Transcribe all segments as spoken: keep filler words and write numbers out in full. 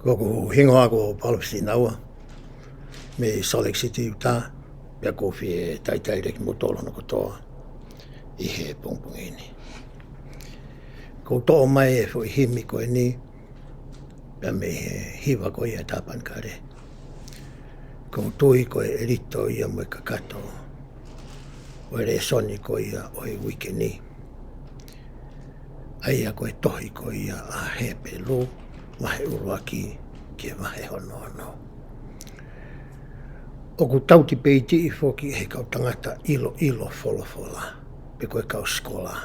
Ko hoku hingoa ko Paula Sinaua, mei Salt Lake City, Utah, pea ʻoku ou fie talitali lelei kimoutolu hono kotoa ʻi he pongipongi ni. ʻOku ou toʻo mai e foʻi himi ko eni, pea mei he hiva ko ia ʻa e Tāpanekale. ʻOku ou tui ko e ʻelito ia mo e kakato ʻo e lēsoni ko ia ʻo e uike ni. ʻA ia ko e tohi ko ia ʻa Hepelū, vahe ʻuluaki ki he vahe hono ono. ʻOku tau tipeitiʻi foki ʻe he kau tangata ʻiloʻilo folofola, pe ko e kau sikola,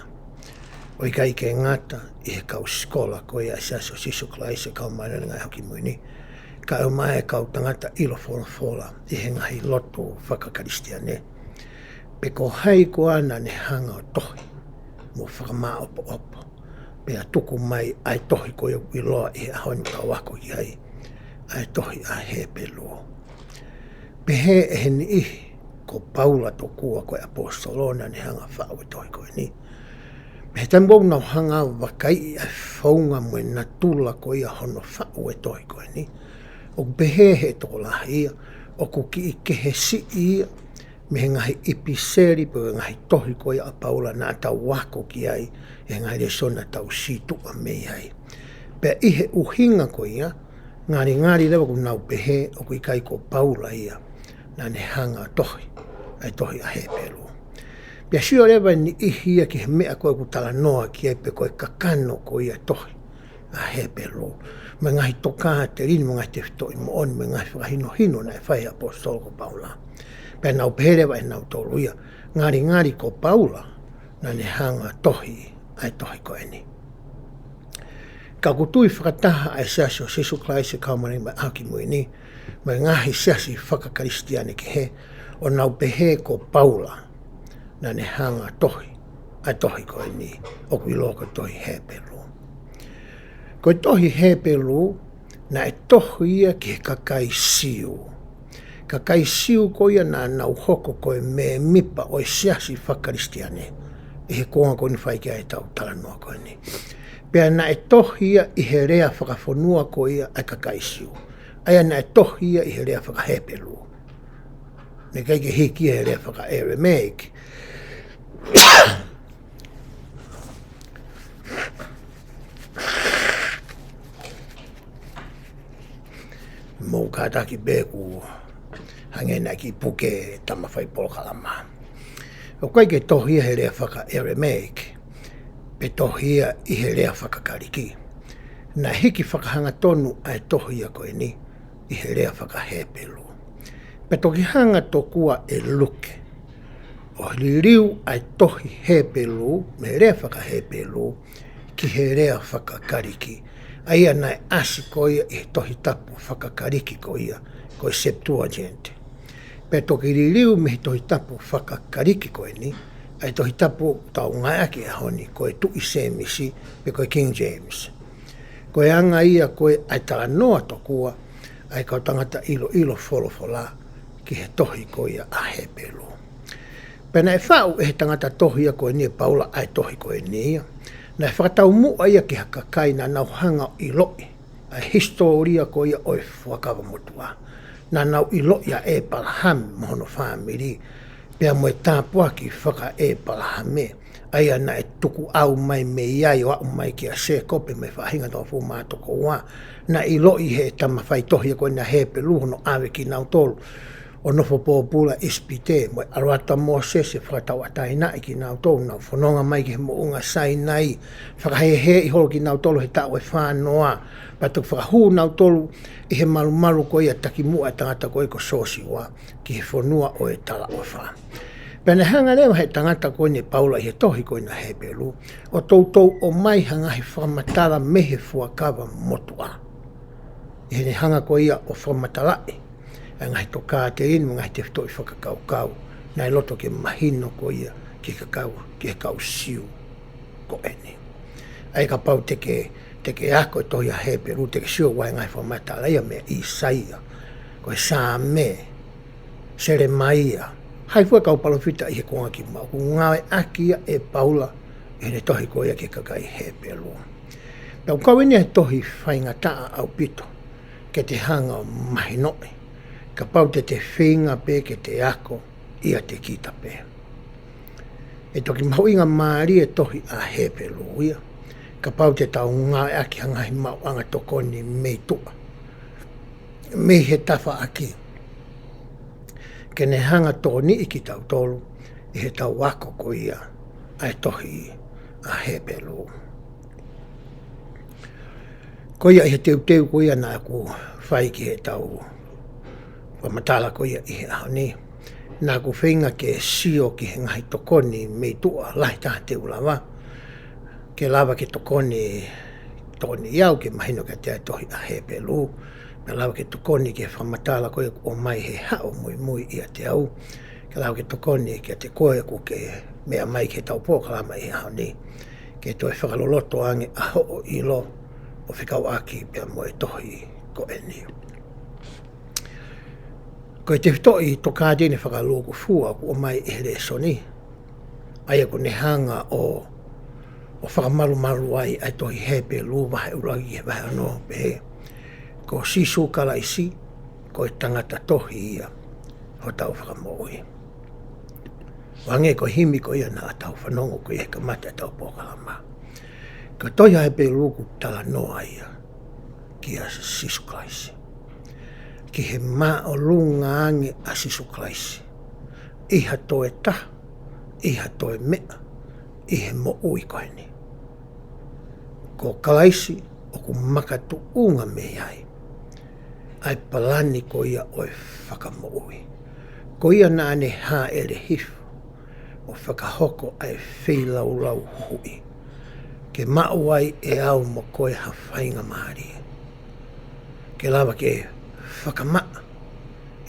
ʻo ʻikai ke ngata ʻi he kau sikola ko ia ʻa e Siasi ʻo Sīsū Kalaisi ʻo e Kau Māʻoniʻoni ʻi he Ngaahi ʻAho Kimui Ni, kae ʻumaʻā e kau tangata ʻilo folofola ʻi he ngaahi lotu faka-Kalisitiane, pe ko hai koā naʻa ne hanga ʻo tohi mo fakamāʻopoʻopo, pea tuku mai ʻa e tohi ko ia ʻoku ʻiloa ʻi he ʻaho ni ʻoku tau ako ki ai, ʻa e tohi ʻa Hepelū. Pehē ʻe he niʻihi ko Paula tokua ko e ʻaposetolo naʻa ne hanga ʻo faʻu e tohi ko eni. Pea he taimi ʻoku nau hanga ʻo vakaiʻi ʻa e founga mo e natula ko ia hono faʻu e tohi ko eni, ʻoku pehē ʻe he tokolahi ia ʻoku kiʻi kehe siʻi ia mei he ngaahi ʻipiseli pe ko e ngaahi tohi ko ia ʻa Paula naʻa tau ako ki ai ʻi he ngaahi lēsoni naʻa tau sītuʻa mei ai. Pea ʻi he ʻuhinga ko ia, ngalingali leva ʻoku nau pehē ʻoku ʻikai ko Paula ia naʻa ne hanga ʻo tohi ʻa e tohi ʻa Hepelū. Pea sio leva e niʻihi ia ki he meʻa ko ē ʻoku talanoa ki ai pe ko e kakano ko ia e tohi ʻa Hepelū, mo e ngaahi tokāteline, mo e ngaahi tefitoʻi moʻoni, mo e ngaahi fakahinohino naʻe fai ʻe he ʻaposetolo ko Paula. Pea nau pehē leva ʻe nautolu ia, ngalingali ko Paula naʻa ne hanga ʻo tohi ʻa e tohi ko eni. Ka ʻoku tui fakataha ʻa e Siasi ʻo Sīsū Kalaisi ʻo e Kau Māʻoniʻoni ʻi he Ngaahi ʻAho Kimui Ni mo e ngaahi siasi faka-Kalisitiane kehe, ʻo nau pehē ko Paula naʻa ne hanga ʻo tohi ʻa e tohi ko eni ʻoku ʻiloa ko e tohi Hepelū. Ko e tohi Hepelū naʻe tohi ia ki he kakai Siu. Kakai Siu ko ia naʻa nau hoko ko e mēmipa ʻo e siasi faka-Kalisitiane ʻi he kuonga ko eni ʻoku fai ki ai ʻetau talanoa ko eni. Pea naʻe tohi ia ʻi he lea fakafonua ko ia ʻa e kakai Siu. ʻA ia naʻe tohi ia ʻi he lea faka-Hepelū. Naʻe ʻikai ke hiki ia he lea faka-Aramaic. Mou kātaki pē, ʻoku hangē naʻe kiʻi puke e tama fai polokalama. ʻOku ʻikai ke tohi ia he lea faka-Aramaic, pe tohi ia ʻi he lea faka-Kalisi. Naʻe hiki fakahangatonu ʻa e tohi ia ko eni ʻi he lea faka-Hepelū. Pea toki hanga tokua ʻe Luke ʻo liliu ʻa e tohi Hepelū mei he lea faka-Hepelū ki he lea faka-Kalisi, ʻa ia naʻe ʻasi ko ia ʻi he Tohi Tapu faka-Kalisi ko ia ko e Septuagint. Pea toki liliu mei he Tohi Tapu faka-Kalisi ko eni ʻa e Tohi Tapu ʻoku tau ngāueʻaki he ʻaho ni ko e Tuʻi Sēmisi, pe ko e King James. Ko e anga ia ko ē ʻa e talanoa tokua ʻa e kau tangata ʻiloʻilo folofola ki he tohi ko ia ʻa Hepelū. Pea naʻe faʻu ʻe he tangata tohi ia ko eni, ʻe Paula, ʻa e tohi ko eni ia, naʻe fakataumuʻa ia ki ha kakai naʻa nau hanga ʻo ʻiloʻi ʻa e hisitōlia ko ia ʻo e Fuakava Motuʻa. Naʻa nau ʻiloʻi ʻa ʻĒpalahame mo hono fāmili, pea mo e tāpuaki faka-ʻĒpalahame, ʻa ia naʻe tukuʻau mai mei ai ʻo aʻu mai kia Sēkope mo e faʻahinga taʻu hongofulu mā toko ua. Naʻe ʻiloʻi ʻe he tama faitohi ia ko eni ʻa Hepelū hono ʻave kinautolu ʻo nofo pōpula ʻi ʻIsipite, mo e ʻalu atu ʻa Mōsese ʻo fakatauʻatāinaʻi kinautolu, nau fononga mai ki he moʻunga Sainai, fakahēhēʻi holo kinautolu he taʻu ʻe fā noa, pea toki fakahū nautolu ʻi he malumalu ko ia ʻo e takimuʻa ʻo e tangata ko ia ko Siosiua ki he fonua ʻo e talaʻofa. Pea naʻe hanga leva ʻe he tangata ko eni, ʻe Paula, ʻi he tohi ko eni ʻa Hepelū, ʻo toutou ʻomai ha ngaahi fakamatala mei he Fuakava Motuʻa ʻi heʻene hanga ko ia ʻo fakamatalaʻi ʻa e ngaahi tokāteline mo e ngaahi tefitoʻi fakakaukau naʻe loto ke mahino ko ia ki he kau, ki he kau Siu ko eni. ʻA ia kapau te ke, te ke ako e tohi ʻa Hepelū, te ke sio ʻoku ʻi ai e ngaahi fakamatala ia meia ʻĪsaia, ko e Saame, Selemaia, hai fua e kau palōfita ʻi he kuonga kimuʻa, ʻoku ngāueʻaki ia ʻe Paula ʻi heʻene tohi ko ia ki he kakai Hepelū. Pea ʻoku kau eni ʻa e tohi faingataʻa ʻaupito ke te hanga ʻo mahinoʻi, kapau te te feinga pē ke te ako ʻiate kita pē. ʻE toki mahuʻinga mālie e tohi ʻa Hepelū ia, kapau te tau ngāueʻaki ha ngaahi maʻuʻanga tokoni mei tuʻa, mei he tafaʻaki, ke ne hanga ʻo tokoniʻi kitautolu ʻi heʻetau ako ko ia ʻa e tohi ʻa Hepelū. Ko ia ʻi he teuteu ko ia naʻa ku fai ki heʻetau fakamatala ko ia ʻi he ʻaho ni, naʻa ku feinga ke sio ki he ngaahi tokoni mei tuʻa lahi taha te u lava, ke lava ke tokoni, tokoniʻi au ke mahino kiate au e tohi ʻa Hepelū, ke lava ke tokoni ki he fakamatala ko ia kuo ʻomai he haʻu muimui ʻiate au, ke lava ke tokoni kiate koe ʻoku ke meʻa mai ki heʻetau polokalama ʻi he ʻaho ni, ke toe fakaloloto ange ʻa hoʻo ʻilo ʻo fekauʻaki pea mo e tohi ko eni. Ko e tefitoʻi tokāteline fakalūkufua kuo ʻomai ʻe he lēsoni, ʻa ia ʻoku ne hanga ʻo, ʻo fakamalumalu ai ʻa e tohi Hepelū vahe ʻuluaki ki he vahe ono, pehē, ko Sīsū Kalaisi, ko e tangata tohi ia hotau Fakamoʻui. Hangē ko e himi ko ia naʻa tau fanongo ko ia he kamata ʻetau polokalama. Ko e tohi ʻa Hepelū ʻoku talanoa ia kia Sīsū Kalaisi, ki he māʻolunga ange ʻa Sīsū Kalaisi ʻi ha toe taha, ʻi ha toe meʻa, ʻi he moʻui ko eni. Ko Kalaisi ʻoku makatuʻunga mei ai ʻa e palani ko ia ʻo e fakamoʻui. Ko ia naʻa ne hāʻele hifo ʻo fakahoko ʻa e feilaulau huhuʻi, ke maʻu ai ʻe au mo koe ha faingamālie ke lava ke fakamaʻa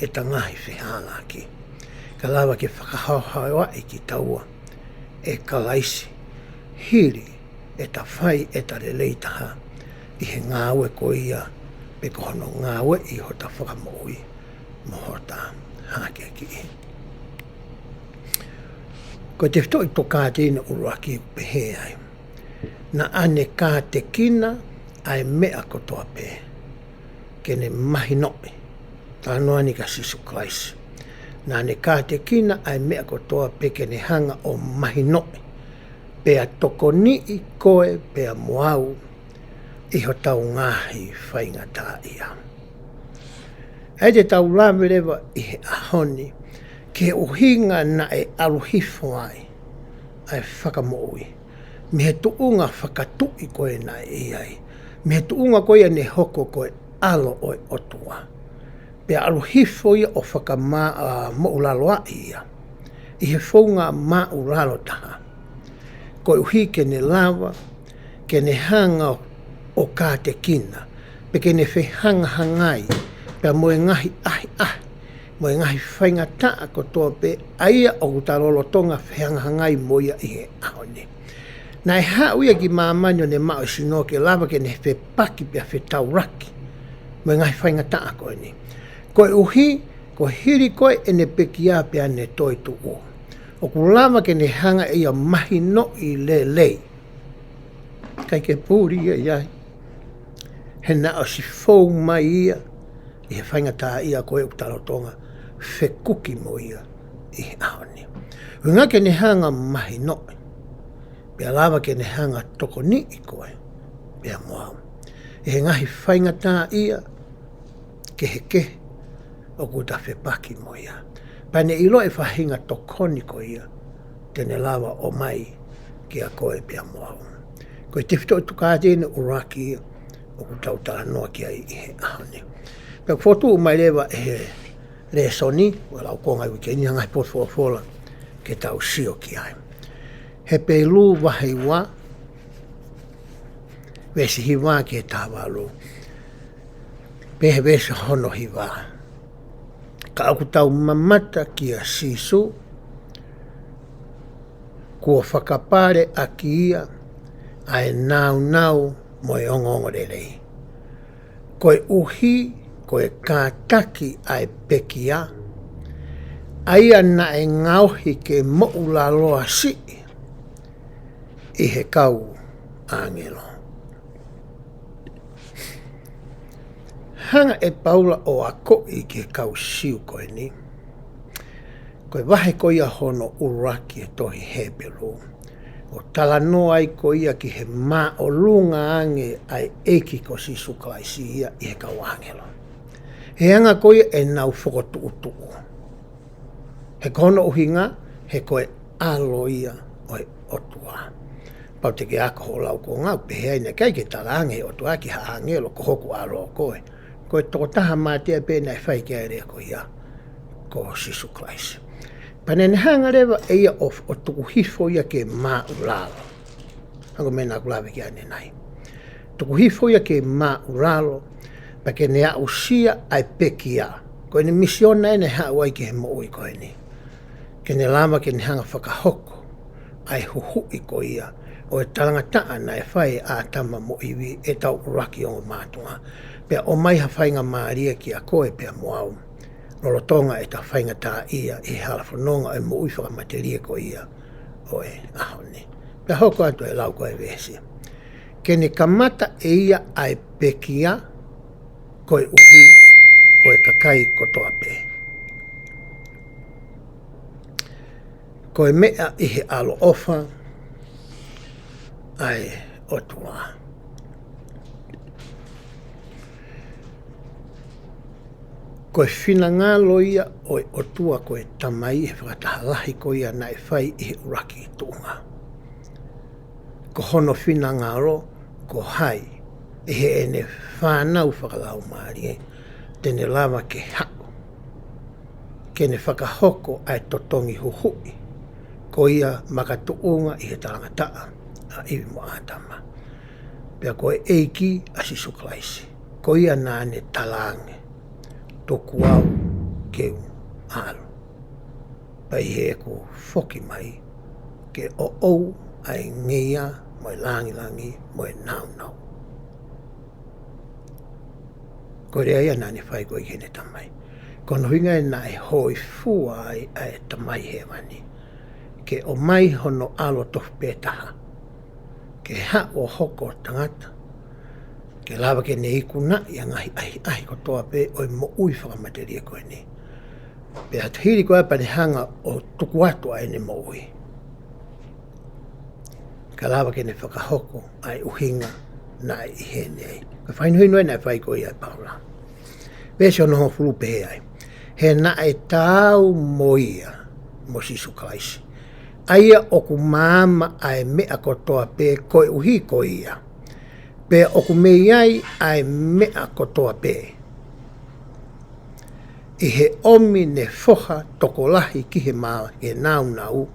ʻeta ngaahi fehālaaki, ke lava ke fakahaohaoaʻi kitaua ʻe Kalaisi hili ʻeta fai ʻeta lelei taha ʻi he ngāue ko ia, pe ko hono ngāueʻi hota fakamoʻui mo hota hākeakiʻi. Ko e tefitoʻi tokāteline ʻuluaki ʻoku pehē ai, naʻa ne kātekina ʻa e meʻa kotoa pē ke ne mahinoʻi. Talanoa ni kia Sīsū Kalaisi. Naʻa ne kātekina ʻa e meʻa kotoa pē ke ne hanga ʻo mahinoʻi, pea tokoniʻi koe pea mo au ʻi hotau ngaahi faingataʻaʻia. ʻA ia te tau lave leva ʻi he ʻaho ni ki he ʻuhinga naʻe ʻalu hifo ai ʻa e fakamoʻui mei he tuʻunga fakatuʻi ko ē naʻe ʻi ai, mei he tuʻunga ko ia ne hoko ko e ʻAlo ʻo e ʻOtua, pea ʻalu hifo ia ʻo fakamā-, ʻa, moʻulaloaʻi ia ʻi he founga māʻulalo taha, koeʻuhi ke ne lava ke ne hanga ʻo kātekina, pe ke ne fehangahangai pea mo e ngaahi ʻahiʻahi mo e ngaahi faingataʻa kotoa pē ʻa ia ʻoku ta lolotonga fehangahangai mo ia ʻi he ʻaho ni. Naʻe haʻu ia ki māmani ʻo ne maʻu e sino ke lava ke ne fepaki pea fetaulaki mo e ngaahi faingataʻa ko eni, koeʻuhi ko e hili ko ē ʻene pekia pea ne toetuʻu, ʻoku lava ke ne hanga ʻe ia ʻo mahinoʻi lelei. ʻIkai ke puli ia ʻi ai, he naʻe ʻosi fou mai ia ʻi he faingataʻaʻia ko ē ʻoku ta lolotonga fekuki mo ia ʻi he ʻaho ni. ʻUhinga ke ne hanga ʻo mahinoʻi, pea lava ke ne hanga ʻo tokoniʻi koe pea mo au ʻi he ngaahi faingataʻaʻia kehekehe ʻoku ta fepaki mo ia, pea ne ʻiloʻi e faʻahinga tokoni ko ia te ne lava ʻo ʻomai kia koe pea mo au. Ko e tefitoʻi tokāteline ʻuluaki ia ʻoku tau talanoa ki ai ʻi he ʻaho ni. Pea fotu mai leva ʻe he lēsoni, ʻo e laukonga ʻi he uike ni, ʻa e ngaahi potu folofola ke tau sio ki ai. Hepelū vahe ua, veesi hiva ki he taha valu. Pehē he veesi hono hiva: Ka ʻoku tau mamata kia Sīsū, kuo fakapale ʻaki ia ʻa e nāunau mo e ongoongolelei, koeʻuhi ko e kātaki ʻa e pekia, ʻa ia naʻe ngaohi ke moʻulaloa siʻi ʻi he kau ʻāngelo. Hanga ʻe Paula ʻo akoʻi ki he kau Siu ko eni, ko e vahe ko ia hono ʻuluaki e tohi Hepelū, ʻo talanoa ai ko ia ki he māʻolunga ange ʻa e ʻEiki ko Sīsū Kalaisi ia ʻi he kau ʻāngelo. He anga ko ia ʻenau fokotuʻutuʻu. He ko hono ʻuhinga, he ko e ʻAlo ia ʻo e ʻOtua. Pau te ke ako hoʻo lau ko ngau, pehē ai naʻe ʻikai ke talaange ʻe he ʻOtua ki ha ʻāngelo ko hoku ʻAlo koe. Ko e tokotaha mātea pē naʻe fai ki ai e lea ko ia, ko Sīsū Kalaisi. Pea naʻa ne hanga leva ʻe ia ʻo, ʻo tuku hifo ia ke māʻulalo. Hangē ko e meʻa naʻa ku lave ki ai ʻanenai. Tuku hifo ia ke māʻulalo, pea ke ne aʻusia ʻa e pekia. Ko ʻene misiona ʻeni ʻe haʻu ai ki he moʻui ko eni. Ke ne lava ke ne hanga fakahoko ʻa e huhuʻi ko ia ʻo e talangataʻa naʻe fai ʻe ʻĀtama mo ʻIvi, ʻetau ʻuluaki ongo mātuʻa. Pea ʻomai ha faingamālie kiate koe pea mo au, lolotonga ʻeta faingataʻaʻia ʻi he hala fononga ʻo e moʻui fakamatelie ko ia ʻo e ʻaho ni. Pea hoko atu e lau ko e veesi. Ke ne kamata ʻe ia ʻa e pekia, koeʻuhi ko e kakai kotoa pē. Ko e meʻa ʻi he ʻaloʻofa ʻa e ʻOtua. Ko e finangalo ia ʻo e ʻOtua ko e Tamai he fakataha lahi ko ia naʻe fai ʻi he ʻuluaki tuʻunga. Ko hono finangalo, ko hai ʻi heʻene fānau fakalaumālie te ne lava ke haʻu ke ne fakahoko ʻa e totongi huhuʻi ko ia makatuʻunga ʻi he talangataʻa ʻa ʻIvi mo ʻĀtama. Pea ko e ʻEiki ʻa Sīsū Kalaisi, ko ia naʻa ne talaange, tuku au ke u ʻalu, pea ʻi heʻeku foki mai ke ʻoʻou ʻa e ngeia mo e langilangi mo e nāunau. Ko e lea ia naʻa ne fai ko ē ki heʻene Tamai. Ko hono ʻuhinga ia naʻe hōifua ai ʻa e Tamai Hēvani ke ʻomai hono ʻAlo tofu pē taha ke haʻu ʻo hoko ʻo tangata, ke lava ke ne ikunaʻi ʻa e ngaahi ʻahiʻahi kotoa pē ʻo e moʻui fakamatelie ko eni. Pea hili ko ia pea ne hanga ʻo tuku atu ʻa ʻene moʻui, ka lava ke ne fakahoko ʻa e ʻuhinga naʻe ʻi heni ai. Ko e fakahinohino ia naʻe fai ko ia ʻe Paula. Veesi hono hongofulu pehē ai, he naʻe taau mo ia, mo Sīsū Kalaisi, ʻa ia ʻoku maama ʻa e meʻa kotoa pē koeʻuhi ko ia, pea ʻoku mei ai ʻa e meʻa kotoa pē, ʻi he ʻomi ne foha tokolahi ki he mā-, ki he nāunau,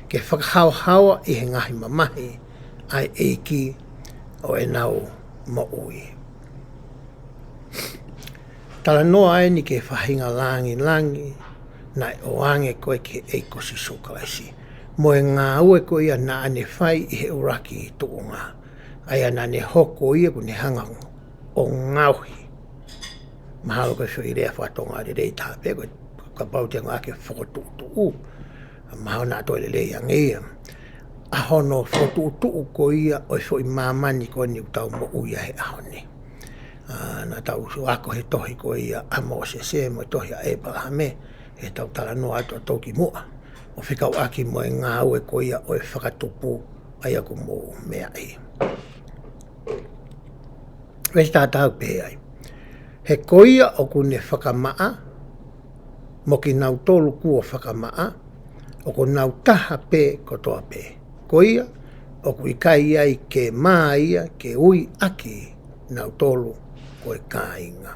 ke fakahaohaoa ʻi he ngaahi mamahi ʻa e ʻEiki ʻo ʻenau moʻui. Talanoa ʻeni ki he faʻahinga langilangi naʻe ʻoange ko ē ki he ʻEiki ko Sīsū Kalaisi, mo e ngāue ko ia naʻa ne fai ʻi he ʻuluaki tuʻunga, ʻa ia naʻa ne hoko ia ʻoku ne hanga ʻo ngaohi. Mahalo ko e foʻi lea faka-Tonga lelei taha pē ko e, kapau te ngāueʻaki e fokotuʻutuʻu, mahalo naʻa toe lelei ange ia. ʻA hono fokotuʻutuʻu ko ia ʻo e foʻi māmani ko eni ʻoku tau moʻui ai he ʻaho ni. ʻA, naʻa tau ako he tohi ko ia ʻa Mōsese mo e tohi ʻa ʻĒpalahame, heʻetau talanoa atu ʻo tau ki muʻa, ʻo fekauʻaki mo e ngāue ko ia ʻo e fakatupu, ʻa ia ʻoku mou meaʻi. Veesi taha taha ʻoku pehē ai, he ko ia ʻoku ne fakamaʻa, mo kinautolu kuo fakamaʻa, ʻoku nau taha pē kotoa pē. Ko ia, ʻoku ʻikai ai ke mā ia ke ui ʻaki nautolu ko e kāinga.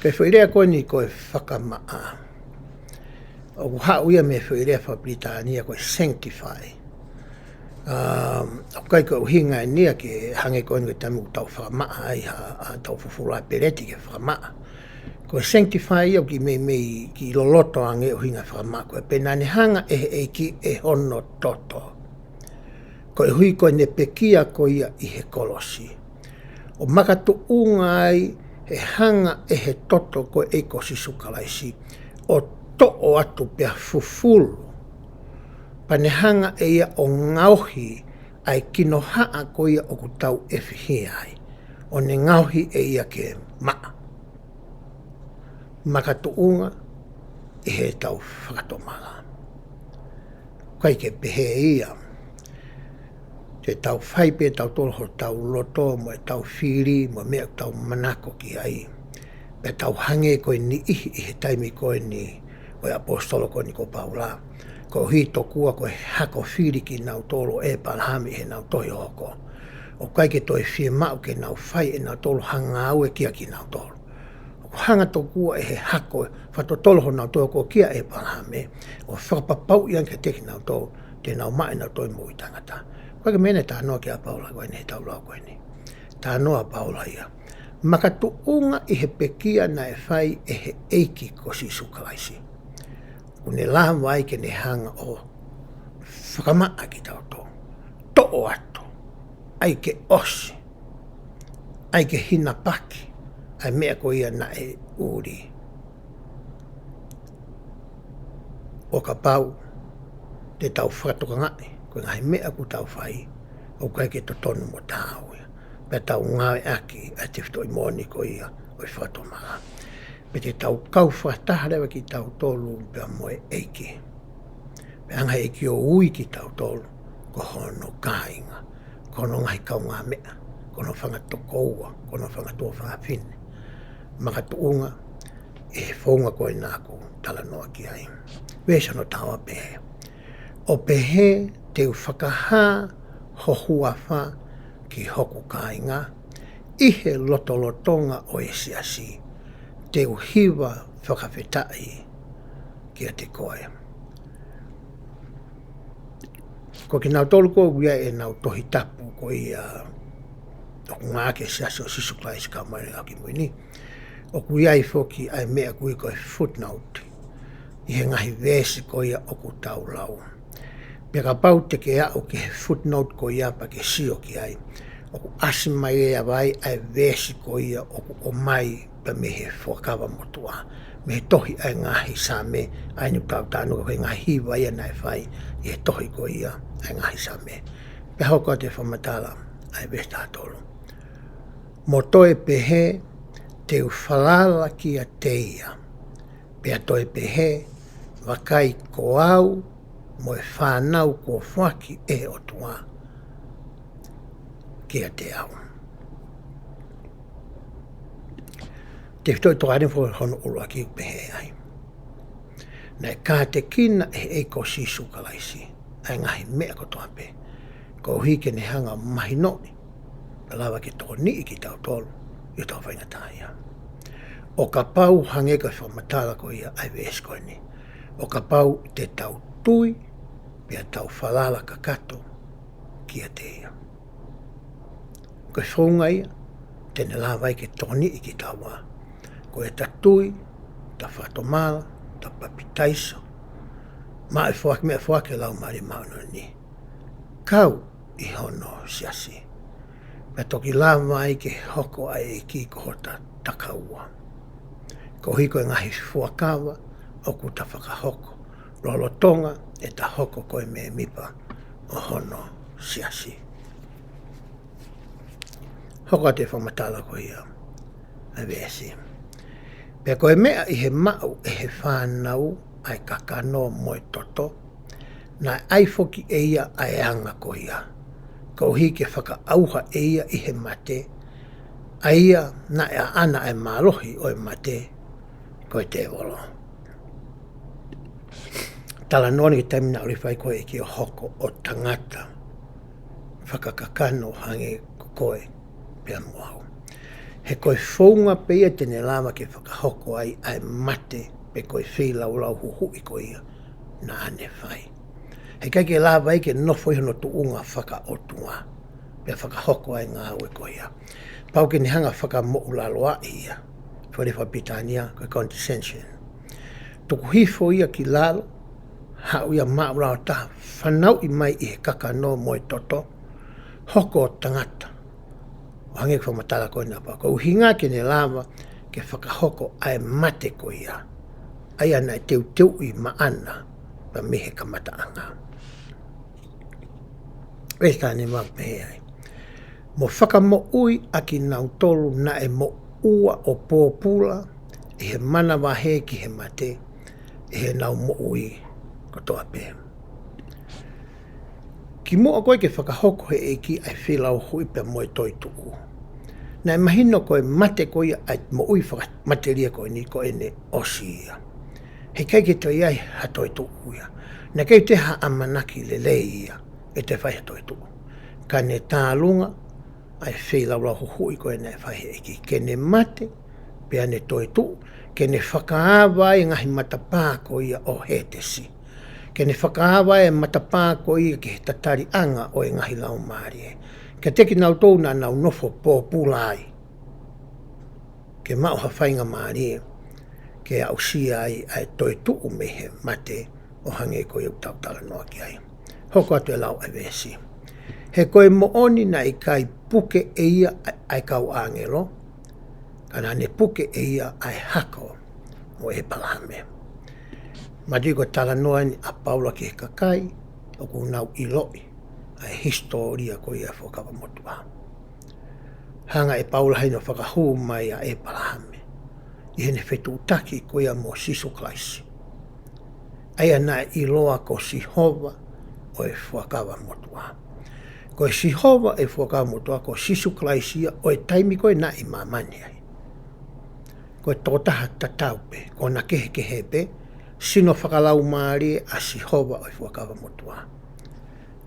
Ko e foʻi lea ko eni ko e fakamaʻa, ʻoku haʻu ia mei he foʻi lea faka-Pilitānia ko e sanctify. Um, ʻoku ʻikai ko e ʻuhinga ʻeni ia ke hangē ko eni ko e taimi ʻoku tau fakamaʻa ai ha, ha tau fufulu ʻa e peleti ke fakamaʻa. Ko e sanctify ia ʻoku kiʻi meimei kiʻi loloto ange ʻuhinga fakamaʻa ko ē, pea naʻa ne hanga ʻe he ʻEiki ʻe hono toto, koeʻuhi ko ʻene pekia ko ia ʻi he kolosi, ʻo makatuʻunga ai ʻe hanga ʻe he toto ko e ʻEiki ko Sīsū Kalaisi ʻo toʻo atu pea fufulu, pea ne hanga ʻe ia ʻo ngaohi ʻa e kinohaʻa ko ia ʻoku tau ʻefihia ai, ʻo ne ngaohi ʻe ia ke maʻa, makatuʻunga ʻi heʻetau fakatomala. ʻIkai ke pehē ia, te tau fai pē tautolu hotau loto mo ʻetau fili mo e meʻa ʻoku tau manako ki ai, pea tau hangē ko e niʻihi ʻi he taimi ko eni ʻo e ʻaposetolo ko eni ko Paula. Koeʻuhi tokua ko e hako fili kinautolu ʻe ʻĒpalahame ʻi heʻenau tohi hohoko, ʻoku ʻikai ke toe fiemaʻu ke nau fai ʻenautolu ha ngāue kia kinautolu. ʻOku hanga tokua ʻe he hako fakatotolo honau tohi hohoko kia ʻĒpalahame, ʻo fakapapauʻi ange kiate kinautolu te nau maʻa ʻenau toe moʻui taʻengata. Ko e meʻa naʻe talanoa ki ai ʻa Paula ko eni he tau lau ko eni. Talanoa ʻa Paula ia, makatuʻunga ʻi he pekia naʻe fai ʻe he ʻEiki ko Sīsū Kalaisi, ʻoku ne lava ai ke ne hanga ʻo fakamaʻa kitautolu, toʻo atu, ʻai ke ʻosi, ʻai ke hinapaki ʻa e meʻa ko ia naʻe ʻuli. ʻO kapau te tau fakatokangaʻi ko e ngaahi meʻa ʻoku tau fai ʻoku ʻikai ke totonu mo taau ia, pea tau ngāueʻaki ʻa e tefitoʻi moʻoni ko ia ʻo e fakatomala, pea te tau kau fakataha leva kitautolu pea mo e ʻEiki. Pea hanga ʻe he ʻEiki ʻo ui kitautolu ko hono kāinga, ko hono ngaahi kaungāmeʻa, ko hono fanga tokoua, ko hono fanga tuofāfine, makatuʻunga ʻi he founga ko ena ʻoku talanoa ki ai. Veesi hono taha pehē, ʻo pehē te u fakahā ho huafa ki hoku kāinga, ʻi he lotolotonga ʻo e siasi te u hiva fakafetaʻi kiate koe. Ko kinautolu ko ia ʻenau tohi tapu ko ia ʻoku ngāueʻaki ʻe he Siasi ʻo Sīsū Kalaisi Kau Māʻoniʻoni ʻi he Ngaahi ʻAho Kimui Ni, ʻoku ʻi ai foki ʻa e meʻa ʻoku ui ko e footnote ʻi he ngaahi veesi ko ia ʻoku tau lau. Pea kapau te ke aʻu ki he footnote ko ia pea ke sio ki ai, ʻoku ʻasi mai ʻe ia ʻa e veesi ko ia ʻoku ʻomai pea mei he Fuakava Motuʻa, mei he tohi ʻa e ngaahi Saame, ʻa eni ʻoku tau talanoa ko e ngaahi hiva ia naʻe fai ʻi he tohi ko ia ʻa e ngaahi Saame. Pea hoko atu e fakamatala ʻa e veesi taha tolu. Mo toe pehē, te u falala kiate ia. Pea toe pehē, vakai ko au mo e fānau kuo foaki ʻe he ʻOtua kiate au. Tefitoʻi Tokāteline foki hono ʻuluaki ʻoku pehē ai, naʻe kātekina ʻe he ʻEiki ko Sīsū Kalaisi ʻa e ngaahi meʻa kotoa pē, koeʻuhi ke ne hanga ʻo mahinoʻi, pea lava ke tokoniʻi kitautolu ʻi hotau faingataʻaʻia. ʻO kapau, hangē ko e fakamatala ko ia ʻa e veesi ko eni, ʻo kapau te tau tui, pea tau falala kakato kiate ia. Ko e founga ia te ne lava ai ke tokoniʻi kitaua, ko ʻeta tui, ta fakatomala, ta papitaiso, maʻu e foaki, meʻafoaki ʻa e Laumālie Māʻoniʻoni, kau ʻi hono siasi, pea toki lava ai ke hoko ʻa e ʻEiki ko hota takaua, koeʻuhi ko e ngaahi fuakava ʻoku ta fakahoko lolotonga ʻeta hoko ko e mēmipa ʻo hono siasi. Hoko atu e fakamatala ko ia ʻa e veesi. Pea ko e meʻa ʻi he maʻu ʻe he fānau ʻa e kakano mo e toto, naʻe ʻai foki ʻe ia ʻa e anga ko ia, koeʻuhi ke fakaʻauha ʻe ia ʻi he mate ʻa ia naʻe ʻaʻana ʻa e mālohi ʻo e mate, ko e tēvolo. Talanoa eni ki he taimi naʻe ʻuluaki fai ko ē ʻe he ʻEiki ʻo hoko ʻo tangata fakakakano hangē ko koe pea mo au. He ko e founga pē ia te ne lava ke fakahoko ai ʻa e mate pe ko e feilaulau huhuʻi ko ia naʻa ne fai. Heʻikai ke lava ia ke nofo ʻi hono tuʻunga fakaʻotua pea fakahoko ai e ngāue ko ia. Pau ke ne hanga ʻo fakamoʻulaloaʻi ia, fale fakapilitānia ko e condescension. Tuku hifo ia ki lalo, haʻu ia maʻulalo taha, fanauʻi mai ʻi he kakano mo e toto, hoko ʻo tangata, ʻo hangē ko e fakamatala ko ena pea ko e ʻuhinga ke ne lava ke fakahoko ʻa e mate ko ia, ʻa ia naʻe teuteuʻi maʻana pea mei he kamataʻanga. Pea ka ne mau pehē ai, mo fakamoʻui ʻa kinautolu naʻe moʻua ʻo pōpula ʻi he manavahē ki he mate, ʻi heʻenau moʻui kotoa pē. Kimuʻa ko ē ke fakahoko he ʻEiki ʻa e feilaulau huhuʻi pea mo e toetuʻu, naʻe mahino ko e mate ko ia ʻa e moʻui fakamatelie ko eni ko ʻene ʻosi ia. He ʻikai ke toe ʻi ai ha toetuʻu ia. Naʻe ʻikai toe ha ʻamanaki lelei ia ʻe toe fai ha toetuʻu. Ka ne tālunga ʻa e feilaulau huhuʻi ko ē naʻe fai he ʻEiki, ke ne mate, pea ne toetuʻu, ke ne fakaava ai e ngaahi matapā ko ia ʻo Hētesi. Ke ne fakaava ai e matapā ko ia ki he tataliʻanga ʻo e ngaahi laumālie, kiate kinautolu naʻa nau nofo pōpula ai, ke maʻu ha faingamālie ke aʻusia ai ʻa e toetuʻu mei he mate, ʻo hangē ko ia ʻoku tau talanoa ki ai. Hoko atu e lau ʻa e veesi. He ko e moʻoni naʻe ʻikai puke ʻe ia ʻa e kau ʻāngelo, ka naʻa ne puke ʻe ia ʻa e hako ʻo ʻĒpalahame. Mātuʻaki ko e talanoa eni ʻa Paula ki he kakai ʻoku nau ʻiloʻi ʻa e hisitōlia ko ia ʻo e Fuakava Motuʻa. Hanga ʻe Paula heni ʻo fakahū mai ʻa ʻĒpalahame ʻi heʻene fetuʻutaki ko ia mo Sīsū Kalaisi, ʻa ia naʻe ʻiloa ko Sihova ʻo e Fuakava Motuʻa. Ko e Sihova ʻo e Fuakava Motuʻa ko Sīsū Kalaisi ia ʻo e taimi ko ē naʻe ʻi māmani ai. Ko e tokotaha tatau pē, ko ʻene kehekehe pē, sino fakalaumālie ʻa Sihova ʻo e Fuakava Motuʻa,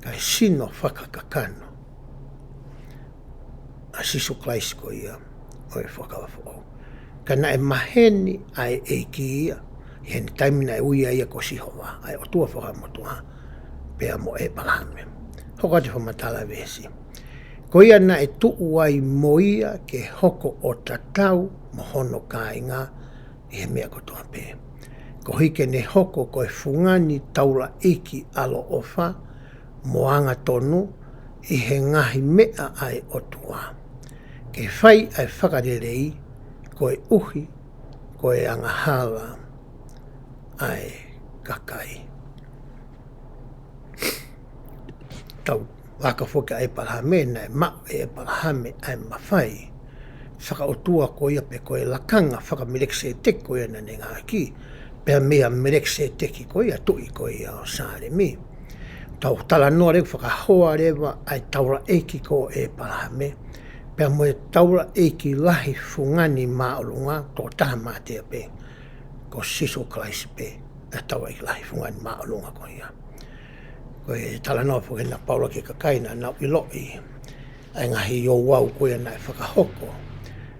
kae sino fakakakano ʻa Sīsū Kalaisi ko ia ʻo e Fuakava Foʻou. Ka naʻe maheni ʻa e ʻEiki ia ʻi heʻene taimi naʻe ui ai ia ko Sihova, ʻa e ʻOtua Fuakava Motuʻa, pea mo ʻĒpalahame. Hoko atu e fakamatala veesi. Ko ia naʻe tuʻu ai mo ia ke hoko ʻo tatau mo hono kāinga ʻi he meʻa kotoa pē, koeʻuhi ke ne hoko ko e fungani taulaʻeiki ʻaloʻofa mo angatonu ʻi he ngaahi meʻa ʻa e ʻOtua, ke fai ʻa e fakalelei koeʻuhi ko e angahala ʻa e kakai. Tau aka foki ʻa ʻĒpalahame, naʻe maʻu ʻe ʻĒpalahame ʻa e mafai fakaʻotua ko ia pe ko e lakanga faka-Melekiseteki ko ia naʻa ne ngāueʻaki, pea meia Melekiseteki ko ia tuʻi ko ia ʻo Sālemi. Tau talanoa leva, fakahoa leva ʻa e taulaʻeiki ko ʻĒpalahame pea mo e taulaʻeiki lahi fungani māʻolunga, tokotaha mātea pē, ko Sīsū Kalaisi pē ʻa e taulaʻeiki lahi fungani māʻolunga ko ia. Ko e talanoa foki ʻa Paula ki he kakai naʻa nau ʻiloʻi ʻa e ngaahi ouau ko ia naʻe fakahoko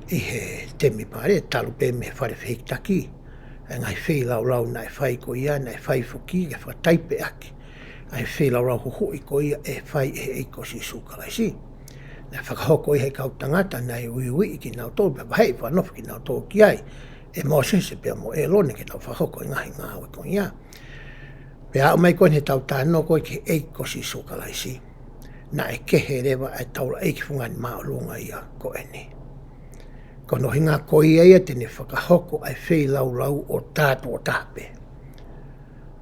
ʻi he temipale, talu pē mei he fale fehikitaki, ʻa e ngaahi feilaulau naʻe fai ko ia, naʻe fai foki ke fakataipeʻaki ʻa e feilaulau huhuʻi ko ia ʻe fai ʻe he ʻEiki ko Sīsū Kalaisi. Naʻe fakahoko ia ʻe he kau tangata naʻe uiuiʻi kinautolu, pea vaheʻi fakanofo kinautolu ki ai ʻe Mōsese pea mo ʻĒlone ke nau fakahoko e ngaahi ngāue ko ia. Pea aʻu mai ko eni heʻetau talanoa ko ē ki he ʻEiki ko Sīsū Kalaisi, naʻe kehe leva ʻa e taulaʻeiki fungani māʻolunga ia ko eni. Ko hono ʻuhinga ko ia ia te ne fakahoko ʻa e feilaulau ʻo tā tuʻo taha pē.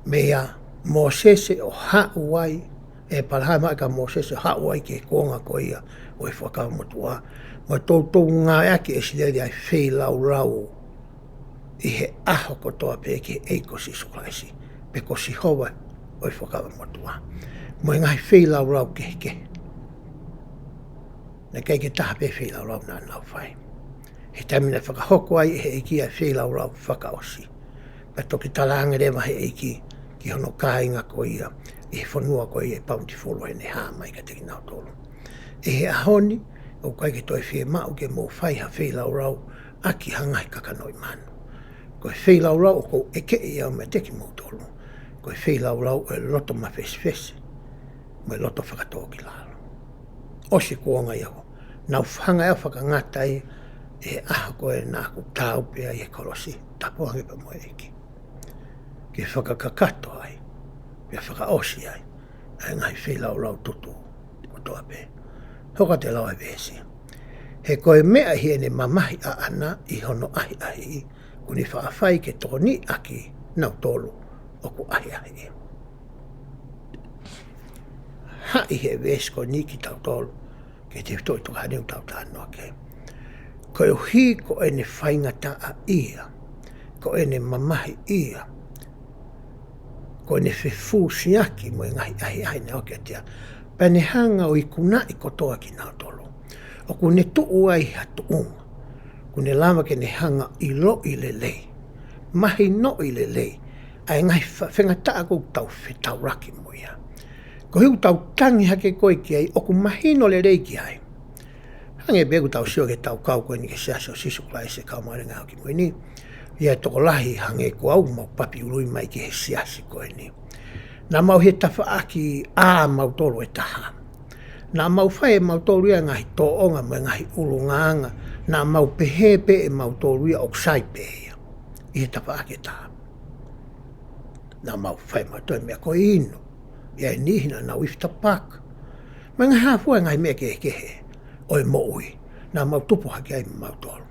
Meia Mōsese ʻo haʻu ai, ʻĒpalahame ʻa e ka Mōsese ʻo haʻu ai ki he kuonga ko ia ʻo e Fuakava Motuʻa, mo toutou ngāueʻaki ʻe ʻIsileli ʻa e feilaulau ʻi he ʻaho kotoa pē ki he ʻEiki ko Sīsū Kalaisi, pe ko Sihova ʻo e Fuakava Motuʻa, mo e ngaahi feilaulau kehekehe. Naʻe ʻikai ke taha pē feilaulau naʻa nau fai. He taimi naʻe fakahoko ai ʻe he ʻEiki ʻa e feilaulau fakaʻosi, pea toki talaange leva ʻe he ʻEiki ki hono kāinga ko ia ʻi he fonua ko ia ʻi Paunitifulu heʻene hā mai kiate kinautolu: ʻI he ʻaho ni, ʻoku ʻikai ke toe fiemaʻu ke mou fai ha feilaulau ʻaki ha ngaahi kakanoʻi manu. Ko e feilaulau ʻoku ou ʻekeʻi au meiate kimoutolu, ko e feilaulau ʻo e loto mafesifesi mo e loto fakatōkilalo. ʻOsi kuonga ia ʻo nau fanga ia fakangata ai ʻi he ʻaho ko ē naʻa ku taʻu pē ai he kolosi, tapu ange pē mo e ʻEiki, ke fakakakato ai pea fakaʻosi ai ʻa e ngaahi feilaulau tutu kotoa pē. Hoko atu e lau ʻa e veesi. He ko e meʻa ʻi heʻene mamahi ʻaʻana ʻi hono ʻahiʻahiʻi, kuo ne faʻa fai ke tokoniʻi ʻa kinautolu ʻoku ʻahiʻahiʻi. haʻi he veesi ko eni kitautolu, ke te toʻi toka hane ʻoku tau talanoa ki ai. Koeʻuhi ko ʻene faingataʻaʻia, ko ʻene mamahiʻia, ko ʻene fefusiaki mo e ngaahi ʻahiʻahi naʻe ʻohake ʻiate ia. Pea ne hanga ʻo ikunaʻi kotoa kinautolu. ʻOku ne tuʻu ai ha tuʻunga. ʻOku ne lava ke ne hanga ʻiloʻi lelei, mahinoʻi lelei ʻa e ngaahi fa-, faingataʻa ʻoku tau fetaulaki mo ia. Koeʻuhi ʻoku tau tangi hake ko ē ki ai, ʻoku mahino lelei ki ai. Hangē pē ʻoku tau sio ki he tau kau ko eni ki he Siasi ʻo Sīsū Kalaisi ʻo e Kau Māʻoniʻoni ʻi he Ngaahi ʻAho Kimui ni. ʻI ai e tokolahi hangē ko au, mau papi ului mai ki he siasi ko eni. Naʻa mau ʻi he tafaʻaki ʻa mautolu ʻe taha. Naʻa mau fai ʻe mautolu ia e ngaahi tōʻonga mo e ngaahi ʻulungaanga. Naʻa mau pehē pē ʻe mautolu ia ʻoku sai pē ia ʻi he tafaʻaki ʻe taha. Naʻa mau fai ʻe mautolu e meʻa ko e inu. ʻI ai e niʻihi naʻa nau ifi tapaka. Mo e ngaahi hā fua e ngaahi meʻa kehekehe ʻo e moʻui naʻa mau tupu hake ai mautolu.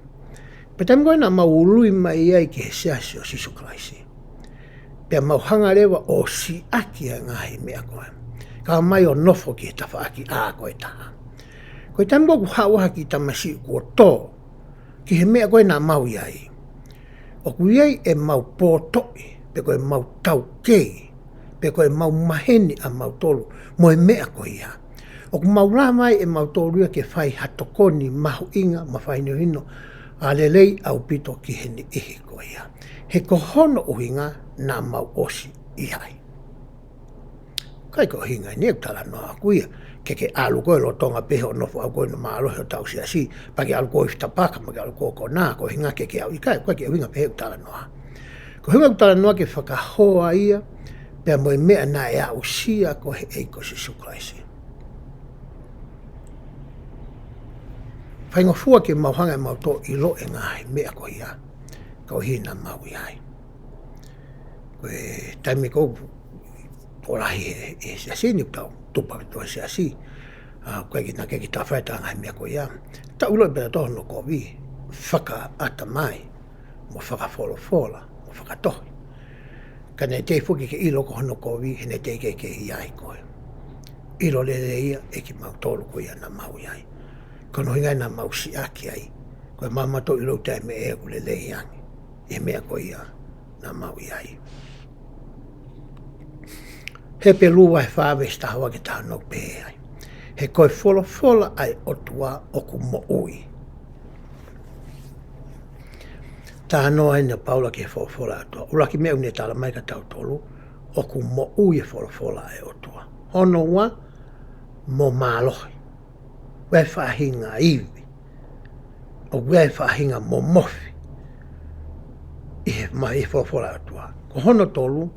Pea taimi ko ē naʻa mau ului mai ai ki he Siasi ʻo Sīsū Kalaisi, pea mau hanga leva ʻo siʻaki ʻa e ngaahi meʻa ko ē, kae ʻomai ʻo nofo ki he tafaʻaki ʻa ko ē ʻe taha. Ko e taimi ko ē ʻoku haʻu ai ha kiʻi tamasiʻi kuo tō ki he meʻa ko ē naʻa mau ʻi ai, ʻoku ʻi ai ʻemau pōtoʻi, pe ko ʻemau taukei, pe ko ʻemau maheni ʻa mautolu mo e meʻa ko ia. ʻOku mau lava ai ʻe mautolu ia ke fai ha tokoni mahuʻinga, mo fai hinohino ʻa lelei ʻaupito ki he niʻihi ko ia. He ko hono ʻuhinga naʻa mau ʻosi ʻi ai. ʻIkai ko e ʻuhinga eni ʻeku talanoa ʻaʻaku ia ke ke ʻalu koe lolotonga pē hoʻo nofo ʻaʻau ko ē ʻo mālohi hotau siasi, pea ke ʻalu koe ʻo ifi tapaka, mo ke ʻalu koe ʻo konā, ko e ʻuhinga ke ke ʻalu. ʻIkai, ʻikai ke ʻuhinga pehē ʻeku talanoa. Ko e ʻuhinga ʻeku talanoa ke fakahoa ia pea mo e meʻa naʻe aʻusia ko ē ʻe he ʻEiki ko Sīsū Kalaisi. Faingofua ke mau hanga ʻe mautolu ʻo ʻiloʻi e ngaahi meʻa ko ia, koeʻuhi naʻa mau ʻi ai. Ko e taimi ko ē ʻoku tokolahi he, he siasi ni ʻoku tau tupu hake ʻi he siasi. ʻA, ʻoku ʻikai ke, naʻe ʻikai ke tau fai ʻetau ngaahi meʻa ko ia. Tau ʻiloʻi pē tautolu hono kovi fakaʻatamai, mo fakafolofola, mo fakatohi. Ka naʻe teʻeki foki ke ʻilo ko hono kovi, he naʻe teʻeki ke ʻi ai koe. ʻIlo lelei ia ʻe kimautolu ko ia naʻa mau ʻi ai. Ko hono ʻuhinga ia naʻa mau siʻaki ai. Ko e mamatō ʻilo ʻoku taʻemeʻa ʻoku lelei ange ʻi he meʻa ko ia naʻa mau ʻi ai. Hepelū vahe fā veesi taha ua ki he taha ono ʻoku pehē ai: He ko e folofola ʻa e ʻOtua ʻoku moʻui. Talanoa eni ʻa Paula ki he folofola ʻa e ʻOtua. ʻUluaki meʻa ʻoku ne tala mai kia tautolu, ʻoku moʻui e folofola ʻa e ʻOtua. Hono ua, mo mālohi. ʻOku ʻi ai e faʻahinga ivi, ʻoku ʻi ai e faʻahinga momofi ʻi he, ma, ʻi he folofola ʻa e ʻOtua. Ko hono tolu,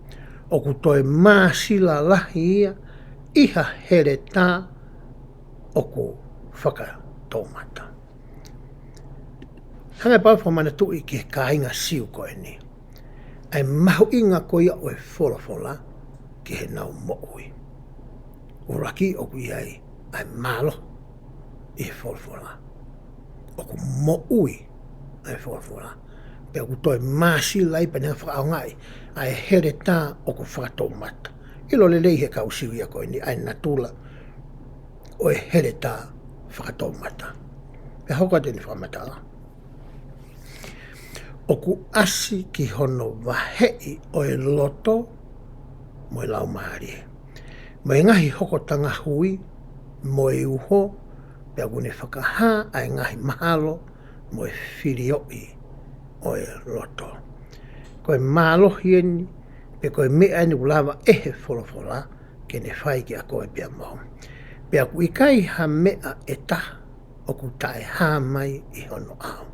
ʻoku toe māsila lahi ia ʻi ha heletā ʻoku fakatoumata. Hanga ʻe Paula ʻo fakamanatuʻi ki he kāinga Siu ko eni ʻa e mahuʻinga ko ia ʻo e folofola ki heʻenau moʻui. ʻUluaki, ʻoku ʻi ai ʻa e mālohi ʻi he folofola. ʻOku moʻui ʻa e folofola. Pea ʻoku toe māsila ai pea ne fakaʻaongaʻi ʻa e heletā ʻoku fakatoumata. ʻIlo lelei ʻe he kau Siu ia ko eni ʻa e natula ʻo e heletā fakatoumata. Pea hoko atu eni e fakamatala. ʻOku ʻasi ki hono vaheʻi ʻo e loto mo e laumālie, mo e ngaahi hokotanga hui mo e uho, pea ʻoku ne fakahā ʻa e ngaahi mahalo mo e filioʻi ʻo e loto. Ko e mālohi eni, pe ko e meʻa eni ʻoku lava ʻe he folofola ke ne fai kiate koe pea mo au. Pea ʻoku ʻikai ha meʻa ʻe taha ʻoku taʻehā mai ʻi hono ʻao.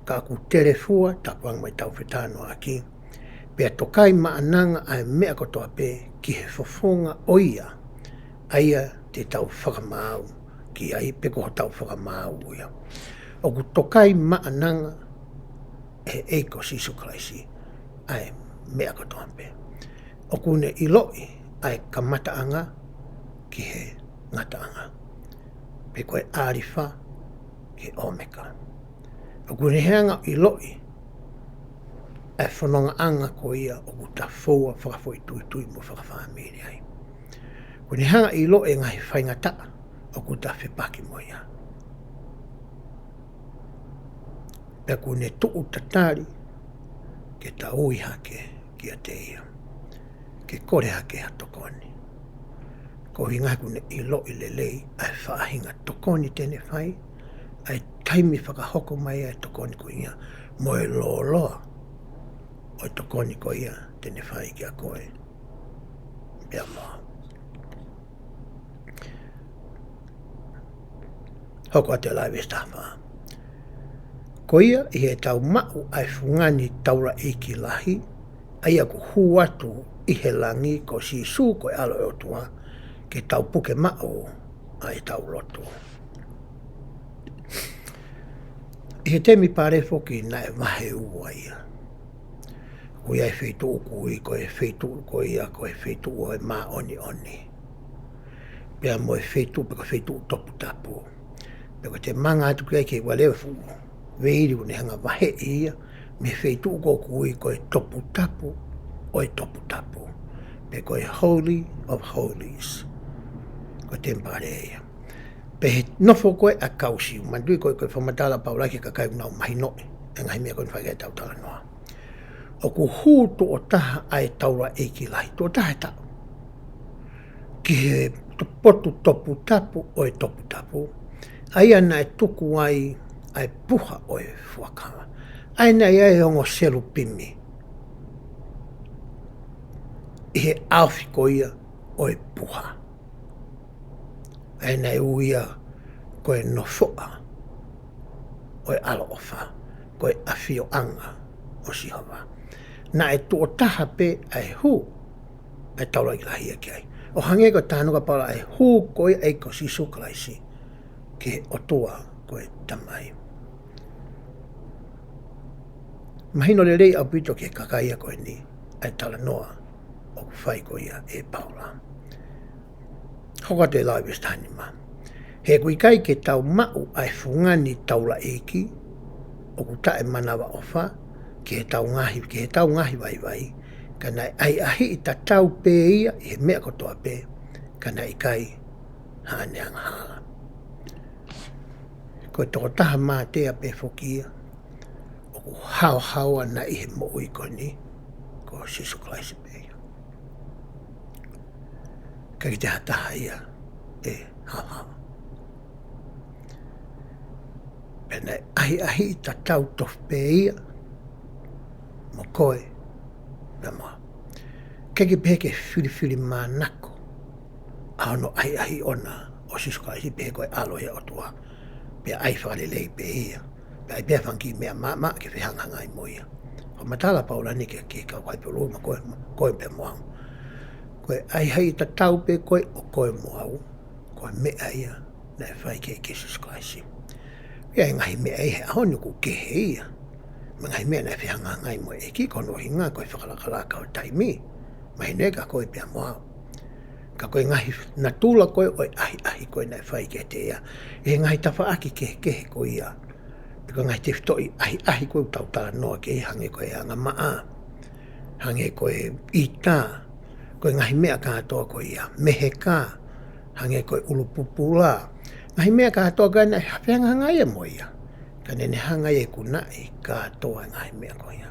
Ka ʻoku telefua, tapu ange mo ʻetau fetalanoaʻaki, pea tokai maʻananga ʻa e meʻa kotoa pē ki he fofonga ʻo ia, ʻa ia te tau fakamaau ki ai, pe ko hotau fakamaau ia. ʻOku tokai maʻananga ʻe he ʻEiki ko Sīsū Kalaisi ʻa e meʻa kotoa pē. ʻOku ne ʻiloʻi ʻa e kamataʻanga ki he ngataʻanga, pe ko e ʻĀlifa ki he ʻŌmeka. ʻOku ne hanga ʻo ʻiloʻi ʻa e fonongaʻanga ko ia ʻoku ta foua fakafoʻituitui mo fakafāmili ai. Kuo ne hanga ʻo ʻiloʻi e ngaahi faingataʻa ʻoku ta fepaki mo ia. Pea kuo ne tuʻu tatali ke ta ui hake kiate ia, ke kole hake ha tokoni. Koeʻuhi ngaahi kuo ne ʻiloʻi lelei ʻa e faʻahinga tokoni te ne fai, ʻa e taimi fakahoko mai ʻa e tokoni ko ia, mo e lōloa ʻo e tokoni ko ia te ne fai kiate koe pea mo au. Hoko atu e lau veesi taha fā. Ko ia, ʻi heʻetau maʻu ʻa e fungani taulaʻeiki lahi, ʻa ia ʻoku hū atu ʻi he langi, ko Sīsū ko e ʻAlo ʻo e ʻOtua, ke tau puke maʻu ʻa ʻetau lotu. ʻI he temi pale foki naʻe vahe ua ia. Ko ia e feituʻu ʻoku ui ko e feituʻu ko ia, ko e feituʻu ʻo e māʻoniʻoni. Pea mo e feituʻu, pe ko e feituʻu toputapu. Pea ko e te manga atu ki ai ke ʻoua leva fuʻu veili ʻoku ne hanga vaheʻi ia mei he feituʻu ko ē ʻoku ui ko e toputapu ʻo e toputapu, pe ko e Holy of Holies. Ko e temipale ia. Pea ʻi he nofo ko ē ʻa e kau Siu, manatuʻi ko e, ko e fakamatala ʻa Paula ki he kakai ʻoku nau mahinoʻi e ngaahi meʻa ko eni fai ki ai ʻetau talanoa. ʻOku hū tuʻo taha ʻa e taulaʻeiki lahi, tuʻo taha he taʻu, ki he to-, potu toputapu ʻo e toputapu, ʻa ia naʻe tuku ai ʻa e puha ʻo e fuakava, ʻa ia naʻe ʻi ai e ongo selupimi ʻi he ʻaofi ko ia ʻo e puha. ʻA ia naʻe ui ia ko e nofoʻa ʻo e ʻaloʻofa, ko e ʻafioʻanga ʻo Sihova. Naʻe tuʻo taha pē ʻa e hū ʻa e taulaʻeiki lahi ia ki ai. ʻO hangē ko e talanoa ʻa Paula, ʻa e hū ko ia ʻa e ʻEiki ko Sīsū Kalaisi ki he ʻOtua ko e Tamai. Mahino lelei ʻaupito ki he kakai ia ko eni ʻa e talanoa ʻoku fai ko ia ʻe Paula. Hoko atu e lau veesi taha nima. He ʻoku ʻikai ke tau maʻu ʻa e fungani taulaʻeiki ʻoku taʻemanavaʻofa ki heʻetau ngaahi, ki heʻetau ngaahi vaivai, ka naʻe ʻahiʻahiʻi tatau pē ia ʻi he meʻa kotoa pē, ka naʻe ʻikai haʻane angahala. Ko e tokotaha mātea pē foki ia ʻoku haohaoa naʻe ʻi he moʻui ko eni, ko Sīsū Kalaisi pē ia. ʻIkai ke toe ha taha ia ʻe haohaoa. Pea naʻe ʻahiʻahiʻi tatau tofu pē ia mo koe pea mo au. ʻIkai ke pehē ke filifilimānako ʻa hono ʻahiʻahiʻi ʻona ʻo Sīsū Kalaisi pehē ko e ʻAlo ia ʻo e ʻOtua, pea ʻai fakalelei pē ia, pea ʻai pē ha fanga kiʻi meʻa maʻamaʻa ke fehangahangai mo ia. Ko e fakamatala ʻa Paula ni ki he, ki he kau Kōlose, mo koe, koe pea mo au. Ko e ʻahiʻahiʻi tatau pē ko ē ʻo koe mo au, ko e meʻa ia naʻe fai ki he ʻEiki ko Sīsū Kalaisi. ʻI ai e ngaahi meʻa ʻi he ʻaho ni ʻoku kehe ia mei he ngaahi meʻa naʻe fehangahangai mo e ʻEiki, ko hono ʻuhinga ko e fakalakalaka ʻo e taimi. Mahino ia kiate koe pea mo au. Ka ko e ngaahi natula ko ē ʻo e ʻahiʻahi ko ē naʻe fai kiate ia, ʻi he ngaahi tafaʻaki kehekehe ko ia, pe ko e ngaahi tefitoʻi ʻahiʻahi ko ē ʻoku tau talanoa ki ai, hangē ko e angamaʻa, hangē ko e ʻita, ko e ngaahi meʻa kātoa ko ia, meheka, hangē ko e ʻulu pupula. Ngaahi meʻa kātoa ko ia naʻe fehangahangai ia mo ia, ka naʻá ne hanga ia ʻo ikunaʻi kātoa e ngaahi meʻa ko ia.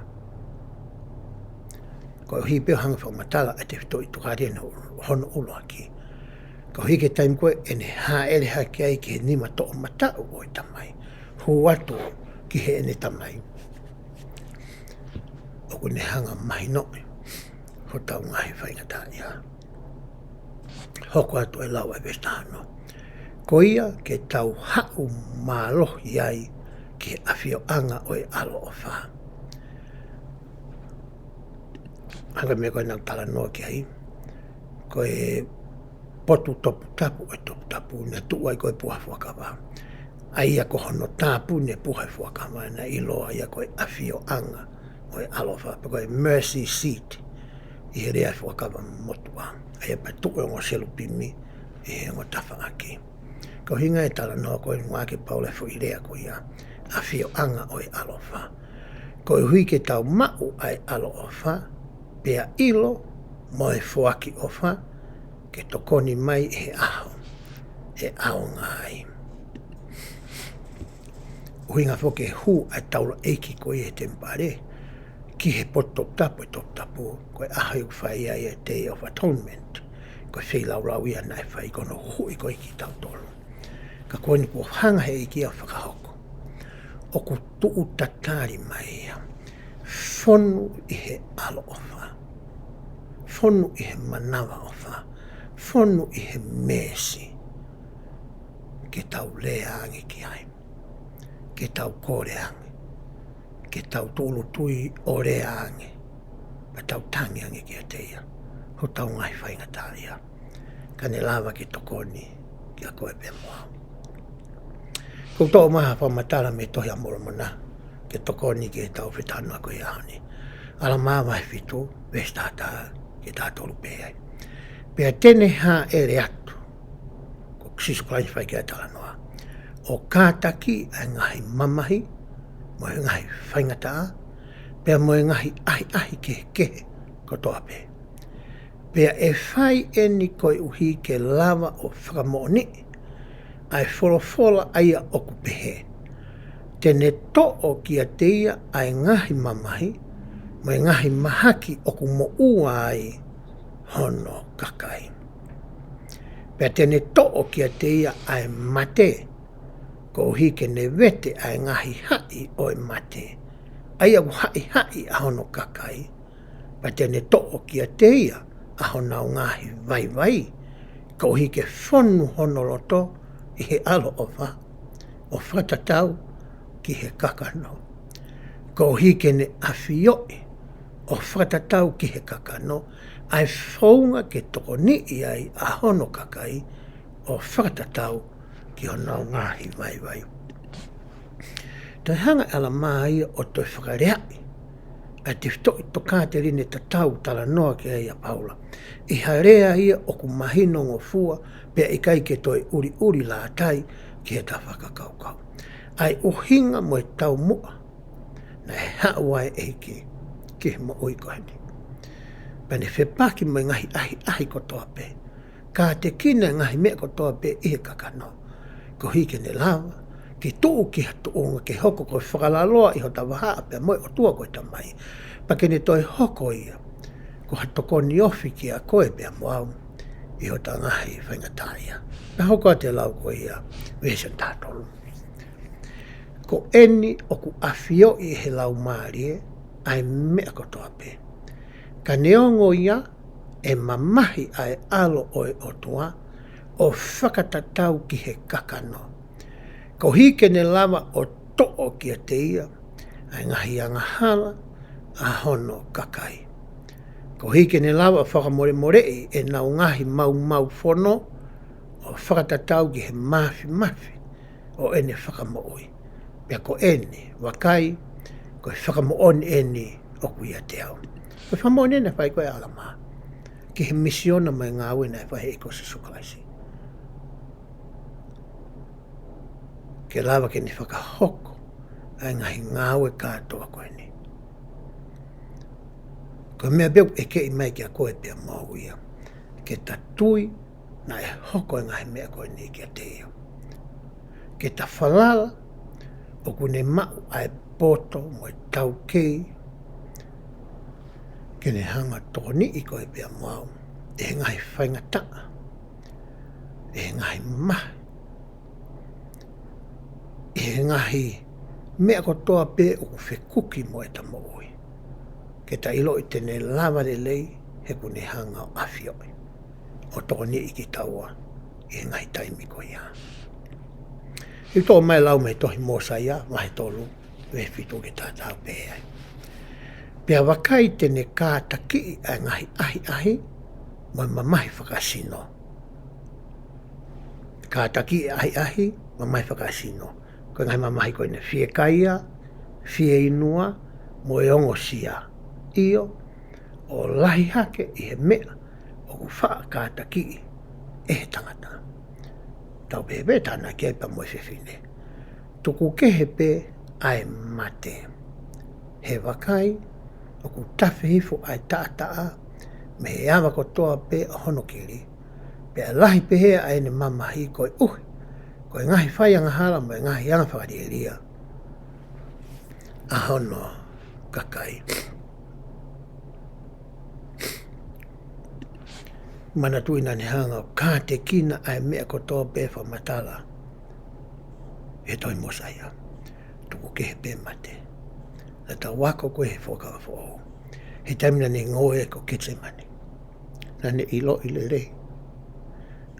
Koeʻuhi pē ʻo hanga ʻo fakamatala ʻa e tefitoʻi Tokāteline hono ʻuluaki. Koeʻuhi ko e taimi ko ē ʻene hāʻele hake ai ki he nima toʻomataʻu ʻo e Tamai, hū atu ki heʻene Tamai, ʻoku ne hanga ʻo mahinoʻi hotau ngaahi faingataʻaʻia. Hoko atu e lau ʻa e veesi taha ono. Ko ia ke tau haʻu mālohi ai ki he ʻafioʻanga ʻo e ʻaloʻofa. Hangē ko e meʻa ko ē naʻá ku talanoa ki ai, ko e potu toputapu ʻo e toputapu naʻe tuʻu ai ko ē puha fuakava. ʻA ia ko hono tāpuni e puha fuakava naʻe ʻiloa ia ko e ʻafioʻanga ʻo e ʻaloʻofa, pe ko e mercy seat ʻi he lea fuakava motuʻa. ʻA ia pea tuʻu e ongo selupimi ʻi he ongo tafaʻaki. Ko e ʻuhinga e talanoa ko ē ʻa e ngaahi ʻa Paula e foʻi lea ko ia, ʻafioʻanga ʻo e ʻaloʻofa. Koeʻuhi ke tau maʻu ʻa e ʻaloʻofa, pea ʻilo mo e foaki ʻofa, ke tokoni mai he ʻaho ʻe ʻaonga ai. ʻUhinga foki e hū ʻa e taulaʻeiki ko ia he temipale ki he potu toputapu, e toputapu, ko e ʻaho ʻoku fai ai e Day of Atonement, ko e feilaulau ia naʻe fai ko hono huhuʻi ko ia kitautolu. Ka ko eni kuo hanga he ʻEiki ia ʻo fakahoko. ʻOku tuʻu tatali mai ia. Fonu ʻi he ʻaloʻofa. Fonu ʻi he manavaʻofa. Fonu ʻi he meesi. Ke tau lea ange ki ai. Ke tau kole ange. Ke tau tūʻulutui ʻo lea ange. Pea tau tangi ange kiate ia. Hotau ngaahi faingataʻaʻia. Ka ne lava ke tokoni kiate koe pea mo au. ʻOku ou toʻo mai ha fakamatala mei he Tohi ʻa Molomona ke tokoni ki heʻetau fetalanoaʻaki he ʻaho ni. ʻAlamā vahe fitu, veesi taha taha ki he taha tolu pē ai. Pea te ne hāʻele atu, ko Sīsū Kalaisi fai ki ai e talanoa, ʻo kātaki ʻa e ngaahi mamahi, mo e ngaahi faingataʻa, pea mo e ngaahi ʻahiʻahi kehekehe kotoa pē. Pea ʻe fai eni koeʻuhi ke lava ʻo fakamoʻoniʻi ʻa e folofola ʻa ia ʻoku pehē, te ne toʻo kiate ia ʻa e ngaahi mamahi, mo e ngaahi mahaki ʻoku moʻua ai hono kakai. Pea te ne toʻo kiate ia ʻa e mate, koeʻuhi ke ne vete ʻa e ngaahi haʻi ʻo e mate, ʻa ia ʻoku haʻihaʻi ʻa hono kakai. Pea te ne toʻo kiate ia ʻa honau ngaahi vaivai, koeʻuhi ke fonu hono loto ʻi he ʻaloʻofa, ʻo fakatatau ki he kakano. Koeʻuhi ke ne ʻafioʻi, ʻo fakatatau ki he kakano, ʻa e founga ke tokoniʻi ai ʻa hono kakai, ʻo fakatatau ki honau ngaahi vaivai. Toe hanga ʻe ʻAlamā ia ʻo toe fakaleaʻi ʻa e tefitoʻi tokāteline tatau talanoa ki ai ʻa Paula, ʻi ha lea ia ʻoku mahinongofua pea ʻikai ke toe ʻuliʻuli lātai ki heʻeta fakakaukau. ʻA e ʻuhinga mo e taumuʻa naʻe haʻu ai e ʻEiki ki he moʻui ko eni. Pea ne fepaki mo e ngaahi ʻahiʻahi kotoa pē, kātekina e ngaahi meʻa kotoa pē ʻi he kakano, koeʻuhi ke ne lava ke tuʻu ki ha tuʻunga ke hoko ko e fakalaloa ʻi hota vahaʻa pea mo e ʻOtua ko e Tamai. Pea ke ne toe hoko ia ko ha tokoni ofi kiate koe pea mo au ʻi hota ngaahi faingataʻaʻia. Pea hoko atu e lau ko ia, veesi taha tolu. Ko eni ʻoku ʻafioʻi ʻe he Laumālie ʻa e meʻa kotoa pē. Ka neongo ia, ʻe mamahi ʻa e ʻAlo ʻo e ʻOtua ʻo fakatatau ki he kakano, koeʻuhi ke ne lava ʻo toʻo kiate ia ʻa e ngaahi angahala ʻa hono kakai, koeʻuhi ke ne lava ʻo fakamolemoleʻi ʻenau ngaahi maumau fono, ʻo fakatatau ki he māfimafi ʻo ʻene fakamoʻui. Pea ko eni, vakai, ko e fakamoʻoni eni ʻoku ʻiate au. Ko e fakamoʻoni eni naʻe fai ko ē ʻe ʻAlamā ki he misiona mo e ngāue naʻe fai ʻe he ʻEiki ko Sīsū Kalaisi, ke lava ke ne fakahoko ʻa e ngaahi ngāue kātoa ko eni. Ko e meʻa pē ʻoku ʻekeʻi mai kiate koe pea mo au ia, ke ta tui naʻe hoko e ngaahi meʻa ko eni kiate ia. Ke ta falala ʻoku ne maʻu ʻa e poto mo e taukei, ke ne hanga ʻo tokoniʻi koe pea mo au ʻi he ngaahi faingataʻa, ʻi he ngaahi mamahi, ʻi he ngaahi meʻa kotoa pē ʻoku fekuki mo ʻeta moʻui, ke ta ʻiloʻi te ne lava lelei he ʻoku ne hanga ʻo ʻafioʻi ʻo tokoniʻi kitaua ʻi he ngaahi taimi ko ia. ʻOku toʻo mai e lau mei he tohi Mōsaia, vahe tolu, veesi fitu ki he taha taha ʻo pehē ai: Pea vakai, te ne kātakiʻi ʻa e ngaahi ʻahiʻahi mo e mamahi fakasino. Kātakiʻi e ʻahiʻahi, mamahi fakasino. Ko e ngaahi mamahi ko eni: fiekaia, fieinua, mo e ongosia. ʻIo, ʻo lahi hake ʻi he meʻa ʻoku faʻa kātakiʻi ʻe he tangata. Tau pehē pē, tānaki ai pea mo e fefine. Tuku kehe pē ʻa e mate. He vakai, ʻoku tafe hifo ʻa e taʻataʻa mei he ava kotoa pē ʻo hono kili, Pea lahi pehē ʻa ʻene mamahi koeʻuhi ko e ngaahi fai angahala mo e ngaahi anga fakalielia ʻa hono kakai. Manatuʻi naʻa ne hanga ʻo kātekina ʻa e meʻa kotoa pē fakamatala he tohi Mōsaia. Tuku kehe pē mate. Naʻa tau ako ko ē he Fuakava Foʻou, he taimi naʻa ne ngoue ko Ketesemane, naʻa ne ʻiloʻi lelei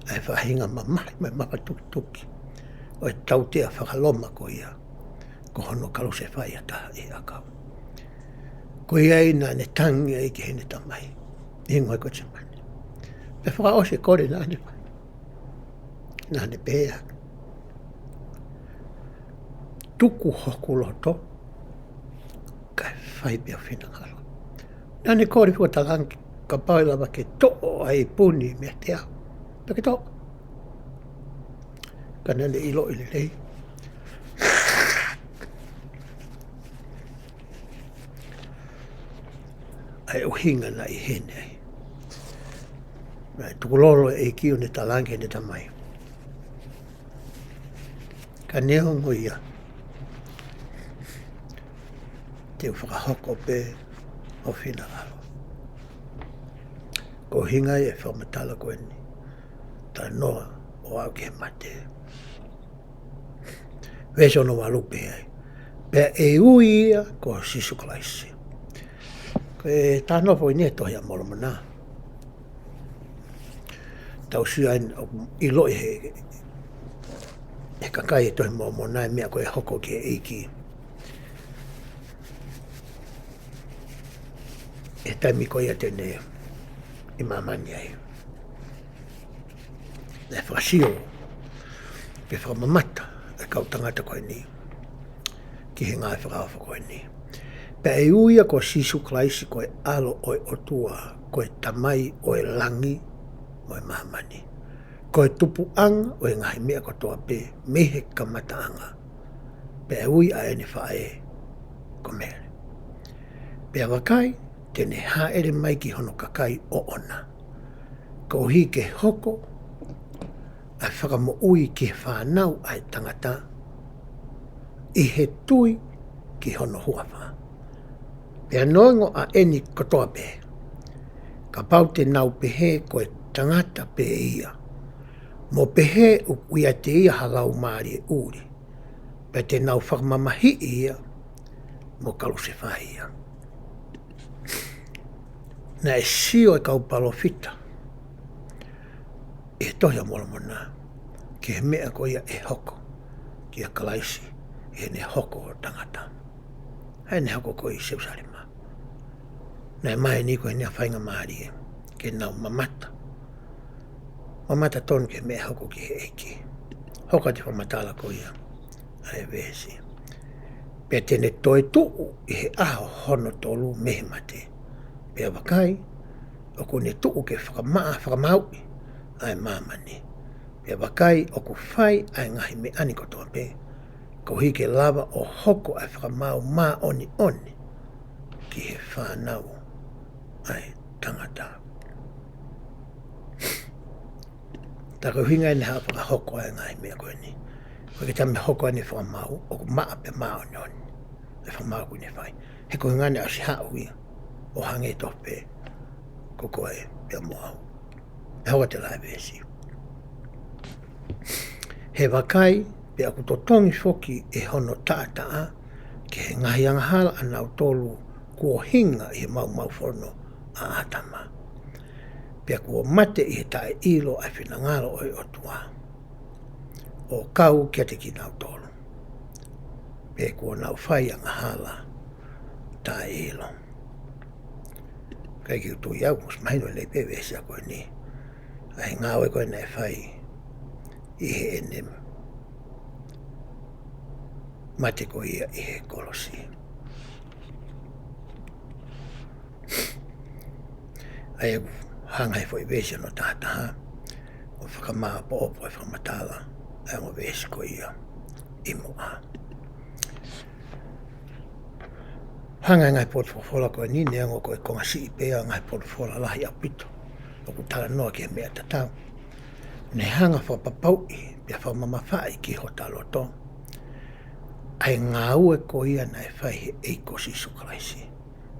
ʻa e faʻahinga mamahi mo e mamatukituki ʻo e tautea fakaLoma ko ia, ko hono kalusefai ʻa taha ʻi he ʻakau. Ko ia ai naʻa ne tangi ai ki heʻene Tamai ʻi he ngoue ko Ketesemane. Pea fakaʻosi e kole naʻa ne fai, naʻa ne pehē: Tuku hoku loto, kae fai pē ho finangalo. Naʻa ne kole foki ʻo talaange kapau ʻe lava ke toʻo ʻa e ipu ni meiate au, pea ke toʻo. Ka naʻa ne ʻiloʻi lelei ʻa e ʻuhinga naʻe ʻi heni ai. Naʻe tukulolo e ʻEiki ʻo ne talaange ki heʻene Tamai: Ka neongo ia, te u fakahoko pē ho finangalo. Ko e ʻuhinga ia e fakamatala ko eni, talanoa ʻo aʻu ki he mate. Veesi hono valu pē ai: Pea ʻe ui ia ko Sīsū Kalaisi. Ko e talanoa foki eni he Tohi ʻa Molomona. Tau sio ai ʻoku ʻiloʻi he, he kakai e Tohi Molomona e meʻa ko ē ʻe hoko ki he ʻEiki he taimi ko ia te ne ʻi māmani ai. Naʻe fakasio pe fakamamata e kau tangata ko eni ki he ngāue fakaofo ko eni. Pea ʻe ui ia ko Sīsū Kalaisi ko e ʻAlo ʻo e ʻOtua, ko e Tamai ʻo e langi mo e māmani, ko e tupuʻanga ʻo e ngaahi meʻa kotoa pē mei he kamataʻanga. Pea ʻe ui ʻa ʻene faʻē ko Mele. Pea vakai, te ne hāʻele mai ki hono kakai ʻoʻona, koeʻuhi ke hoko ʻa e fakamoʻui ki he fānau ʻa e tangata ʻi he tui ki hono huafa. Pea neongo ʻa eni kotoa pē, kapau te nau pehē ko e tangata pē ia, mo pehē ʻoku ʻiate ia ha laumālie ʻuli, pea te nau fakamamahiʻi ia mo kalusefai ia. Naʻe sio e kau palōfita ʻi he Tohi ʻa Molomona ki he meʻa ko ia ʻe hoko kia Kalaisi ʻi heʻene hoko ko e tangata, ʻi heʻene hoko ko ē ʻi Selusalema. Naʻe maheni ko ʻene faingamālie ke nau mamata, mamata tonu ki he meʻa ʻe hoko ki he ʻEiki. Hoko atu e fakamatala ko ia ʻa e veesi: Pea te ne toetuʻu ʻi he ʻaho hono tolu mei he mate. Pea vakai, ʻoku ne tuʻu ke fakamaʻa, fakamāuʻi ʻa e māmani. Pea vakai, ʻoku fai ʻa e ngaahi meʻa ni kotoa pē koeʻuhi ke lava ʻo hoko ʻa e fakamaau māʻoniʻoni ki he fānau ʻa e tangata. Tā ko e ʻuhinga eni haʻa fakahoko ʻa e ngaahi meʻa ko eni. Ko e ke tame hoko ʻene fakamaau, ʻoku maʻa pea māʻoniʻoni e fakamaau ʻoku ne fai. He ko e ʻuhinga eni ʻosi haʻu ia ʻo hangē tofu pē ko koe pea mo au. ʻE hoko atu e lave veesi: He vakai, pea ʻoku totongi foki ʻe hono taʻataʻa ki he ngaahi angahala ʻanautolu kuo hinga ʻi he maumaufono ʻa ʻĀtama. Pea kuo mate ʻi he taʻeʻilo ʻa e finangalo ʻo e ʻOtua ʻo kau kiate kinautolu. Pea kuo nau fai angahala taʻeʻilo. ʻIkai ke u tui au, ʻosi mahino lelei pē veesi ko eni ʻa e ngāue ko ē naʻe fai ʻi heʻene mate ko ia ʻi he kolosi. ʻA ia ʻoku hanga ʻe he foʻi veesi hono tahataha ʻo fakamāʻopoʻopo e fakamatala ʻa e ongo veesi ko ia ʻi muʻa. Hanga ʻe he ngaahi potu folofola ko eni, neongo ko e konga siʻi pē ʻa e ngaahi potu folofola lahi ʻaupito ʻoku talanoa ki he meʻa tatau, Ne hanga fakapapauʻi pea fakamamafaʻi ki hota loto ʻa e ngāue ko ia naʻe fai he ʻEiki ko Sīsū Kalaisi,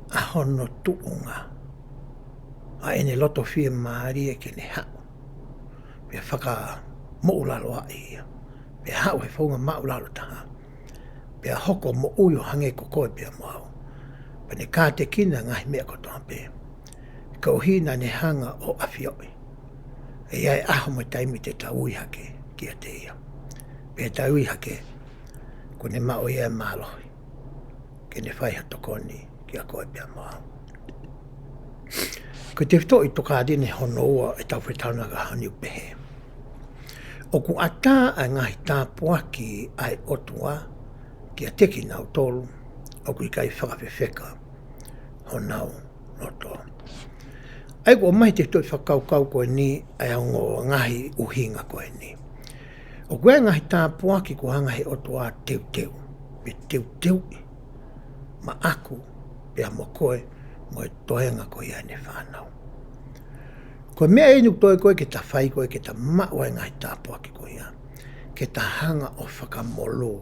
ʻa hono tuʻunga, ʻa ʻene loto fiemālie ke ne haʻu pea fakamoʻulaloaʻi ia, pea haʻu he founga māʻulalo taha, pea hoko moʻui ʻo hangē ko koe pea mo au. Pea ne kātekina ngaahi meʻa kotoa pē, koeʻuhi naʻa ne hanga ʻo ʻafioʻi ʻe ʻi ai e ʻaho mo e taimi te tau ui hake kiate ia, pea tau ui hake, kuo ne maʻu ia e mālohi ke ne fai ha tokoni kiate koe pea mo au. Ko e tefitoʻi tokāteline hono ua ʻetau fetalanoaʻaki ʻaho ni ʻoku pehē: ʻOku ʻatā ʻa e ngaahi tāpuaki ʻa e ʻOtua kiate kinautolu ʻoku ʻikai fakafefeka honau loto. ʻA ia ʻoku ʻomai he tefitoʻi fakakaukau ko eni ʻa e ongo ngaahi ʻuhinga ko eni. ʻOku ʻi ai e ngaahi tāpuaki kuo hanga he ʻOtua ʻo teuteu, pe teuteuʻi maʻaku pea mo koe, mo e toenga ko ia ʻene fānau. Ko e meʻa eni ʻoku toe ko ē ke ta fai ko ē ke ta maʻu ai e ngaahi tāpuaki ko ia, ke ta hanga ʻo fakamolū,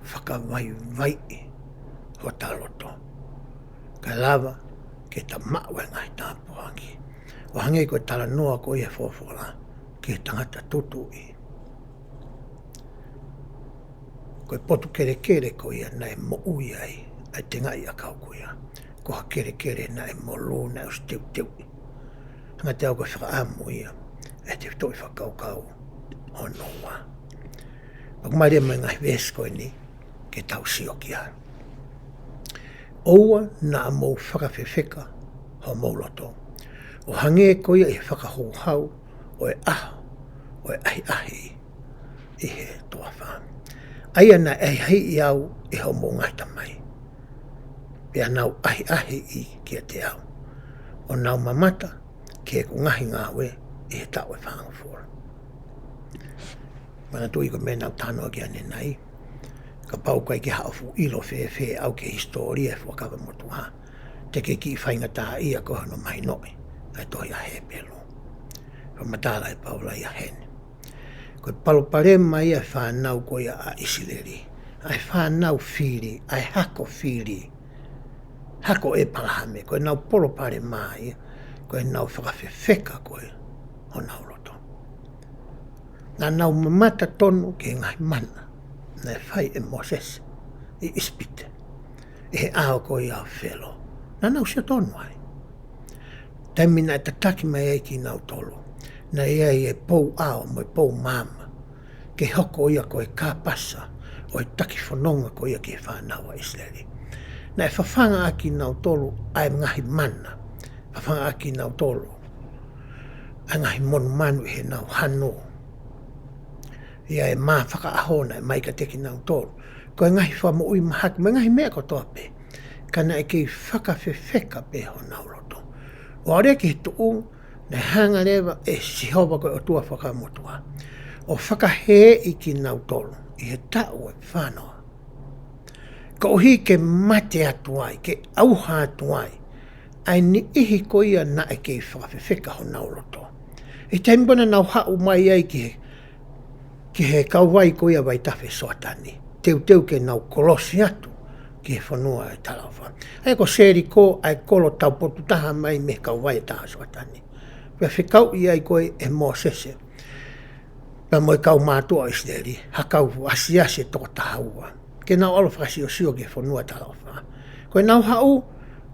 fakavaivaiʻi hota loto, kae lava ke ta maʻu ai e ngaahi tāpuaki. ʻO hangē ko e talanoa ko ia he Folofola, ki he tangata tutuʻi. Ko e potu kelekele ko ia naʻe moʻui ai ʻa e tengaʻi ʻakau ko ia, ko ha kelekele naʻe molū, naʻe ʻosi teuteuʻi. Hangē te u ʻai ko e fakaʻamu ia ʻa e tefitoʻi fakakaukau hono ua. ʻOku mālie mai e ngaahi veesi ko eni ke tau sio ki ai. ʻOua naʻa mou fakafefeka homou loto, ʻo hangē ko ia ʻi he fakahouhau ʻo e ʻaho ʻo e ʻahiʻahi ʻi he toafa, ʻa ia naʻe ʻahiʻahiʻi au ʻe hoʻomou ngaahi tamai, pea nau ʻahiʻahiʻi kiate au, ʻo nau mamata ki heʻeku ngaahi ngāue ʻi he taʻu ʻe fāngofulu. Manatuʻi ko e meʻa naʻa ku talanoa ki ai ʻanenai, kapau ʻoku ʻikai ke haʻo fuʻu ʻilo fēfē ʻaʻau ki he hisitōlia ʻo e Fuakava Motuʻa, te ke kiʻi faingataʻaʻia koe hono mahinoʻi ʻa e tohi ʻa Hepelū. Fakamatala ʻe Paula ia heni, ko e palopalema ia ʻa e fānau ko ia ʻa ʻIsileli, ʻa e fānau fili, ʻa e hako fili, hako ʻĒpalahame, ko ʻenau palopalema ia ko ʻenau fakafefeka ko ē honau loto. Naʻa nau mamata tonu ki he ngaahi mana naʻe fai ʻe Mōsese ʻi ʻIsipite, ʻi he ʻao ko ia ʻo Felo. Naʻa nau sio tonu ai. Taimi naʻe tataki mai ai kinautolu, naʻe ʻi ai e pou ʻao mo e pou maama, ke hoko ia ko e kāpasa ʻo e taki fononga ko ia ki he fānau ʻa ʻIsileli. Naʻe fafanga ʻaki kinautolu ʻa e ngaahi mana, fafanga ʻaki kinautolu ʻa e ngaahi monumanu ʻi heʻenau hanu, ʻi he mā fakaʻaho naʻe ʻomai kiate kinautolu. Ko e ngaahi fakamoʻui mahaki, mo e ngaahi meʻa kotoa pē, ka naʻe kei fakafefeka pē honau loto. ʻO aʻu leva ki he tuʻunga naʻe hanga leva ʻe Sihova ko e ʻOtua Fuakava Motuʻa ʻo fakahēʻi kinautolu ʻi he taʻu ʻe fā noa, koeʻuhi ke mate atu ai, ke ʻauha atu ai ʻa e niʻihi ko ia naʻe kei fakafefeka honau loto. ʻI he taimi ko ē naʻa nau haʻu mai ai ki he, ki he kauvai ko ia ʻa e vaitafe Soatani, teuteu ke nau kolosi atu ki he fonua ʻo e talaʻofa. ʻA ia ko Seliko ʻa e kolo taupotu taha mai mei he kauvai ʻe taha ʻo Soatani. Pea fekauʻi ai ko ē ʻe Mōsese pea mo e kau mātuʻa ʻo ʻIsileli ha kau asiasi ʻe toko taha ua, ke nau ʻalu ʻo fakasiosio ki he fonua talaʻofa. Ko ʻenau haʻu,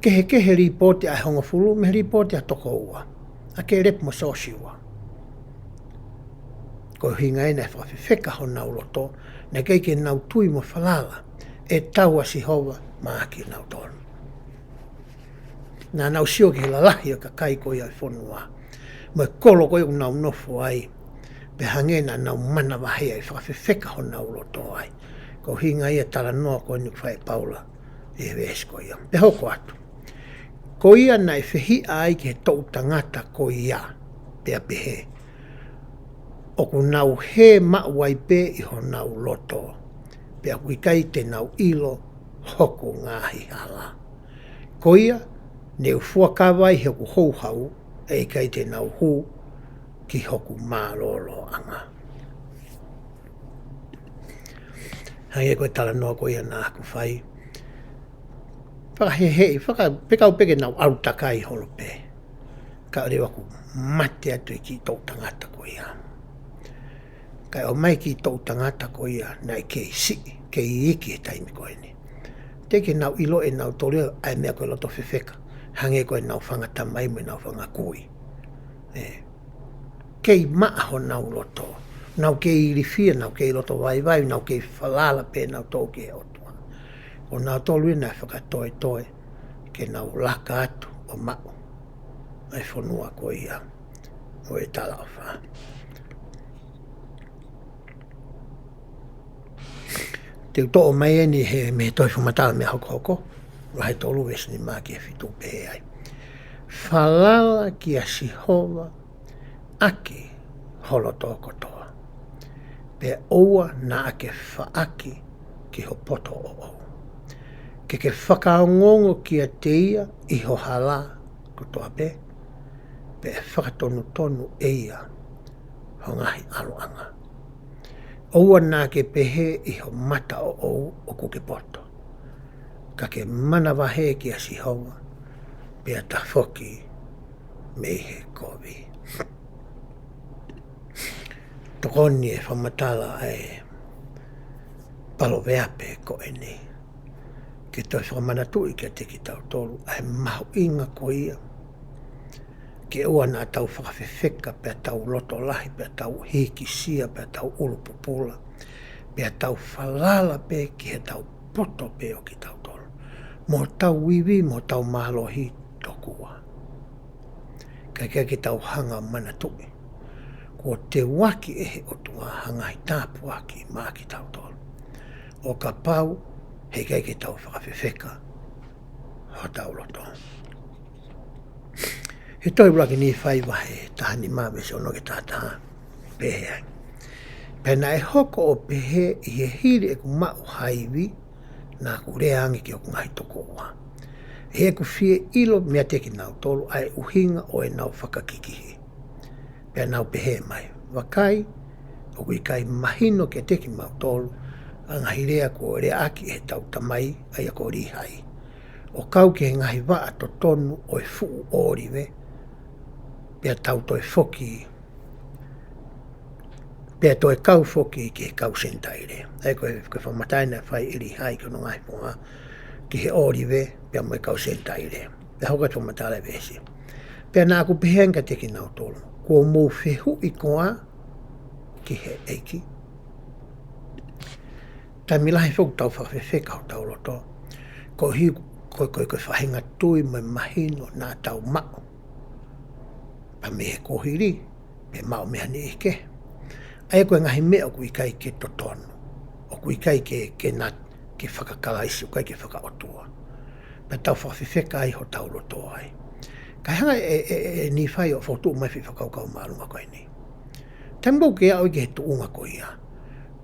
kehekehe e līpooti ʻa e hongofulu mei he līpooti ʻa e toko ua, ʻa Kēlepi mo Siosiua. Ko e ʻuhinga ia naʻe fakafefeka honau loto, naʻe ʻikai ke nau tui mo falala ʻe tau ʻa Sihova maʻa kinautolu. Naʻa nau sio ki he lalahi ʻo e kakai ko ia ʻo e fonua, mo e kolo ko ia ʻoku nau nofo ai, pea hangē naʻa nau manavahē ai, fakafefeka honau loto ai. Ko e ʻuhinga ia e talanoa ko eni ʻoku fai ʻe Paula ʻi he veesi ko ia. Pea hoko atu: Ko ia naʻe fehiʻa ai ki he toʻu tangata ko ia, pea pehē, ʻOku nau hē maʻu ai pē ʻi honau loto, pea ʻoku ʻikai te nau ʻilo hoku ngaahi hala. Ko ia, ne u fuakava ai ʻi hoku houhau, ʻe ʻikai te nau hū ki hoku mālōlōʻanga. Hangē ko e talanoa ko ia naʻa ku fai. Fakaheheʻi, faka-, fekau pē ke nau ʻalu takai holo pē. Ka ʻoua leva kuo mate atu e kiʻi toʻu tangata ko ia. Kae ʻomai kiʻi toʻu tangata ko ia naʻe kei siʻi, kei iiki he taimi ko eni. Teʻeki ke nau ʻilo ʻe nautolu ʻa e meʻa ko e loto fefeka. Hangē ko ʻenau fanga tamai mo ʻenau fanga kui. ʻE, kei maʻa honau loto. Nau kei ilifia, nau kei loto vaivai, nau kei falala pē nautolu ki he ʻOtua. Ko nautolu ia naʻe fakatoetoe ke nau laka atu ʻo maʻu ʻa e fonua ko ia ʻo e talaʻofa. Te u toʻo mai eni he, mei he tohi Fakamatala Meʻa Hokohoko, vahe tolu veesi nima ki he fitu, pehē ai: Falala kia Sihova ʻaki ho loto kotoa, pea ʻoua naʻa ke faʻaki ki ho poto ʻoʻou. Ke ke fakaongoongo kiate ia ʻi ho hala kotoa pē, pea ʻe fakatonutonu ʻe ia ho ngaahi ʻaloʻanga. ʻOua naʻa ke pehē ʻi ho mata ʻoʻou ʻoku ke poto, ka ke manavahē kia Sihova, pea tafoki mei he kovi. Tokoni e fakamatala ʻa e Paloveape ko eni ke toe fakamanatuʻi kiate kitautolu ʻa e mahuʻinga ko ia ke ʻoua naʻa tau fakafefeka, pea tau loto lahi, pea tau hikisia, pea tau ʻulu pupula, pea tau falala pē ki heʻetau poto pē ʻo kitautolu, mo hotau ivi, mo hotau mālohi tokua. Kae ʻikai ke tau hanga ʻo manatuʻi kuo teuaki ʻe he ʻOtua ha ngaahi tāpuaki maʻa kitautolu, ʻo kapau heʻikai ke tau fakafefeka hotau loto. He tohi ʻuluaki Nīfai vahe taha nima veesi ono ki he taha taha, pehē ai: Pea naʻe hoko ʻo pehē ʻi he hili ʻeku maʻu ha ivi, naʻa ku lea ange ki hoku ngaahi tokoua, ʻi heʻeku fie ʻilo meiate kinautolu ʻa e ʻuhinga ʻo ʻenau fakakikihi. Pea nau pehē mai: Vakai, ʻoku ʻikai mahino kiate kimautolu ʻa e ngaahi lea kuo leaʻaki ʻe heʻetau tamai, ʻa ia ko Līhai, ʻo kau ki he ngaahi vaʻa totonu ʻo e fuʻu ʻōlive, pea tau toe foki, pea toe kau foki ki he kau Senitaile. ʻA ia ko e, ko e fakamatala naʻe fai ʻe Līhai ki hono ngaahi foha ki he ʻōlive pea mo e kau Senitaile. Pea hoko atu e fakamatala ʻa e veesi: Pea naʻa ku pehē ange kiate kinautolu, Kuo mou fehuʻi koā ki he ʻEiki? Taimi lahi foki ʻoku tau fakafefeka hotau loto koeʻuhi ko e, ko e, ko e faʻahinga tui mo e mahino naʻa tau maʻu, pea mei he kuohili, pe maʻu mei ha niʻihi kehe, ʻa ia ko e ngaahi meʻa ʻoku ʻikai ke totonu, ʻoku ʻikai ke, ke na, ke fakakalaisi, ʻoku ʻikai ke fakaʻotua. Pea tau fakafefeka ai hotau loto ai. Kae hanga ʻe, ʻe, ʻe, ʻe Nīfai ʻo fokotuʻu mai e foʻi fakakaukau māʻolunga ko eni. Taimi ʻoku ke aʻu ai ki he tuʻunga ko ia,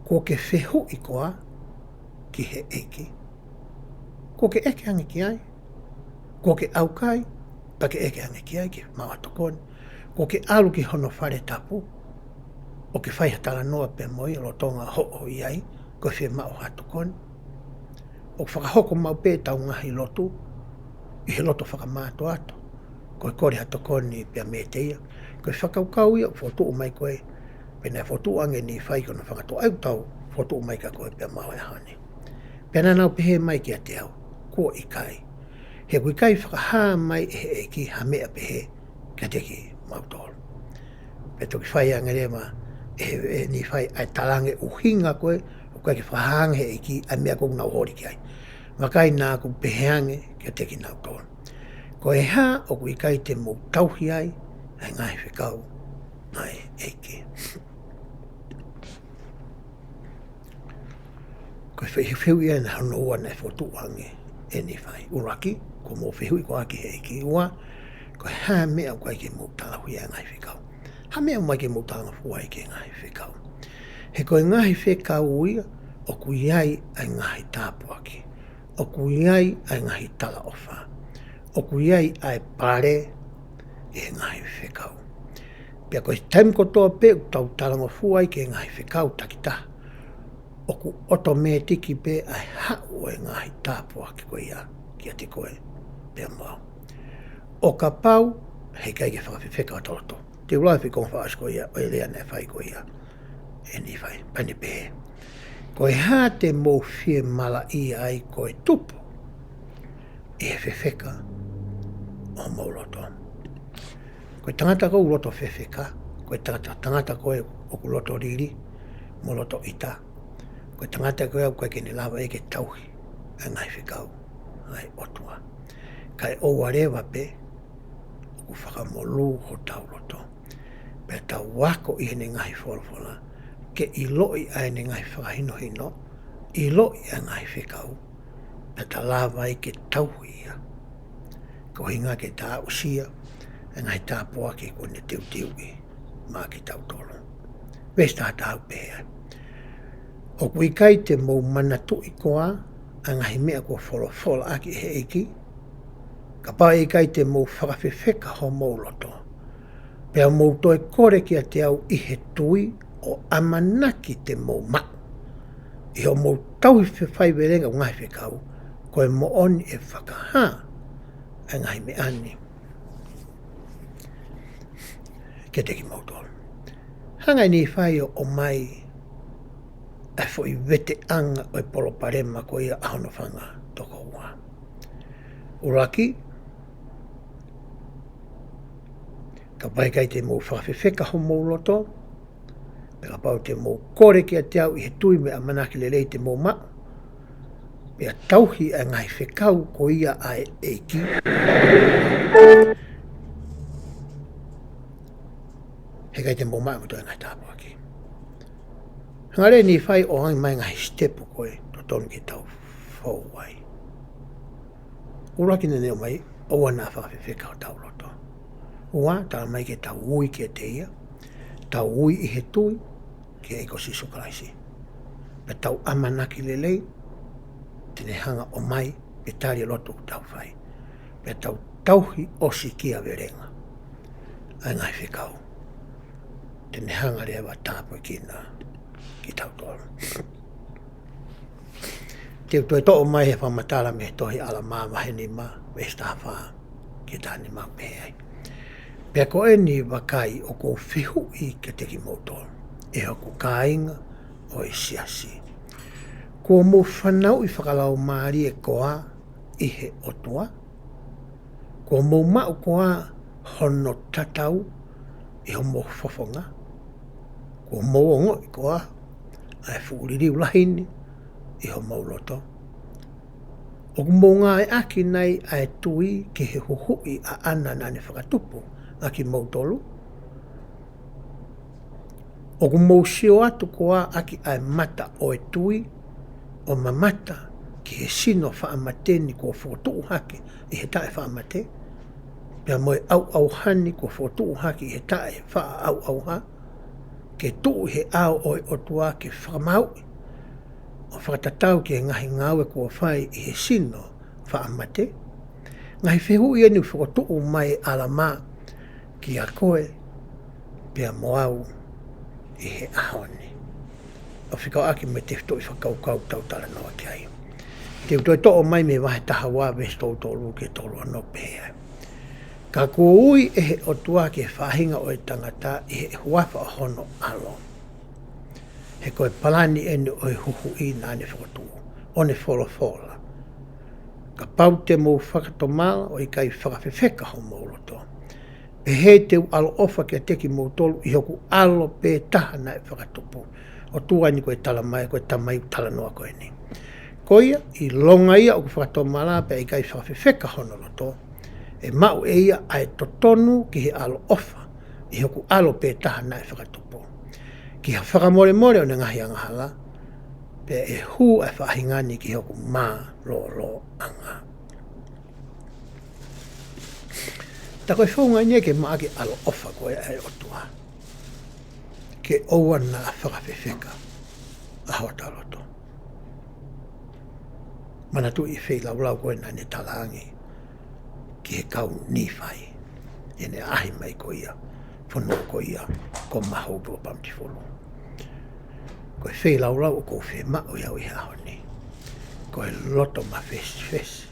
kuo ke fehuʻi koā ki he ʻEiki? Kuo ke ʻeke ange ki ai? Kuo ke ʻaukai pea ke ʻeke ange ki ai ke maʻu ha tokoni? Kuo ke ʻalu ki hono fale tapu ʻo ke fai ha talanoa pea mo ia lolotonga hoʻo ʻi ai ko e fiemaʻu ha tokoni? ʻOku fakahoko maʻu pē ʻetau ngaahi lotu ʻi he loto fakamātoato, ko e kole ha tokoni pea meiate ia. Ko e fakakaukau ia ʻoku fokotuʻu mai ko ē, pea naʻe fokotuʻu ange ʻe Nīfai ki hono fanga tokoua, ʻoku tau fokotuʻu mai kia koe pea mo au he ʻaho ni. Pea naʻa nau pehē mai kiate au, Kuo ʻikai. He ʻoku ʻikai fakahā mai ʻe he ʻEiki ha meʻa pehē kiate kimautolu. Pea toki fai ange leva ʻe, ʻe Nīfai ʻa e talaange ʻuhinga ko ē ʻoku ʻikai ke fakahā ange ʻe he ʻEiki ʻa e meʻa ʻoku nau holi ki ai. Vakai, naʻa ku pehē ange kiate kinautolu, Ko e hā ʻoku ʻikai te mou tauhi ai ʻa e ngaahi fekau ʻa e ʻEiki? Ko e fehuʻi ia naʻe hono ua naʻe fokotuʻu ange ʻe Nīfai. ʻUluaki, kuo mou fehuʻi koā ki he ʻEiki? Ua, ko e hā e meʻa ʻoku ʻikai ke mou tauhi ai ʻa e ngaahi fekau? Hā e meʻa ʻoku ʻikai ke mou talangofua ai ki he ngaahi fekau? He ko e ngaahi fekau ia ʻoku ʻi ai ʻa e ngaahi tāpuaki, ʻoku ʻi ai ʻa e ngaahi talaʻofa, ʻoku ʻi ai ʻa e pale ʻi he ngaahi fekau. Pea ko e taimi kotoa pē ʻoku tau talangofua ai ki he ngaahi fekau takitaha, ʻoku ʻotomētiki pē ʻa e haʻu ʻo e ngaahi tāpuaki ko ia kiate koe pea mo au. ʻO kapau heʻikai ke fakafefeka hotau loto. Te u lau e foʻi konga fakaʻosi ko ia ʻo e lea naʻe fai ko ia ʻe Nīfai, pea ne pehē: Ko e hā te mou fiemalaʻia ai ko e tupu ʻi he fefeka ʻo homou loto? Ko e tangata ʻoku loto fefeka, ko e tangata, tangata ko ē ʻoku loto lili mo loto ʻita, ko e tangata ko ē ʻoku ʻikai ke ne lava ia ke tauhi ʻa e ngaahi fekau ʻa e ʻOtua. Kae ʻoua leva pē ʻoku fakamolū hotau loto, pea tau ako ʻi heʻene ngaahi folofola, ke ʻiloʻi ʻa ʻene ngaahi fakahinohino, ʻiloʻi ʻa e ngaahi fekau, pea ta lava ai ke tauhi ia, ko e ʻuhinga ke ta aʻusia ʻa e ngaahi tāpuaki kuo ne teuteuʻi maʻa kitautolu. Veesi taha taha ʻoku pehē ai: ʻOku ʻikai te mou manatuʻi koā ʻa e ngaahi meʻa kuo folofola ʻaki ʻe he ʻEiki? Kapau ʻe ʻikai te mou fakafefeka homou loto, pea mou toe kole kiate au ʻi he tui, ʻo ʻamanaki te mou maʻu ʻi hoʻomou tauhi fefaivelenga ʻa e ngaahi fekau, ko e moʻoni ʻe fakahā ʻa e ngaahi meʻa ni kiate kimoutolu. Hanga ʻe Nīfai ʻo ʻomai ʻa e foʻi veteʻanga ʻo e palopalema ko ia ʻa hono fanga tokoua. ʻUluaki, kapau ʻe ʻikai te mou fakafefeka homou loto, pea kapau te mou kole kiate au ʻi he tui mo e ʻamanaki lelei te mou maʻu, pea tauhi ʻa e ngaahi fekau ko ia ʻa e ʻEiki, heʻikai te mou maʻu ʻe moutolu ʻa e ngaahi tāpuaki. Hanga leva ʻe Nīfai ʻo ʻomai ʻa e ngaahi sitepu ko ē ʻoku totonu ke tau fou ai. ʻUluaki naʻa ne ʻomai, ʻoua naʻa fakafefeka hotau loto. Ua, talamai ke tau ui kiate ia, tau ui ʻi he tui ki he ʻEiki ko Sīsū Kalaisi, pea tau ʻamanaki lelei te ne hanga ʻo ʻomai pe tali e lotu ʻoku tau fai, pea tau tauhi ʻosikiavelenga ʻa e ngaahi fekau, te ne hanga leva ʻo tāpuekina kitautolu. Te u toe toʻo mai he fakamatala mei he tohi ʻAlamā vahe nima, veesi taha fā ki he taha nima, ʻoku pehē ai: Pea ko eni, vakai, ʻoku ou fehuʻi kiate kimoutolu, ʻe hoku kāinga ʻo e siasi, kuo mou fanauʻi fakalaumālie koā ʻi he ʻOtua? Kuo mou maʻu koā hono tatau ʻi homou fofonga? Kuo mou ongoʻi koā ʻa e fuʻu liliu lahi ni ʻi homou loto? ʻOku mou ngāueʻaki nai ʻa e tui ki he huhuʻi ʻaʻana naʻa ne fakatupu ʻa kimoutolu? ʻOku mou sio atu koā ʻaki ʻa e mata ʻo e tui, ʻo mamata ki he sino faʻa mate ni kuo fokotuʻu hake ʻi he taʻe faʻa mate, pea mo e ʻauʻauha ni kuo fokotuʻu hake ʻi he taʻe faʻa ʻauʻauha, ke tuʻu ʻi he ʻao ʻo e ʻOtua ke fakamāuʻi ʻo fakatatau ki he ngaahi ngāue kuo fai ʻi he sino faʻa mate? Ngaahi fehuʻi eni ʻoku fokotuʻu mai ʻe ʻAlamā kiate koe pea mo au ʻi he ʻaho ni, ʻo fekauʻaki mo e tefitoʻi fakakaukau ʻoku tau talanoa ki ai. Te u toe toʻo mai mei he vahe taha ua, veesi tolu tolu ki he tolu ono, ʻoku pehē ai: Ka kuo ui ʻe he ʻOtua ki he faʻahinga ʻo e tangata ʻi he huafa ʻo hono ʻAlo. He ko e palani eni ʻo e huhuʻi naʻa ne fokotuʻu, ʻo ne folofola: Kapau te mou fakatomala ʻo ʻikai fakafefeka homou loto, pehē te u ʻaloʻofa kiate kimoutolu ʻi hoku ʻAlo pē taha naʻe fakatupu. ʻOtua eni ko e talamai, ko e Tamai ʻoku talanoa ko eni. Ko ia, ʻilonga ia ʻoku fakatomala pea ʻikai fakafefeka hono loto, ʻe maʻu ʻe ia ʻa e totonu ki he ʻaloʻofa ʻi hoku ʻAlo pē taha naʻe fakatupu, ki ha fakamolemole ʻo ʻene ngaahi angahala, pea ʻe hū ʻa e faʻahinga ni ki hoku mālōlōʻanga. Tā ko e founga eni ia ke maʻa ke ʻaloʻofa koe ʻa e ʻOtua, ke ʻoua naʻa fakafefeka ʻa hota loto. Manatuʻi e feilaulau ko ē naʻa ne talaange ki he kau Nīfai ʻi heʻene ʻaʻahi mai ko ia, ono ko ia, ko Mahupu ʻo Pamutifulu. Ko e feilaulau ʻoku ou fiemaʻu ʻe au ʻi he ʻaho ni, ko e loto mafesifesi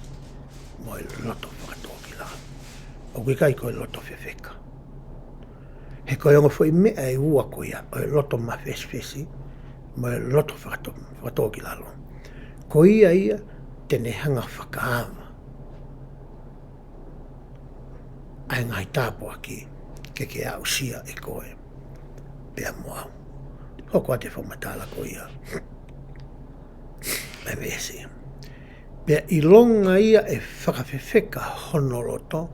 mo e loto fakatōkilalo. ʻOku ʻikai ko e loto fefeka. He ko e ongo foʻi meʻa ʻe ua ko ia, ʻo e loto mafesifesi mo e loto fakato-, fakatōkilalo, ko ia ia te ne hanga ʻo fakaava ʻa e ngaahi tāpuaki ke ke aʻusia ʻe koe pea mo au. Hoko atu e fakamatala ko ia ʻa e veesi. Pea ʻilonga ia ʻe fakafefeka hono loto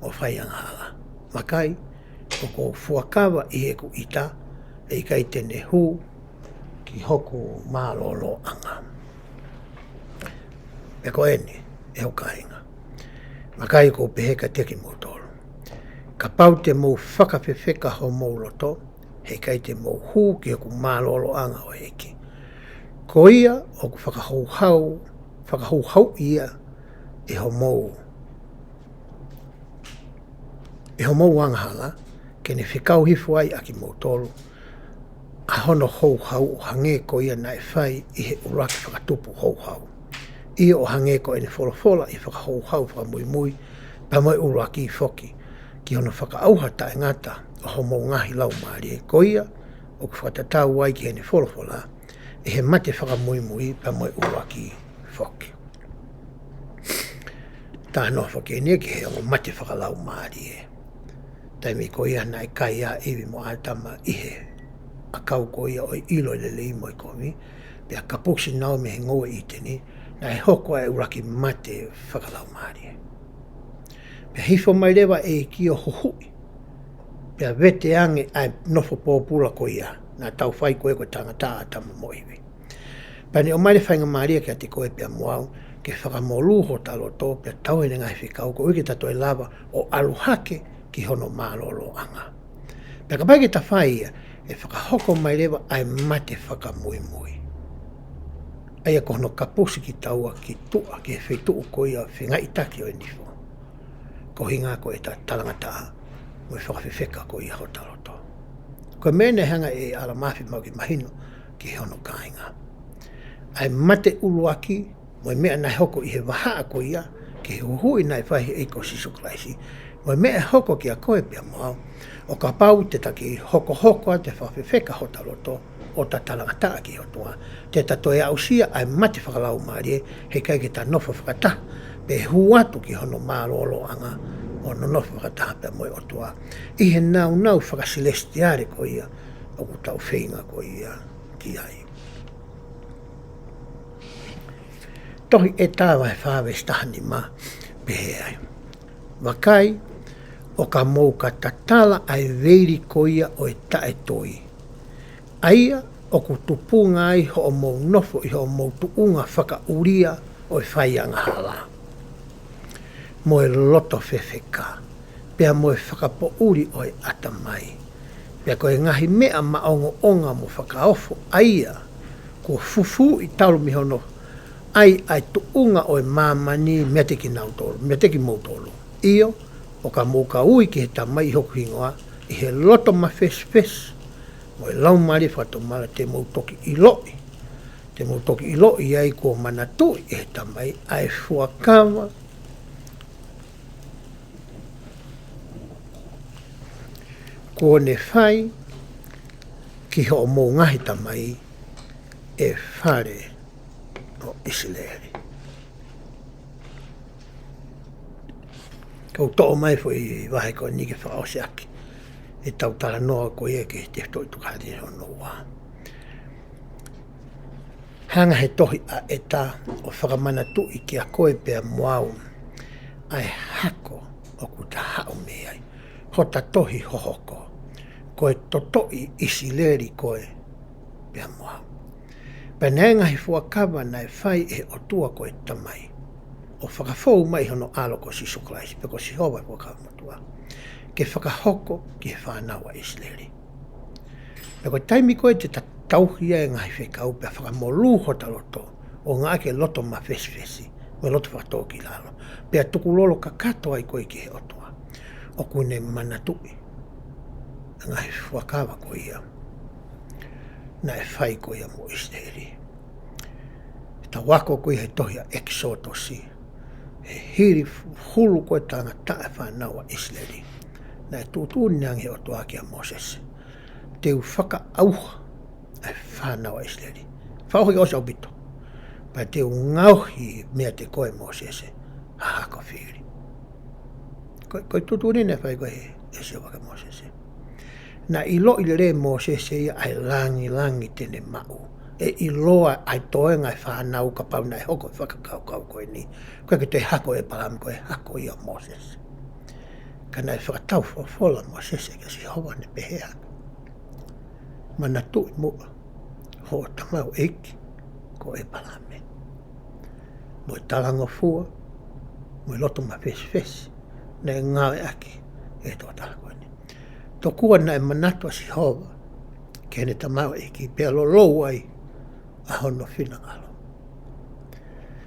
ʻo fai angahala. Vakai, ʻoku ou fuakava ʻi heʻeku ʻita, ʻe ʻikai te ne hū ki hoku mālōlōʻanga. Pea ko eni, ʻe hoku kāinga, vakai, ʻoku ou pehē kiate kimoutolu, kapau te mou fakafefeka homou loto, he ʻikai te mou hū ki hoku mālōlōʻanga ʻo e ʻEiki. Ko ia ʻoku fakahouhau, fakahouhau ia ʻe homou, ʻe homou angahala, ke ne fekau hifo ai ʻa kimoutolu ʻa hono houhau, ʻo hangē ko ia naʻe fai ʻi he ʻuluaki fakatupu houhau. ʻIo, ʻo hangē ko ʻene folofola ʻi he fakahouhau fakamuimui, pea mo e ʻuluaki foki, ki hono fakaʻauha taʻengata ʻo homou ngaahi laumālie, ko ia ʻoku fakatatau ai ki heʻene folofola ʻi he mate fakamuimui, pea mo e ʻuluaki foki. Talanoa foki eni ki he ongo mate fakalaumālie. Taimi ko ia naʻe kai ai ʻa ʻIvi mo ʻĀtama ʻi he ʻakau ko ia ʻo e ʻilo e lelei mo e kovi, pea kapusi kinaua mei he ngoue ʻi ʻĪteni, naʻe hoko ai e ʻuluaki mate fakalaumālie. Pea hifo mai leva e ʻEiki ʻo huhuʻi, pea vete ange ʻa e nofo pōpula ko ia naʻa tau fai ko ē ko e tangata, ʻĀtama mo ʻIvi. Pea ne ʻomai e faingamālie kiate koe pea mo au, ke fakamolū hota loto, pea tauhi ʻene ngaahi fekau, koeʻuhi ke ta toe lava ʻo ʻalu hake ki hono mālōlōʻanga. Pea kapau ʻe ʻikai ke ta fai ia, ʻe fakahoko mai leva ʻa e mate fakamuimui. ʻA ia ko hono kapusi kitaua ki tuʻa, ki he feituʻu ko ia fengaiʻitaki ʻo e nifo, ko e ʻuhinga ko ʻeta talangataʻa mo e fakafefeka ko ia hota loto. Ko e meʻa naʻe hanga ʻe ʻAlamā ʻo maʻu ke mahino ki hono kāinga. ʻA e mate ʻuluaki, mo e meʻa naʻe hoko ʻi he vahaʻa ko ia, ki he huhuʻi naʻe fai ʻe he ʻEiki ko Sīsū Kalaisi, mo e meʻa ʻe hoko kiate koe pea mo au, ʻo kapau te ta kei hokohoko atu e fakafefeka hota loto, ʻo ta talangataʻa ki he ʻOtua, te ta toe aʻusia ʻa e mate fakalaumālie, he ʻikai ke ta nofo fakataha, pe hū atu ki hono mālōlōʻanga, ʻo nonofo fakataha pea mo e ʻOtua ʻi he nāunau fakasilesitiale ko ia ʻoku tau feinga ko ia ki ai. Tohi ʻEta vahe fā veesi taha nima, pehē ai: Vakai, ʻo ka mou ka tatala ʻa e veili ko ia ʻo e taʻetoi, ʻa ia ʻoku tupunga ai hoʻomou nofo ʻi hoʻomou tuʻunga fakaʻulia ʻo e fai angahala, mo e loto fefeka, pea mo e fakapoʻuli ʻo e ʻatamai, pea ko e ngaahi meʻa maʻongoʻonga mo fakaofo, ʻa ia kuo fufuuʻi talu mei hono ʻai ʻa e tuʻunga ʻo e māmani meiate kinautolu, meiate kimoutolu. ʻIo, ʻo ka mou ka ui ki he Tamai ʻi hoku hingoa, ʻi he loto mafesifesi mo e laumālie fakatomala, te mou toki ʻiloʻi, te mou toki ʻiloʻi ai kuo manatuʻi ʻe he Tamai ʻa e fuakava kuo ne fai ki hoʻomou ngaahi tamai, ʻe fale ʻo ʻIsileli. Kau toʻo mai foʻi vahe ko eni ke fakaʻosi ʻaki ʻetau talanoa ko ia ki he tefitoʻi Tokāteline hono ua. Hanga ʻe he tohi ʻa ʻEta ʻo fakamanatuʻi kiate koe pea mo au ʻa e hako ʻoku ta haʻu mei ai, hota tohi hohoko, ko e totoʻi ʻIsileli koe pea mo au. Pea naʻe ngaahi fuakava naʻe fai ʻe he ʻOtua ko e Tamai, ʻo fakafou mai hono ʻAlo ko Sīsū Kalaisi, pe ko Sihova Fuakava Motuʻa, ke fakahoko ki he fānau ʻa ʻIsileli. Pea ko e taimi ko ē te ta tauhi ai e ngaahi fekau pea fakamolū hota loto, ʻo ngāueʻaki e loto mafesifesi mo e loto fakatōkilalo, pea tukulolo kakato ai koe ki he ʻOtua, ʻoku ne manatuʻi ngaahi fuakava ko ia naʻe fai ko ia mo ʻIsileli. Tau ako ko ia he tohi ʻa ʻEkisotosi, he hili hulu ko e tangata e fānau ʻa ʻIsileli, naʻe tuʻutuʻuni ange he ʻOtua kia Mōsese: Te u fakaʻauha e fānau ʻa ʻIsileli. Fakaʻauha ke ʻosi ʻaupito, pea te u ngaohi meiate koe Mōsese ha hako fili. Ko, ko e tuʻutuʻuni naʻe fai ko ē ʻe Sihova kia Mōsese. Naʻe ʻiloʻi lelei ʻe Mōsese ia ʻa e langilangi te ne maʻu. ʻE ʻiloa ʻa e toenga e fānau kapau naʻe hoko e fakakaukau ko eni. Ko e ke te hako ʻe ʻEpalame, ko e hako ia ʻo Mōsese. Ka naʻe fakatau folofola ʻa Mōsese kia Sihova, ne pehē ange: Manatuʻi muʻa hoʻo tamaioʻeiki ko ʻEpalame, mo e talangofua, mo e loto mafesifesi naʻe ngāueʻaki ʻe he tokotaha ko eni. Tokua naʻe manatu ʻa Sihova ki heʻene tamaioʻeiki, pea lolou ai ʻa hono finangalo.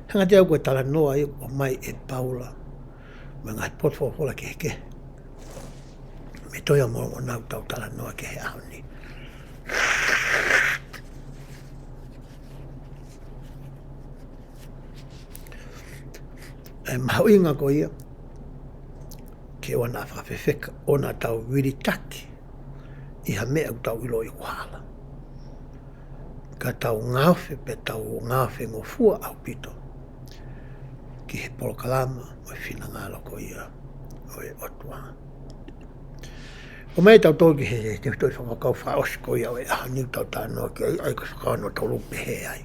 Hangē ko e talanoa ia ʻoku ʻomai ʻe Paula mei he ngaahi potu folofola kehekehe mei he Tohi ʻa Molomona ʻoku tau talanoa ki ai he ʻaho ni. ʻE mahuʻinga ko ia ke ʻoua naʻa fakafefeka, ʻoua naʻa tau vilitaki ʻi ha meʻa ʻoku tau ʻiloʻi ʻoku hala, ka tau ngaofe, pea tau ngaofe ngofua ʻaupito ki he polokalama mo e finangalo ko ia ʻo e ʻOtua. ʻOmai ʻe tautolu ki he, he, he tefitoʻi fakakaukau fakaʻosi ko ia ʻo e ʻaho ni ʻoku tau talanoa ki ai, ʻa ia ko e fakaonotolu, pehē ai: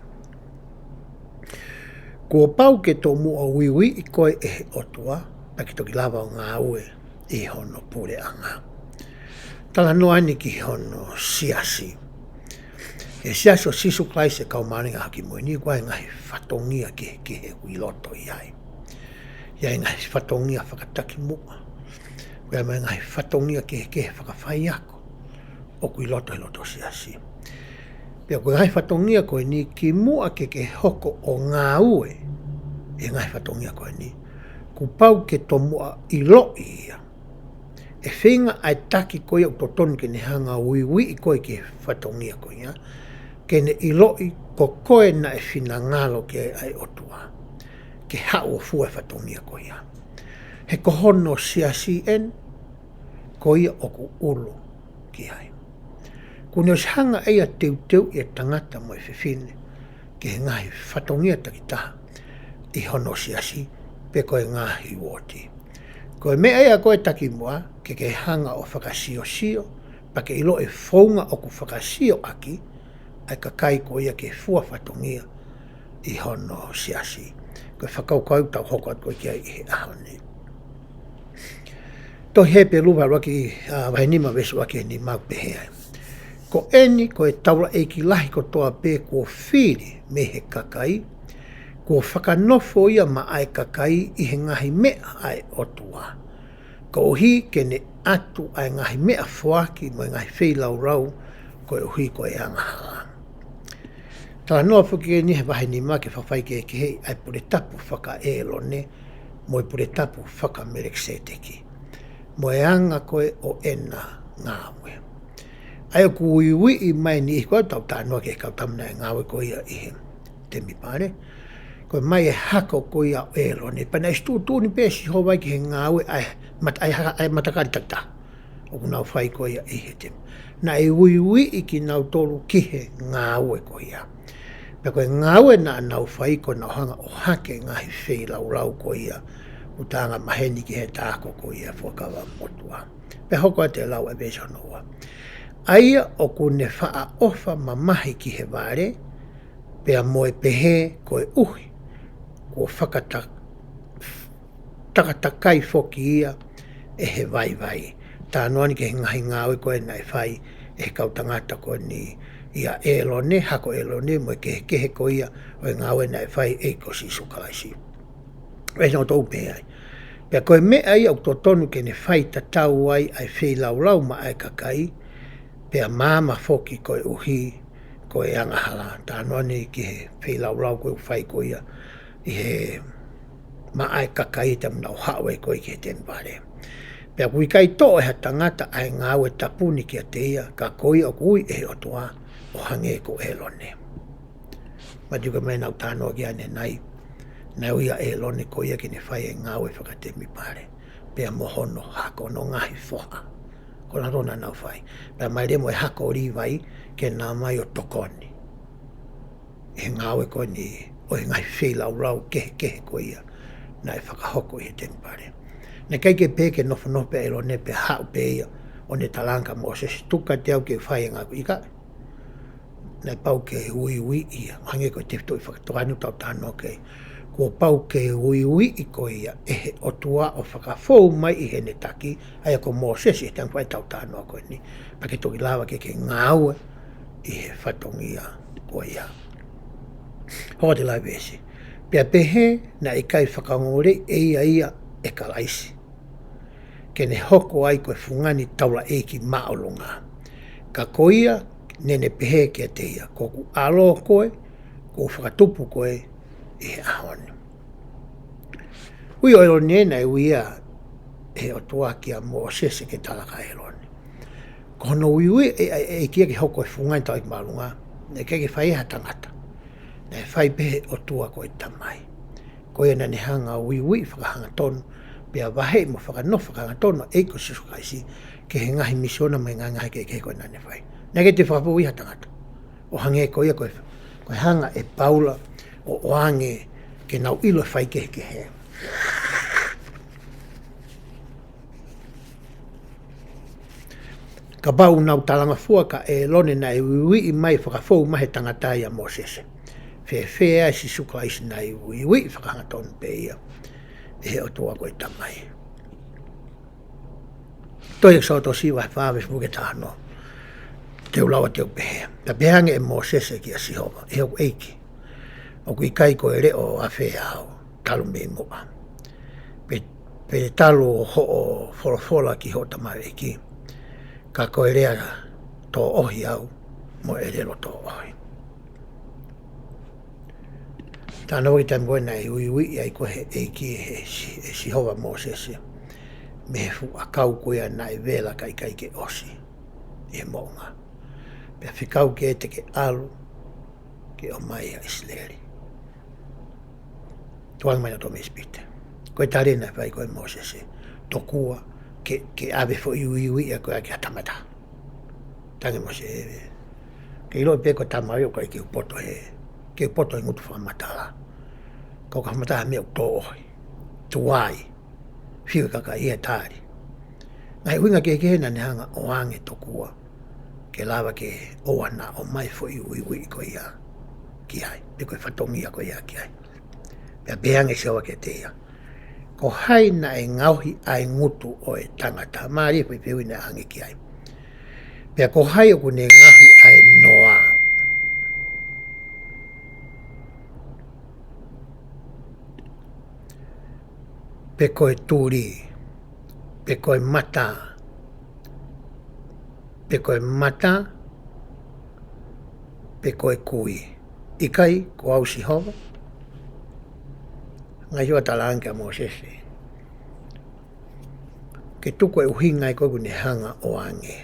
Kuo pau ke tomuʻa uiuiʻi koe ʻe he ʻOtua, pea ke toki lava ʻo ngāue ʻi hono puleʻanga. Talanoa eni ki hono siasi. ʻE Siasi ʻo Sīsū Kalaisi ʻo e Kau Māʻoniʻoni ʻi he Ngaahi ʻAho Kimui Ni, ʻoku ʻi ai e ngaahi fatongia kehekehe ʻoku ʻi loto ʻi ai. ʻI ai e ngaahi fatongia fakatakimuʻa. ʻOku ʻi ai mo e ngaahi fatongia kehekehe fakafaiako ʻoku ʻi loto he loto siasi. Pea ko e ngaahi fatongia ko eni, kimuʻa ke ke hoko ʻo ngāue ʻi he ngaahi fatongia ko eni, kuo pau ke tomuʻa ʻiloʻi ia. ʻE feinga ʻa e taki ko ia ʻoku totonu ke ne hanga ʻo uiuiʻi koe ki he fatongia ko ia, ke ne ʻiloʻi ko koe naʻe finangalo ki ai ʻa e ʻOtua ke haʻu ʻo fua e fatongia ko ia. He ko hono siasi eni, ko ia ʻoku ʻulu ki ai. Kuo ne ʻosi hanga ʻe ia ʻo teuteuʻi e tangata mo e fefine ki he ngaahi fatongia takitaha ʻi hono siasi pe ko e ngaahi uooti. Ko e meʻa ia ko e takimuʻa ke ke hanga ʻo fakasiosio, pea ke ʻilo e founga ʻoku fakasio ʻaki ʻa e kakai ko ia ke fua fatongia ʻi hono siasi. Ko e fakakaukau ʻoku tau hoko atu ko ē ki ai ʻi he ʻaho ni. Tohi Hepelū vahe ʻuluaki, ʻa, vahe nima veesi ʻuluaki ki he nima ʻoku pehē ai: Ko eni, ko e taulaʻeiki lahi kotoa pē kuo fili mei he kakai, kuo fakanofo ia maʻa e kakai ʻi he ngaahi meʻa ʻa e ʻOtua, koeʻuhi ke ne ʻatu ʻa e ngaahi meʻa foaki mo e ngaahi feilaulau koeʻuhi ko e angahala. Talanoa foki eni he vahe nima ki he fakafaikehekeheʻi ʻa e pule tapu faka-ʻĒlone mo e pule tapu faka-Melekiseteki, mo e anga ko ē ʻo ʻena ngāue. ʻA ia ʻoku uiuiʻi mai e niʻihi ko ē ʻoku tau talanoa ki he kau tama naʻe ngāue ko ia ʻi he temipale. Ko e mai e hako ko ia ʻo ʻĒlone, pea naʻe ʻosi tuʻutuʻuni pē ʻe Sihova ia ki he ngāue ʻa e mat-, ʻa e ha-, ʻa e matakali takitaha ʻoku nau fai ko ia ʻi he temi-. Naʻe uiuiʻi kinautolu ki he ngāue ko ia. Pea ko e ngāue naʻa nau fai ko ʻenau hanga ʻo hake e ngaahi feilaulau ko ia ʻoku ta anga maheni ki heʻeta ako ko ia Fuakava Motuʻa. Pea hoko atu e lau ʻa e veesi hono ua: ʻA ia ʻoku ne faʻa ʻofa mamahi ki he vale, pea mo e pehē koeʻuhi kuo fakata-, takatakai foki ia ʻe he vaivai. Talanoa eni ki he ngaahi ngāue ko ē naʻe fai ʻe he kau tangata ko eni ʻia ʻĒlone, hako ʻĒlone, mo e kehekehe ko ia ʻo e ngāue naʻe fai ʻe he ʻEiki ko Sīsū Kalaisi. Veesi hono tolu pehē ai: Pea ko e meʻa ia ʻoku totonu ke ne fai tatau ai ʻa e feilaulau maʻa e kakai, pea maama foki koeʻuhi ko e angahala. Talanoa eni ki he feilaulau ko ē ʻoku fai ko ia ʻi he maʻa e kakai he taimi naʻa nau haʻu ai ko ē ki he temipale. Pea ʻoku ʻikai toʻo ʻe ha tangata ʻa e ngāue tapu ni kiate ia, ka ko ia ʻoku ui ʻe he ʻOtua, ʻo hangē ko ʻĒlone. Mati ko e meʻa naʻa ku talanoa ki ai ʻanenai, naʻe ui ʻa ʻĒlone ko ia ke ne fai e ngāue fakatemipale, pea mo hono hako, hono ngaahi foha. Ko e ʻuhinga naʻa nau fai. Pea mai leva mo e hako ʻo Līvai, ke na ō mai ʻo tokoni ʻi he ngāue ko eni, ʻo e ngaahi feilaulau kehekehe ko ia naʻe fakahoko ʻi he temipale. Naʻe ʻikai ke pehē ke nofonofo pē ʻa ʻĒlone pea haʻu pē ia ʻo ne talaange kia Mōsese, tuku kiate au ke u fai e ngāue, ʻikai. Naʻe pau ke uiuiʻi ia, hangē ko e tefitoʻi fakatokani ʻoku tau talanoa ki ai. Kuo pau ke uiuiʻi koe ia ʻe he ʻOtua ʻo fakafou mai ʻi heʻene taki, ʻa ia ko Mōsese, he taimi ʻoku tau talanoa ko eni, pea ke toki lava ke ke ngāue ʻi he fatongia ko ia. Hoko atu e veesi. Pea pehē naʻe ʻikai fakaongoongoleʻi ʻe ia ia ʻe Kalaisi, ke ne hoko ai ko e fungani taulaʻeiki māʻolunga. Ka ko ia naʻa ne pehē kiate ia, ko hoku ʻAlo koe, kuo u fakatupu koe ʻi he ʻaho ni. Ui ʻo ʻĒlone naʻe ui ia ʻe he ʻOtua kia Mōsese ke tala kia ʻĒlone. Ko hono uiuiʻi ʻe, ʻe, ʻe ʻEiki ia ke hoko e fungani taulaʻeiki māʻolunga, naʻe ʻikai ke fai ʻe ha tangata. Naʻe fai pē ʻe he ʻOtua ko e Tamai. Ko ia naʻa ne hanga ʻo uiuiʻi fakahangatonu, pea vaheʻi mo fakanofo fakahangatonu ʻa e ʻEiki ko Sīsū Kalaisi, ki he ngaahi misiona mo e ngaahi, ngaahi kehekehe ko ē naʻa ne fai. Naʻe ʻikai te fakafou ʻi ha tangata. ʻO hangē ko ia ko e, ko e hanga ʻe Paula ʻo ʻoange ke nau ʻilo e faikehekehe. Kapau naʻa nau talangofua kia ʻĒlone naʻe uiuiʻi mai fakafou mai ʻe he tangata ia ʻa Mōsese, fēfē ʻa Sīsū Kalaisi naʻe uiuiʻi fakahangatonu pē ia ʻe he ʻOtua ko e Tamai. Tohi ʻEkisoto vahe fā veesi ʻuluaki ki he taha ono. Te u lau ʻo te u pehē. Pea pehē ange ʻe Mōsese kia Sihova, ʻE hoku ʻEiki, ʻoku ʻikai ko e leʻo ʻafē au, talu mei muʻa, pe, pe talu hoʻo folofola ki hoʻo tamaioʻeiki, ka ko e lea tōʻohi au, mo e ʻelelo tōʻohi. Talanoa ki he taimi ko ē naʻe uiuiʻi ai ko ē ʻe he ʻEiki, ʻe Si-, ʻe Sihova ʻa Mōsese mei he fuʻu ʻakau ko ia naʻe vela kae ʻikai ke ʻosi ʻi he moʻunga. Pea fekau ke te ke ʻalu ke ʻomai ʻa ʻIsileli. Tukuange mai nautolu mei ʻIsipite. Ko e tali naʻe fai ko ē ʻe Mōsese, tokua ke, ke ʻave foʻi uiuiʻi ko ia ki ha tangata. Talaange ʻe Mōsese, ke ʻilo pē ko e tamaioʻeiki ʻoku ʻikai ke u poto he, ke u poto he ngutu fakamatala. Ka u ka fakamatala ha meʻa ʻoku tōʻohi, tuai, fiu e kakai ia tali. Ngaahi ʻuhinga kehekehe naʻa ne hanga ʻo ʻoange tokua ke lava ke ʻoua naʻa ʻomai foʻi uiuiʻi ko ia ki ai, pe ko e fatongia ko ia ki ai. Pea pehē ange ʻe Sihova kiate ia, Ko hai naʻe ngaohi ʻa e ngutu ʻo e tangata? Mālie e foʻi fehuʻi naʻe ʻoange ki ai. Pea ko hai ʻoku ne ngaohi ʻa e noa? Pe ko e tuli, pe ko e mata, pe ko e mata, pe ko e kui? ʻIkai ko au Sihova? Ngaahi ʻo talaange kia Mōsese ke tuku e ʻuhinga ia ko ē ʻoku ne hanga ʻo ʻoange.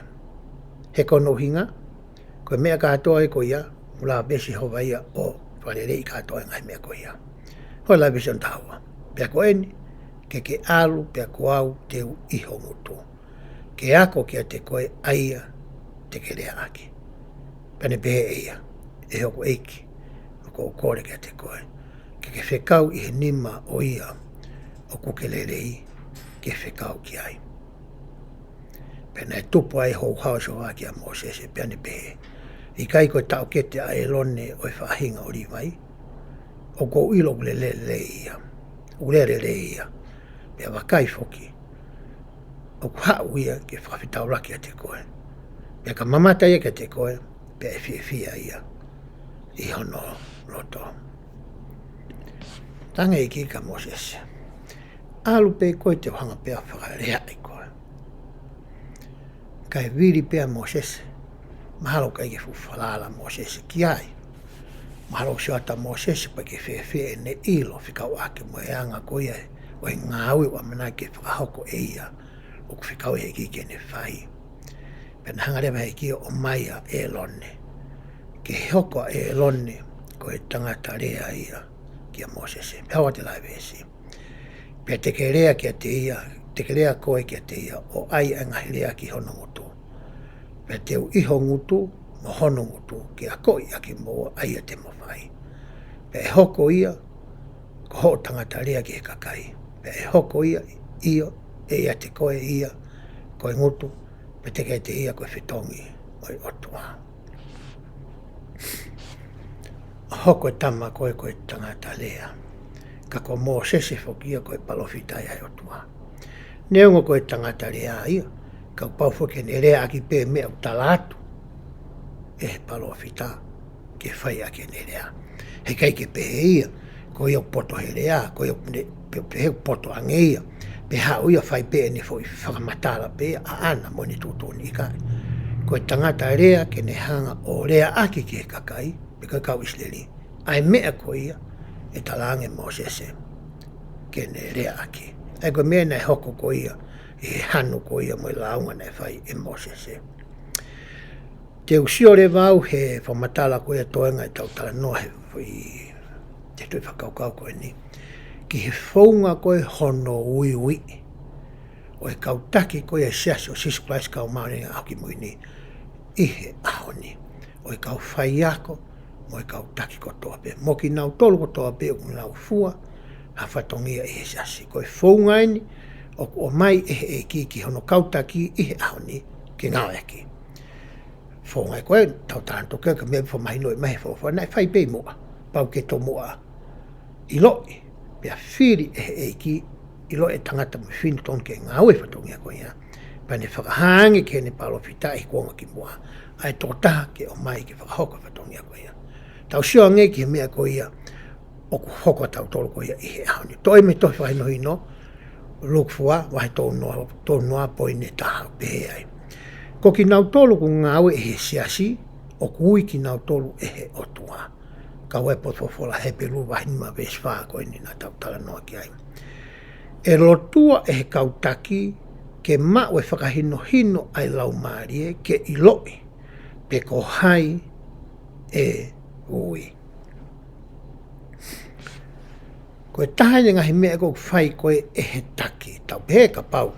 He ko hono ʻuhinga, ko e meʻa kātoa ia ko ia, ʻoku lava pē ʻe Sihova ia ʻo fakaleleiʻi kātoa e ngaahi meʻa ko ia. Hoko atu e veesi hono taha ua. Pea ko eni, ke ke ʻalu, pea ko au te u ʻi ho ngutu, ke ako kiate koe ʻa ia te ke lea ʻaki. Pea ne pehē ʻe ia, ʻE hoku ʻEiki, ʻoku ou kole kiate koe ke ke fekau ʻi he nima ʻo ia ʻoku ke lelei ke fekau ki ai. Pea naʻe tupu ai e houhau ʻa Sihova kia Mōsese, pea ne pehē, ʻIkai ko e taʻokete ʻa ʻĒlone ʻo e faʻahinga ʻo Līvai? ʻOku ou ʻilo ʻoku lele lelei ia, ʻoku lea lelei ia. Pea vakai foki, ʻoku haʻu ia ke fakafetaulaki kiate koe. Pea ka mamata ia kiate koe, pea ʻe fiefia ia ʻi hono loto. Talaange ʻe he ʻEiki kia Mōsese, ʻAlu pē koe, te u hanga pē ʻo fakalea ʻaki koe. Kae vili pē ʻa Mōsese, mahalo ʻoku ʻikai ke fuʻu falala ʻa Mōsese ki ai. Mahalo ʻoku sio atu ʻa Mōsese pea ʻikai ke fiefia ʻene ʻilo fekauʻaki mo e anga ko ia ʻo e ngāue ʻoku ʻamanaki ke fakahoko ʻe ia ʻoku fekau ʻe he ʻEiki ke ne fai. Pea naʻe hanga leva ʻe he ʻEiki ʻo ʻomai ʻa ʻĒlone, ke hoko ʻa ʻĒlone ko e tangata lea ia kia Mōsese. Pea hoko atu e veesi. Pea te ke lea kiate ia, te ke lea koe kiate ia, ʻo ʻai ʻa e ngaahi lea ki hono ngutu. Pea te u ʻi ho ngutu, mo hono ngutu, ke akoʻi ʻa kimoua ʻa ia te mo fai. Pea ʻe hoko ia ko hoʻo tangata lea ki he kakai. Pea ʻe hoko ia, ʻio, ʻe ʻiate koe ia ko e ngutu, pea te ke ʻiate ia ko e fetongi ʻo e ʻOtua. Hoko e tama ko ē ko e tangata lea. Ka ko Mōsese foki ia ko e palōfita ia ʻa e ʻOtua. Neongo ko e tangata lea ia, ka kuo pau foki ke ne leaʻaki pē meʻa ʻoku tala atu ʻe he palōfita ke fai ʻaki ʻene lea. Heʻikai ke pehē ia, ko ia ʻoku poto he lea, ko ia ʻoku ne, pe, pehē ʻoku poto ange ia, pea haʻu ia ʻo fai pē ʻene foʻi fakamatala pē ʻaʻana mo ʻene tuʻutuʻuni, ʻikai. Ko e tangata lea ke ne hanga ʻo leaʻaki ki he kakai, pe ko e kau ʻIsileli, ʻa e meʻa ko ia ʻe talaange ʻe Mōsese ke ne leaʻaki. ʻA ia ko e meʻa naʻe hoko ko ia ʻi he hanu ko ia mo e lāunga naʻe fai ʻe Mōsese. Te u sio leva au he fakamatala ko ia toenga ʻetau talanoa he foʻi, he toe fakakaukau ko eni, ki he founga ko ē hono uiuiʻi ʻo e kau taki ko ia ʻo e Siasi ʻo Sīsū Kalaisi ʻo e Kau Māʻoniʻoni ʻi he Ngaahi ʻAho Kimui Ni, ʻi he ʻaho ni, ʻo e kau faiako mo e kau taki kotoa pē, mo kinautolu kotoa pē ʻoku nau fua ha fatongia ʻi he Siasi. Ko e founga eni ʻoku ʻomai ʻe he ʻEiki ki hono kau taki ʻi he ʻaho ni ke ngāueʻaki. Founga ia ko ē ʻoku tau talanoa ki ai, ka meʻa ʻoku fakamahinoʻi mai he folofola, naʻe fai pē ʻi muʻa, pau ke tomuʻa ʻiloʻi, pea fili ʻe he ʻEiki, ʻiloʻi ʻe he tangata mo e fefine totonu ke ngāue he fatongia ko ia, pea ne fakahā ange ki heʻene palōfita ʻi he kuonga kimuʻa ʻa e tokotaha ke ʻomai ke fakahoko e fatongia ko ia. Tau sio ange ki he meʻa ko ia ʻoku hoko ʻa tautolu ko ia ʻi he ʻaho ni. Toʻo ia mei he tohi Fakahinohino, Luke Four, vahe tolu noa, tolu noa poini taha, pehē ai: Ko kinautolu ʻoku ngāue ʻi he Siasi, ʻoku ui kinautolu ʻe he ʻOtua. Kau ai e potu folofola Hepelū vahe nima veesi fā ko eni naʻa tau talanoa ki ai. ʻE lotua ʻe he kau taki ke maʻu e fakahinohino ʻa e Laumālie ke ʻiloʻi pe ko hai ʻe ui. Ko e taha eni e ngaahi meʻa ʻoku fai ko ē ʻe he taki, tau pehē kapau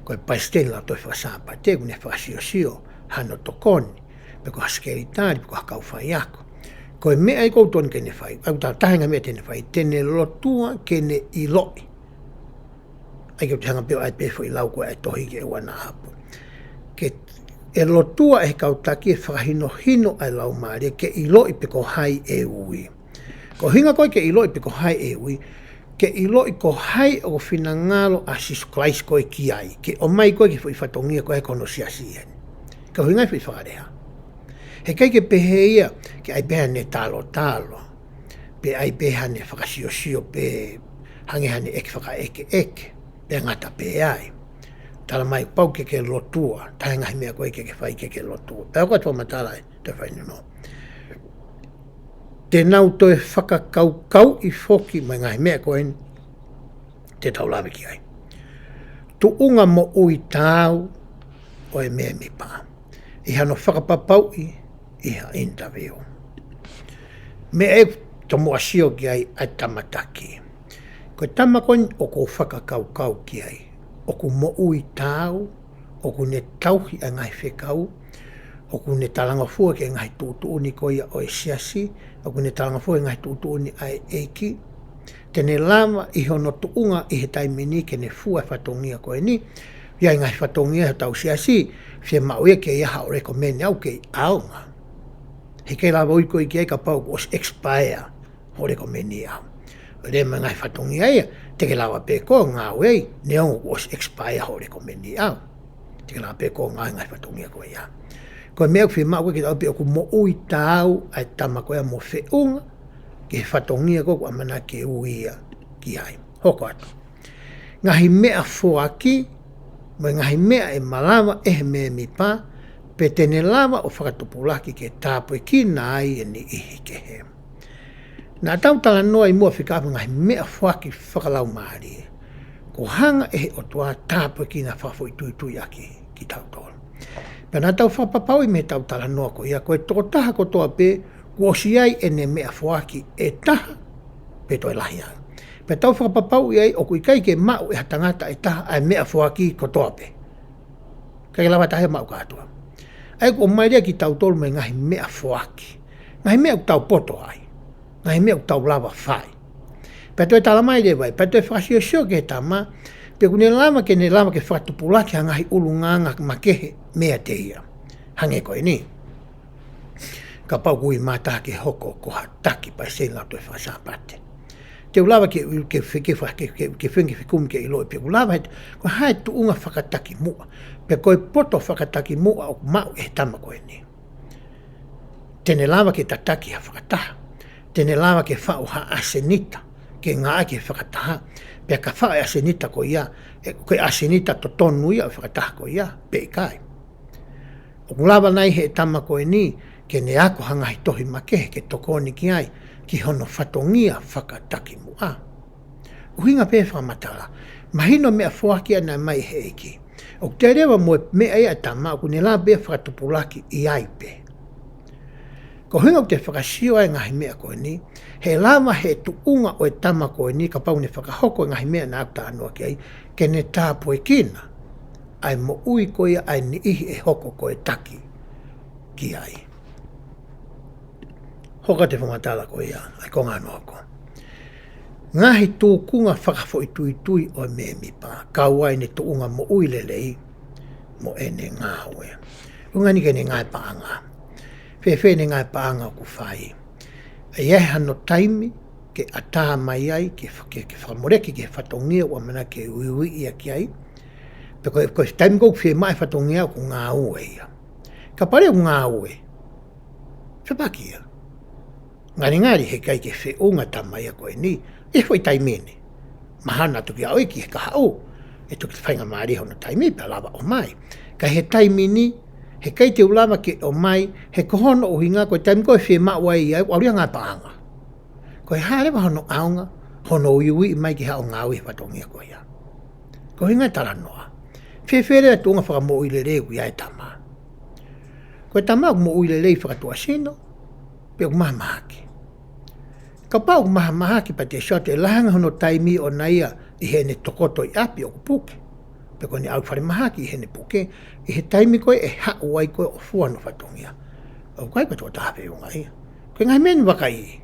ko e palesiteni Lautohi Faka-Sāpate, ʻoku ne fakasiosio hano tokoni, pe ko ha sekelitali, pe ko ha kau faiako. Ko e meʻa ia ʻoku totonu ke ne fai, ʻa ia ko e taha e ngaahi meʻa te ne fai, te ne lotua ke ne ʻiloʻi. ʻA ia ke u toe hanga pē ʻo ʻai pē foʻi lau ko ē ʻa e tohi ke ʻoua naʻa hapo. Ke, ʻe lotua ʻe he kau taki e fakahinohino ʻa e Laumālie ke ʻiloʻi pe ko hai ʻe ui. Ko e ʻuhinga ko ē ke ʻiloʻi pe ko hai ʻe ui, ke ʻiloʻi ko hai ʻoku finangalo ʻa Sīsū Kalaisi ko ē ki ai, ke ʻomai ko ē ki he foʻi fatongia ko ē ko hono Siasi eni. Ko e ʻuhinga ia e foʻi fakalea. Heʻikai ke pehē ia ke ʻai pē haʻane talotalo, pe ʻai pē haʻane fakasiosio, pe hangē haʻane ʻeke fakaʻekeʻeke, pea ngata pē ai. Tala mai pau ke ke lotua, taha e ngaahi meʻa ko ē ke ke fai ke ke lotua. Pea ko e toe matala ē, toe fai nono. Te nau toe fakakaukauʻi foki mo e ngaahi meʻa ko eni te tau lave ki ai. Tuʻunga moʻui taau ʻo e mēmipa ʻi hano fakapapauʻi ʻi ha interview. Meʻa ʻe tomuʻa sio ki ai ʻa e tama taki. Ko e tama ko eni ʻoku ou fakakaukau ki ai, ʻoku moʻui taau, ʻoku ne tauhi ʻa e ngaahi fekau, ʻoku ne talangofua ki he ngaahi tuʻutuʻuni ko ia ʻo e Siasi, ʻoku ne talangofua ki he ngaahi tuʻutuʻuni ʻa e ʻEiki. Te ne lava ʻi hono tuʻunga ʻi he taimi ni ke ne fua e fatongia ko eni, ʻi ai e ngaahi fatongia ʻi hotau Siasi, fiemaʻu ia ke ʻi ai haʻo lekomeni au kei ʻaonga. Heʻikai lava ui koe ki ai kapau kuo ʻosi expire hoʻo lekomeni au. Lea mai e ngaahi fatongia ia, te ke lava pē koe ʻo ngāue ai, neongo kuo ʻosi expire hoʻo lekomeni au. Te ke lava pē koe ʻo ngāue he ngaahi fatongia ko ia. Ko e meʻa ʻoku fiemaʻu ko ē ke tau pehē ʻoku moʻui taau ʻa e tama ko ia mo feʻunga ki he fatongia ko ē ʻoku ʻamanaki ke ui ia ki ai. Hoko atu. Ngaahi meʻa foaki, mo e ngaahi meʻa ʻe malava ʻe he mēmipa, pe te ne lava ʻo fakatupulaki ke tāpuekina ai e niʻihi kehe. Naʻa tau talanoa ʻi muʻa fika ʻa e ngaahi meʻa foaki fakalaumālie. Kuo hanga ʻe he ʻOtua ʻo tāpuekina fakafoʻituitui ʻaki kitautolu. Pea naʻa tau fakapapauʻi mei heʻetau talanoa ko ia, ko e tokotaha kotoa pē, kuo ʻosi ʻi ai ʻene meʻafoaki ʻe taha, pe toe lahi ange. Pea tau fakapapauʻi ai ʻoku ʻikai ke maʻu ʻe ha tangata ʻe taha ʻa e meʻafoaki kotoa pē. ʻIkai ke lava ha taha ia ʻo maʻu kātoa. ʻA ia kuo ʻomai leva kitautolu mo e ngaahi meʻafoaki. Ngaahi meʻa ʻoku tau poto ai. Ngaahi meʻa ʻoku tau lava fai. Pea toe tala mai leva ia, pea toe fakasiosio ki he tama, pe ʻoku ne lava ke ne lava ke fakatupulaki ha ngaahi ʻulungaanga makehe meiate ia. Hangē ko eni. Kapau ʻoku ui mai ha taha ke hoko ko ha taki palesiteni Lautohi Faka-Sāpate. Te u lava ke, ke, ke, ke, ke, ke fengi fekumi ke ʻiloʻi pe ʻoku lava he, ko e hā e tuʻunga fakatakimuʻa. Pe ko e poto fakatakimuʻa ʻoku maʻu ʻe he tama ko eni. Te ne lava ke tataki ha fakataha. Te ne lava ke faʻu ha ʻasenita, ke ngāueʻaki he fakataha. Pea ka faʻu e ʻasenita ko ia, ʻe, ko e ʻasenita totonu ia ʻo e fakataha ko ia, pe ʻikai. ʻOku lava nai ʻe he tama ko eni, ke ne ako ha ngaahi tohi makehe, ke tokoni ki ai, ki hono fatongia fakatakimuʻa. ʻUhinga pē fakamatala. Mahino meʻafoaki ʻa ē naʻe ʻomai ʻe he ʻEiki. ʻOku toe leva mo e meʻa ia ʻa e tama ʻoku ne lava pē ʻo fakatupulaki ʻi ai pē. Ko e ʻuhinga ʻoku te fakasio ai e ngaahi meʻa ko eni, he lava he tuʻunga ʻo e tama ko eni kapau ne fakahoko e ngaahi meʻa naʻa ku talanoa ki ai, ke ne tāpuekina ʻa e moʻui ko ia ʻa e niʻihi ʻe hoko ko e taki ki ai. Hoko atu e fakamatala ko ia, ʻa e konga hono hoko. Ngaahi tūkunga fakafoʻituitui ʻo e mēmipa, kau ai ʻene tuʻunga moʻui lelei mo ʻene ngāue. ʻUhinga eni ki heʻene ngāue paʻanga. Fēfē ʻene ngāue paʻanga ʻoku fai. ʻE ʻi ai hano taimi ke ʻatā mai ai, ke fa-, ke, ke fakamoleki ki he fatongia ʻoku ʻamanaki ke uiuiʻi ia ki ai. Pe ko e, ko e taimi ʻoku fiemaʻu e fatongia ʻoku ngāue ia. Kapau leva ʻoku ngāue, fepaki ia. Ngalingali he ʻikai ke feʻunga e tama ia ko eni ʻi he foʻi taimi ni. Mahalo naʻa toki aʻu ia ki he kahaʻu, ʻe toki faingamālie hono taimi pea lava ʻo ʻomai. Ka he taimi ni, he ʻikai te u lava ke ʻomai, he ko hono ʻuhinga ko e taimi ko ē ʻe fiemaʻu ai ia, ʻalu ia ngāue paʻanga. Ko e hā leva hono ʻaonga, hono uiuiʻi mai ke haʻu ʻo ngāue he fatongia ko ia. Ko e ʻuhinga e talanoa. Fēfē leva e tuʻunga fakamoʻui lelei ʻoku ʻi ai e tama. Ko e tama ʻoku moʻui lelei fakatuʻasino, pe ʻoku mahamahaki. Kapau ʻoku mahamahaki pea te sio atu ʻe lahi ange hono taimi ʻoʻona ia ʻi heʻene tokoto ʻi ʻapi ʻoku puke. Pe ko ʻene ʻalu falemahaki ʻi heʻene puke, ʻi he taimi ko ē ʻe haʻu ai ko ē ʻo fua hono fatongia. ʻOku ʻikai ko e tokotaha feʻunga ia. Ko e ngaahi meʻa eni vakai.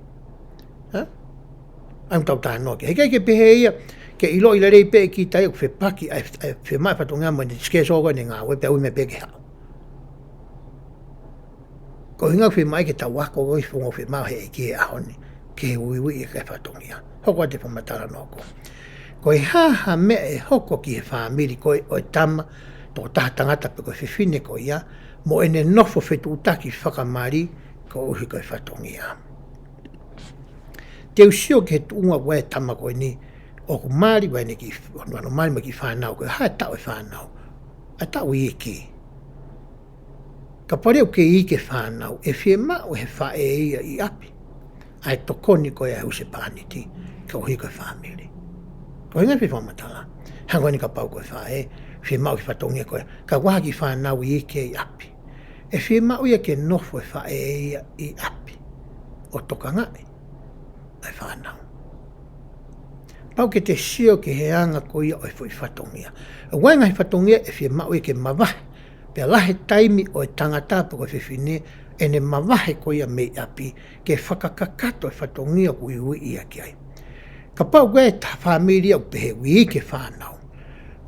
Ha? ʻA ia ʻoku tau talanoa ki ai. He ʻikai ke pehē ia, ke ʻiloʻi lelei pē ʻe kita ia ʻoku fepaki, ʻa e, ʻa e fiemaʻu e fatongia mo ʻene schedule ko ē ʻene ngāue pea ui mai pē ke haʻu. Ko e ʻuhinga ʻoku fiemaʻu ke tau ako ko e founga ʻoku fiemaʻu ʻe he ʻEiki he ʻaho ni, ke uiuiʻi e fatongia. Hoko atu e fakamatala hono hoko. Ko e hā ha meʻa ʻe hoko ki he fāmili ko ē ʻo e tama, tokotaha tangata pe ko e fefine ko ia, mo ʻene nofo fetuʻutaki fakamali koeʻuhi ko e fatongia. Te u sio ki he tuʻunga ʻoku ʻi ai e tama ko eni, ʻoku mali ʻa ʻene kiʻi, ʻoku mali mo e kiʻi fānau, ko e hā e taʻu e fānau. ʻA e taʻu iiki. Kapau leva ʻoku kei iiki e fānau, ʻe fiemaʻu ʻe he faʻē ia ʻi ʻapi ʻa e tokoni ko ia ʻa e husepāniti, koeʻuhi ko e fāmili. Ko e ʻuhinga e fakamatala. Hangē ko eni kapau ko e faʻē, fiemaʻu ki he fatongia ko ia, ka ʻoku ʻi ai ha kiʻi fānau iiki ʻi ʻapi. ʻE fiemaʻu ia ke nofo e faʻē ia ʻi ʻapi ʻo tokangaʻi ʻa e fānau. Pau ke te sio ki he anga ko ia ʻo e foʻi fatongia. ʻOku ʻi ai e ngaahi fatongia ʻe fiemaʻu ia ke mavahe. Pea lahi e taimi ʻo e tangata pe ko e fefine, ʻene mavahe ko ia mei ʻapi, ke fakakakato e fatongia ʻoku uiuiʻi ia ki ai. Kapau ko e taha fāmili ʻoku pehē ʻoku iiki e fānau.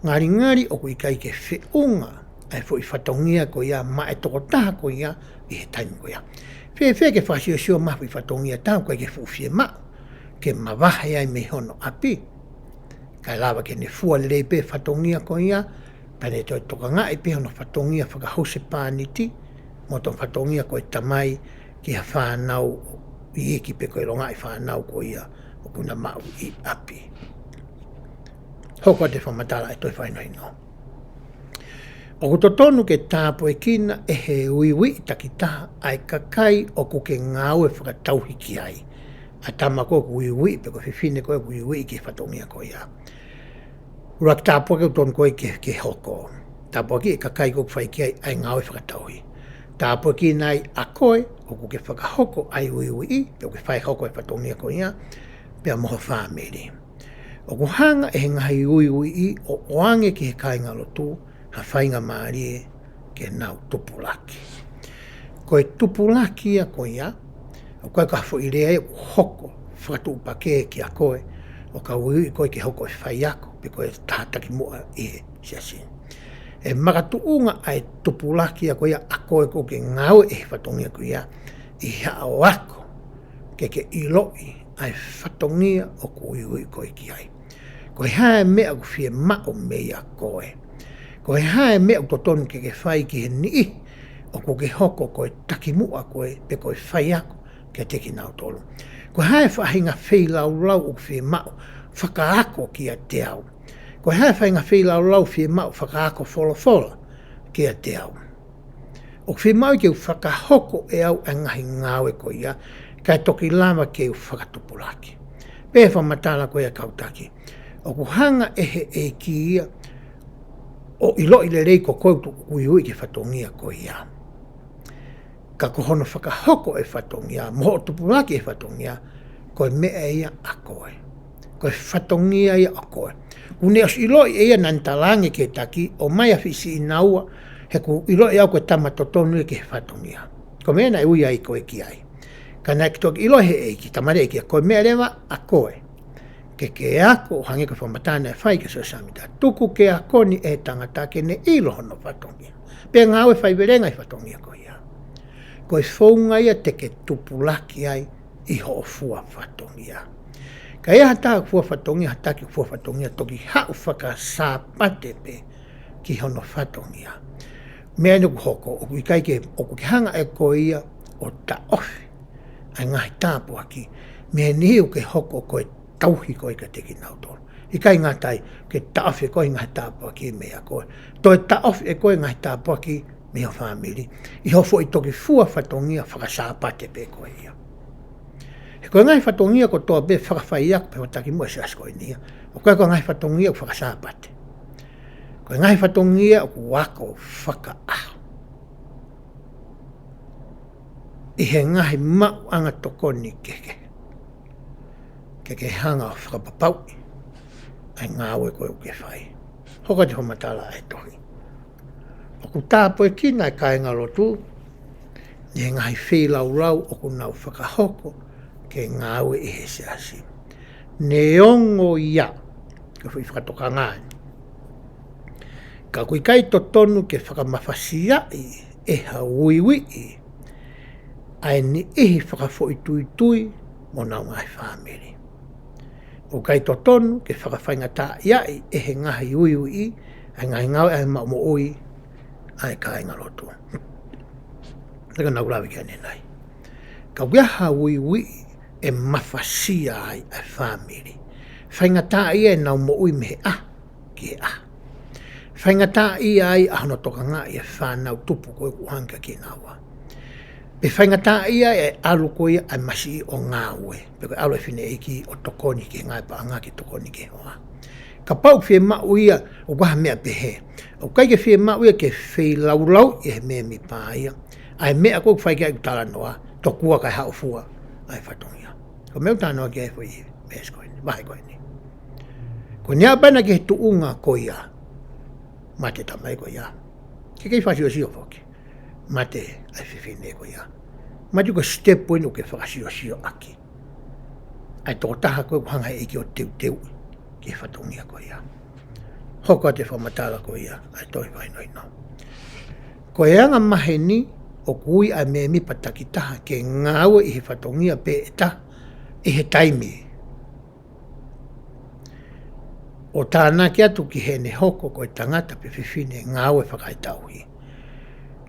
Ngalingali ʻoku ʻikai ke feʻunga ʻa e foʻi fatongia ko ia maʻa e tokotaha ko ia ʻi he taimi ko ia. Fēfē ke fakasiosio mai ha foʻi fatongia ʻe taha ʻoku ʻikai ke fuʻu fiemaʻu ke mavahe ai mei hono ʻapi. Kae lava ke ne fua lelei pē fatongia ko ia, pea ne toe tokangaʻi pē hono fatongia fakahusepāniti, mo hono fatongia ko e tamai ki ha fānau iiki pe ko e longaʻi fānau ko ia ʻoku na maʻu ʻi ʻapi. Hoko atu e fakamatala ʻe toe fakahinohino. ʻOku totonu ke tāpuekina ʻe he uiuiʻi takitaha ʻa e kakai ʻoku ke ngāue fakatauhi ki ai. ʻA e tama ko ē ʻoku uiuiʻi pe ko e fefine ko ē ʻoku uiuiʻi ki he fatongia ko ia. ʻUluaki tāpuaki ʻoku totonu ko ē ke, ke hoko. Tāpuakiʻi e kakai ʻoku fai ki ai ʻa e ngāue fakatauhi. Tāpuakiʻi nai ʻa koe ʻoku ke fakahoko ʻa e uiuiʻi, pe ʻoku ke fai hoko e fatongia ko ia, pea mo ho fāmili. ʻOku hanga ʻe he ngaahi uiuiʻi ʻo ʻoange ki he kāingalotu ha faingamālie ke nau tupulaki. Ko e tupulaki ia ko ia, ʻoku ʻikai ko ha foʻi lea ia ʻoku hoko fakatuʻupakē kiate koe, ʻo ka uiuiʻi koe ke hoko e faiako, pe ko e taha takimuʻa ʻi he siasi. ʻE makatuʻunga ʻa e tupulaki ia ko ia ʻa koe ʻoku ke ngāue ʻi he fatongia ko ia, ʻi haʻo ako ke ke ʻiloʻi ʻa e fatongia ʻoku uiuiʻi koe ki ai. Ko e hā e meʻa ʻoku fiemaʻu meia koe. Ko e hā e meʻa ʻoku totonu ke ke fai ki he niʻihi ʻoku ke hoko ko e takimuʻa koe pe ko e faiako kiate kinautolu. Ko e hā e faʻahinga feilaulau ʻoku fiemaʻu fakaako kiate au. Ko e hā e faʻahinga feilaulau fiemaʻu fakaako folofola kiate au. ʻOku fiemaʻu ke u fakahoko ʻe au ʻa e ngaahi ngāue ko ia, kae toki lava ke u fakatupulaki. Pea fakamatala ko ia kau taki. ʻOku hanga ʻe he ʻEiki ia ʻo ʻiloʻi lelei ko koe ʻoku uiuiʻi ki he fatongia ko ia. Ka ko hono fakahoko e fatongia, mo hoʻo tupulaki e fatongia, ko e meʻa ia ʻa koe. Ko e fatongia ia ʻa koe. Kuo ne ʻosi ʻiloʻi ʻe ia naʻa ne talaange ki he taki, ʻomai ʻa Fisi ʻi naua, he kuo ʻiloʻi au ko e tama totonu ia ki he fatongia. Ko e meʻa naʻe ui ai koe ki ai. Ka naʻe toki ʻiloʻi he ʻEiki, talamai ʻe he ʻEiki, ko e meʻa leva ʻa koe. Ke ke ako, ʻo hangē ko e fakamatala naʻe fai kia Siosefa Sāmita. Tuku ke ako ni ʻe he tangata ke ne ʻilo hono fatongia. Pea ngāue faivelenga ʻi he fatongia ko ia. Ko e founga ia te ke tupulaki ai ʻi hoʻo fua fatongia. Ka ʻi ai ha taha ʻoku fua fatongia, ha taki ʻoku fua fatongia, toki haʻu fakasāpate pē ki hono fatongia. Meʻa eni ʻoku hoko, ʻoku ʻikai ke, ʻoku ke hanga ʻe koe ia ʻo taʻofi ʻa e ngaahi tāpuaki mei he niʻihi ʻoku ke hoko ko e tauhi koe kiate kinautolu. ʻIkai ngata ai, ke taʻofi ʻe koe ngaahi tāpuaki meia koe. Toe taʻofi ʻe koe ngaahi tāpuaki mei ho fāmili. ʻI hoʻo foʻi toki fua fatongia fakasāpate pē koe ia. He ko e ngaahi fatongia kotoa pē fakafaiako pe fakatakimuʻa ʻi he siasi ko eni ia. ʻOku ʻikai ko e ngaahi fatongia ʻoku fakasāpate. Ko e ngaahi fatongia ʻoku ako fakaʻaho. ʻI he ngaahi maʻuʻanga tokoni kehekehe. Ke ke hanga ʻo fakapapauʻi ʻa e ngāue ko ē ʻoku ke fai. Hoko atu e fakamatala ʻa e tohi. ʻOku tāpuekina e kāingalotu ʻi he ngaahi feilaulau ʻoku nau fakahoko ke ngāue ʻi he siasi. Neongo ia, ko e foʻi fakatokanga eni. Ka ʻoku ʻikai totonu ke fakamafasiaʻi ʻe ha uiuiʻi ʻa e niʻihi fakafoʻituitui mo honau ngaahi fāmili. ʻOku ʻikai totonu ke fakafaingataʻaʻiaʻi ʻe he ngaahi uiuiʻi ʻa e ngaahi ngāue ʻa e maʻu moʻui ʻa e kāingalotu. Naʻa ku lave ki ai ʻanenai. Ka ʻoku ʻi ai ha uiuiʻi ʻe mafasia ai ʻa e fāmili. Faingataʻaʻia ʻenau moʻui mei he ʻaho ki he ʻaho. Faingataʻaʻia ai ʻa hono tokangaʻi e fānau tupu ko ē ʻoku hangē kiate kinaua. Pe faingataʻaʻia e ʻalu ko ia ʻa e masiʻi ʻo ngāue. Pe ko e ʻalu e fineʻeiki ʻo tokoni ki he ngaahi paʻanga ke tokoni ki he hoa. Kapau ʻoku fiemaʻu ia ʻoku ʻi ai ha meʻa pehē. ʻOku ʻikai ke fiemaʻu ia ke feilaulauʻi ʻe he mēmipa ia ʻa e meʻa ko ē ʻoku fai ki ai ʻeku talanoa, tokua kae haʻu ʻo fua ʻa e fatongia. Ko e meʻa ʻoku talanoa ki ai e foʻi veesi ko eni, vahe ko eni. Ko ʻene aʻu pē ena ki he tuʻunga ko ia, mate e tamai ko ia. Ke kei fakasiosio foki. Mate ʻa e fefine ko ia. Mate ko e sitepu eni ʻoku ke fakasiosio ʻaki ʻa e tokotaha ko ē ʻoku hanga ʻe he ʻEiki ʻo teuteuʻi ki he fatongia ko ia. Hoko atu e fakamatala ko ia ʻa e tohi fakahinohino. Ko e angamaheni ʻoku ui ʻa e mēmipa takitaha ke ngāue ʻi he fatongia pē ʻe taha ʻi he taimi, ʻo tānaki atu ki heʻene hoko ko e tangata pe fefine ngāue fakaetauhi.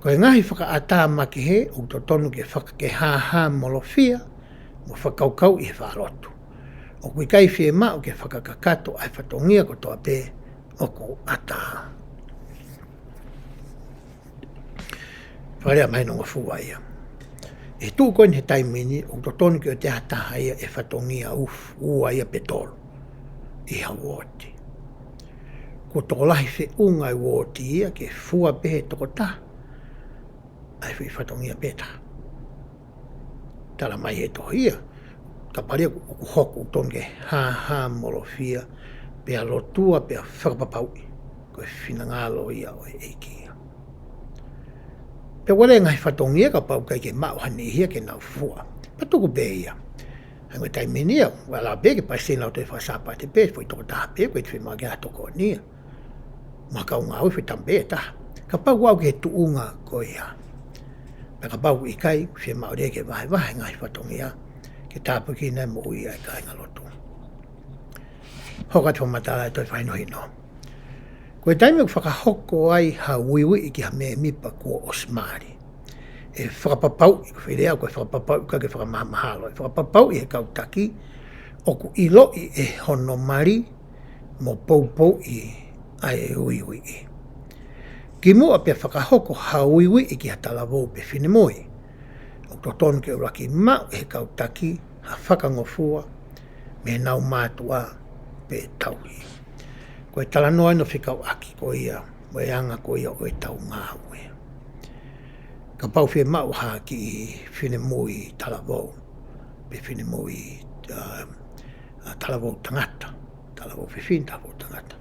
Ko e ngaahi fakaʻatā makehe ʻoku totonu ke faka-, ke hāhāmolofia mo fakakaukauʻi he faʻa lotu. ʻOku ʻikai fiemaʻu ke fakakakato ʻa e fatongia kotoa pē ʻoku ʻatā. Fakalea mahino ngofua ia. ʻI he tuʻu ko eni he taimi ni, ʻoku totonu ke ʻoua te ʻi ai ha taha ia ʻe fatongia ʻoku ua ia pe tolu ʻi ha uooti. Kuo tokolahi feʻunga e uooti ia ke fua pē he tokotaha ʻa e foʻi fatongia pē taha. Tala mai he tohi ia, kapau leva ʻoku hoko ʻoku totonu ke hāhāmolofia, pea lotua, pea fakapapauʻi ko e finangalo ia ʻo e ʻEiki ia. Pea ʻoku ʻi ai e ngaahi fatongia kapau ʻoku ʻikai ke maʻu ha niʻihi ia ke nau fua, pea tuku pē ia. Hangē ko e taimi ni ia, ʻoku ala pē ke palesiteni ʻo e Lautohi Faka-Sāpate pē, foʻi tokotaha pē, ʻoku ʻikai te fiemaʻu ke ʻi ai ha tokoni ia. Mo ha kau ngāue, foʻi tama pē ʻe taha. Kapau ʻoku aʻu ki he tuʻunga ko ia, pea kapau ʻoku ʻikai, fiemaʻu leva ke vahevahe e ngaahi fatongia ke tāpuekina e moʻui ʻa e kāingalotu. Hoko atu e fakamatala ʻa e tohi fakahinohino. Ko e taimi ʻoku fakahoko ai ha uiuiʻi ki ha mēmipa kuo ʻosi mali, ʻe fakapapauʻi, ko e foʻi lea ko e fakapapauʻi, ʻikai ke fakamahamahalo, ʻe fakapapauʻi ʻe he kau taki ʻoku ʻiloʻi ʻe hono mali mo poupouʻi ʻa e uiuiʻi. Kimuʻa pea fakahoko ha uiuiʻi ki ha talavou pe finemui, ʻoku totonu ke ʻuluaki maʻu ʻe he kau taki ha fakangofua mei heʻenau mātuʻa pe tauhi. Ko e talanoa eni ʻo fekauʻaki ko ia mo e anga ko ia ʻo ʻetau ngāue. Kapau fiemaʻu ha kiʻi finemui talavou, pe finemui, um, ʻa, talavou tangata, talavou fefine, talavou tangata,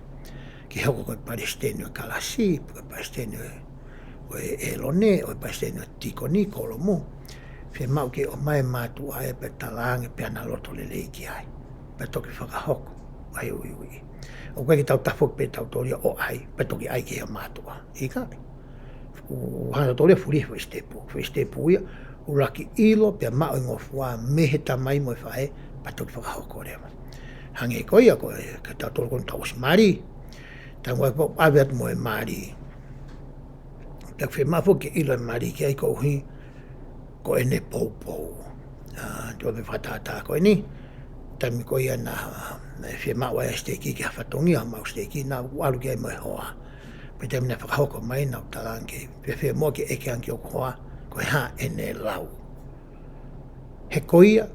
ke hoko ko e palesiteni ʻo e kalasi, pe ko e palesiteni ʻo e, ʻo e ʻelone, ʻo e palesiteni ʻo e tīkoni, kōlomu, fiemaʻu ke ʻomai e mātuʻa ia pea talaange pe ana loto lelei ki ai, pea toki fakahoko ʻa e uiuiʻi. ʻOku ʻikai ke tau tafoki pē tautolu ia ʻo ʻai, pea toki ʻai ki he mātuʻa. ʻIkai. ʻOku hanga tautolu ia ʻo fuli he foʻi sitepu. Foʻi sitepu ia, ʻuluaki ʻilo pea maʻu e ngofua mei he tamai mo e faʻē, pea toki fakahoko leva. Hangē ko ia ko e, ka tautolu ko eni tau ʻosi mali, tau ʻai pau ʻave atu mo e mali. Pea fiemaʻu foki ke ʻilo e mali ki ai koeʻuhi ko ʻene poupou. ʻA, tuʻu pē fakatātā ko eni, taimi ko ia naʻa, naʻe fiemaʻu ai e siteiki ke ha fatongia, maʻu siteiki, naʻa ku ʻalu ki ai mo e hoa. Pea taimi naʻe fakahoko mai naʻa ku talaange, pea fiemaʻu ke ʻeke ange ki hoku hoa, ko e hā ʻene lau. He ko ia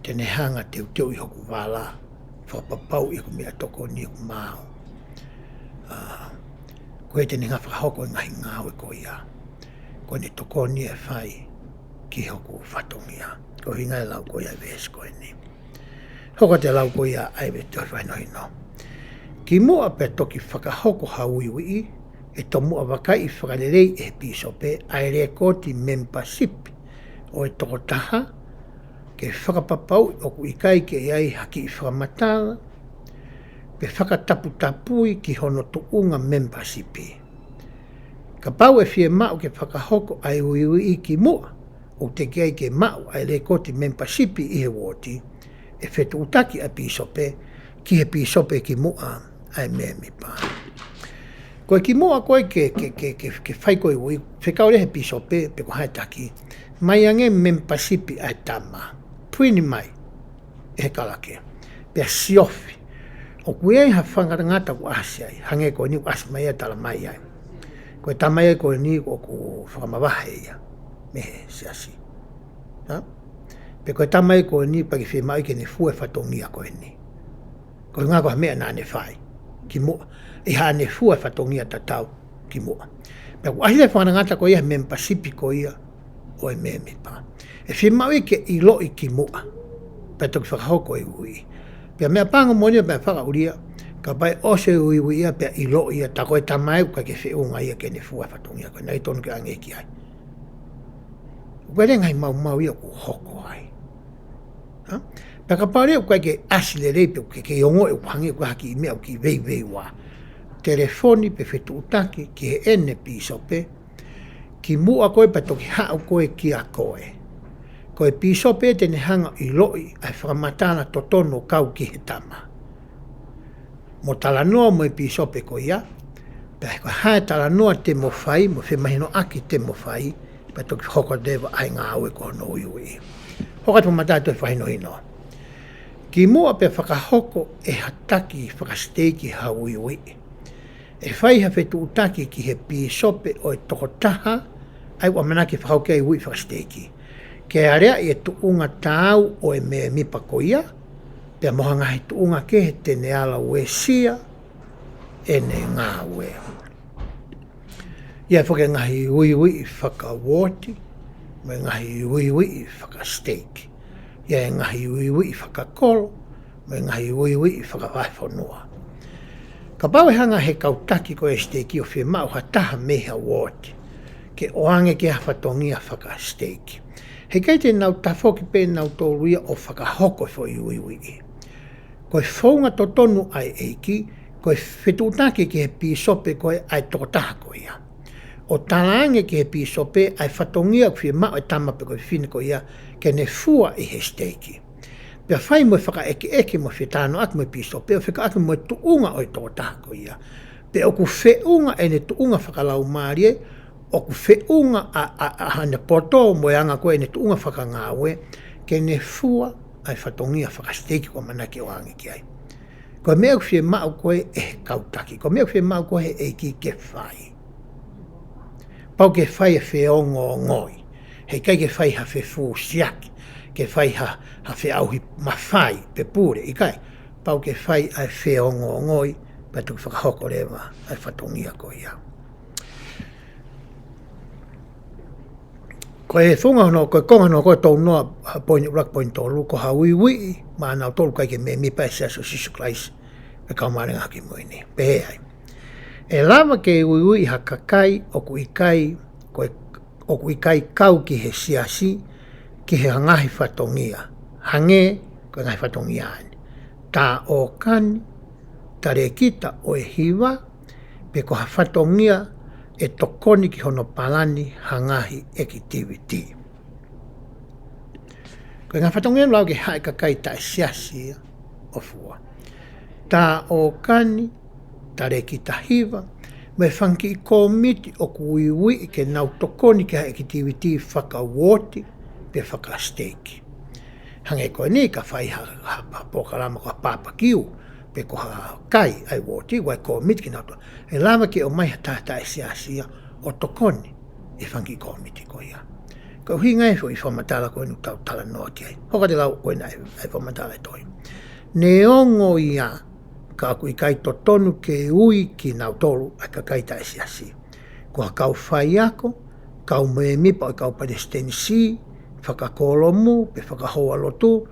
te ne hanga teuteuʻi hoku vala, fakapapauʻi ʻeku meʻatokoni ʻoku maau. ʻA, ko ia te ne hanga fakahoko e ngaahi ngāue ko ia. Ko ʻene tokoni ʻe fai ki hoku fatongia. Ko e ʻuhinga e lau ko ia e veesi ko eni. Hoko atu e lau ko ia ʻa e tohi fakahinohino. Kimuʻa pea toki fakahoko ha uiuiʻi, ʻe tomuʻa vakaiʻi fakalelei ʻe he pīsope ʻa e lekooti membership ʻo e tokotaha, ke fakapapauʻi ʻoku ʻikai ke ʻi ai ha kiʻi fakamatala pe fakataputapui ki hono tuʻunga membership. Kapau ʻe fiemaʻu ke fakahoko ʻa e uiuiʻi kimuʻa ʻoku teʻeki ai ke maʻu ʻa e lekooti membership ʻi he uooti, ʻe fetuʻutaki ʻa e pīsope ki he pīsope kimuʻa ʻa e mēmipa. Ko e kimuʻa ko ē ke, ke, ke, ke, ke fai ko ē ui, fekau leva he pīsope pe ko hai taki, mai ange membership ʻa e tama, print mai ʻe he kalake, pea siofi. ʻOku ʻi ai ha fakangatangata ʻoku ʻasi ai, hangē ko eni ʻoku ʻasi mai ia, tala mai ai, ko e tama ia ko eni ʻoku fakamavahe ia mei he siasi. Ha? Pe ko e tama ia ko eni pea ʻikai ke fiemaʻu ke ne fua e fatongia ko eni. Ko e ʻuhinga ko e meʻa naʻa ne fai kimuʻa, ʻi haʻane fua e fatongia tatau kimuʻa. Pea ʻoku ʻasi e fakangatangata ko ia he membership ko ia ʻo e mēmipa. ʻE fiemaʻu ia ke ʻiloʻi kimuʻa pea toki fakahoko e uiuiʻi. Pea meʻapango moʻoni pea fakaʻulia, kapau ʻe ʻosi e uiuiʻi ia pea ʻiloʻi ia, tā ko e tama ia ʻoku ʻikai ke feʻunga ia ke ne fua e fatongia ko ē, naʻe totonu ke ʻange ki ai. ʻOku ʻi ai e ngaahi maumau ia ʻoku hoko ai. Ha? Pea kapau leva ʻoku ʻikai ke ʻasi lelei pe ʻoku ʻikai ke ongoʻi ʻoku hangē ʻoku ʻi ai ha kiʻi meʻa ʻoku kei veiveiua, telefoni pe fetuʻutaki ki heʻene pīsope, kimuʻa ko ē pea toki haʻu ko ē kia koe. Ko e pīsope te ne hanga ʻo ʻiloʻi ʻa e fakamatala totonu ʻo kau ki he tama, mo talanoa mo e pīsope ko ia, pea ko e hā e talanoa te mo fai, mo femahinoʻaki te mo fai, pea toki hoko leva ʻa e ngāue ko hono uiuiʻi. Hoko atu e fakamatala ʻa e tohi fakahinohino. Kimuʻa pea fakahoko ʻe ha taki fakasiteiki ha uiuiʻi, ʻe fai ha fetuʻutaki ki he pīsope ʻo e tokotaha, ʻa ia ʻoku ʻamanaki fakahoko ki ai e uiuiʻi fakasiteiki, ke aleaʻi e tuʻunga taau ʻo e mēmipa ko ia, pea mo ha ngaahi tuʻunga kehe te ne ala uesia ʻene ngāue. ʻI ai foki e ngaahi uiuiʻi fakauooti, mo e ngaahi uiuiʻi fakasiteiki. ʻI ai e ngaahi uiuiʻi fakakolo, mo e ngaahi uiuiʻi fakavahefonua. Kapau ʻe hanga he kau taki ko e siteiki ʻo fiemaʻu ha taha mei ha uooti ke ʻoange ki ha fatongia fakasiteiki, heʻikai te nau tafoki pē nautolu ia ʻo fakahoko e foʻi uiuiʻi. Ko e founga totonu ʻa e ʻEiki, ko e fetuʻutaki ki he pīsope ko ē ʻa e tokotaha ko ia, ʻo talaange ki he pīsope ʻa e fatongia ʻoku fiemaʻu e tama pe ko e fefine ko ia ke ne fua ʻi he siteiki. Pea fai mo e fakaʻekeʻeke mo e fetalanoaʻaki mo e pīsope ʻo fekauʻaki mo e tuʻunga ʻo e tokotaha ko ia, pe ʻoku feʻunga ʻene tuʻunga fakalaumālie, ʻoku feʻunga ʻa, ʻa, ʻa haʻane poto mo e anga ko ē ʻene tuʻunga fakangāue ke ne fua ʻa e fatongia fakasiteiki ʻoku ʻamanaki ʻoange ki ai. Ko e meʻa ʻoku fiemaʻu ko ē ʻe he kau taki, ko e meʻa ʻoku fiemaʻu ko ē ʻe he ʻEiki ke fai. Pau ke fai e feongoongoi. Heʻikai ke fai ha fefusiaki, ke fai ha, ha feʻauhi mafai pe pule, ʻikai. Pau ke fai ʻa e feongoongoi, pea toki fakahoko leva ʻa e fatongia ko ia. Ko e founga hono, ko e konga hono, ko e tolu noa, ʻa, poini ʻuluaki, poini tolu, ko ha uiuiʻi maʻanautolu ʻoku ʻikai ke mēmipa ʻi he Siasi ʻo Sīsū Kalaisi ʻo e Kau Māʻoniʻoni ʻi he Ngaahi ʻAho Kimui Ni. Pehē ai, ʻe lava ke uiuiʻi ha kakai ʻoku ʻikai, ko e, ʻoku ʻikai kau ki he siasi, ki he ngaahi fatongia, hangē ko e ngaahi fatongia ʻeni: tā ʻōkani, talēkita ʻo e hiva, pe ko ha fatongia ʻe tokoni ki hono palani ha ngaahi ʻekitivitī. Ko e ngaahi fatongia ʻoku lau ki ai e kakai taʻesiasi ia ʻo fua: tā ʻōkani, talēkita hiva, mo e fanga kiʻi kōmiti ʻoku uiuiʻi ke nau tokoni ki ha ʻekitivitī fakauooti pe fakasiteiki. Hangē ko eni ka fai ha, ha, ha polokalama ko ha papakiu, pe ko ha kai ʻa e uooti, ʻoku ʻi ai e kōmiti ke nau to-, ʻe lava ke ʻomai ha taha taʻesiasi ia ʻo tokoni ʻi he fanga kiʻi kōmiti ko ia. Ko e ʻuhinga ia e foʻi fakamatala ko eni ʻoku tau talanoa ki ai. Hoko atu e lau ko ena ʻa e, ʻa e fakamatala ʻa e tohi. Neongo ia, ka ʻoku ʻikai totonu ke ui kinautolu ʻa e kakai taʻesiasi ko ha kau faiako, kau mēmipa ʻo e kau palesitenisī, fakakōlomu, pe fakahoualotu,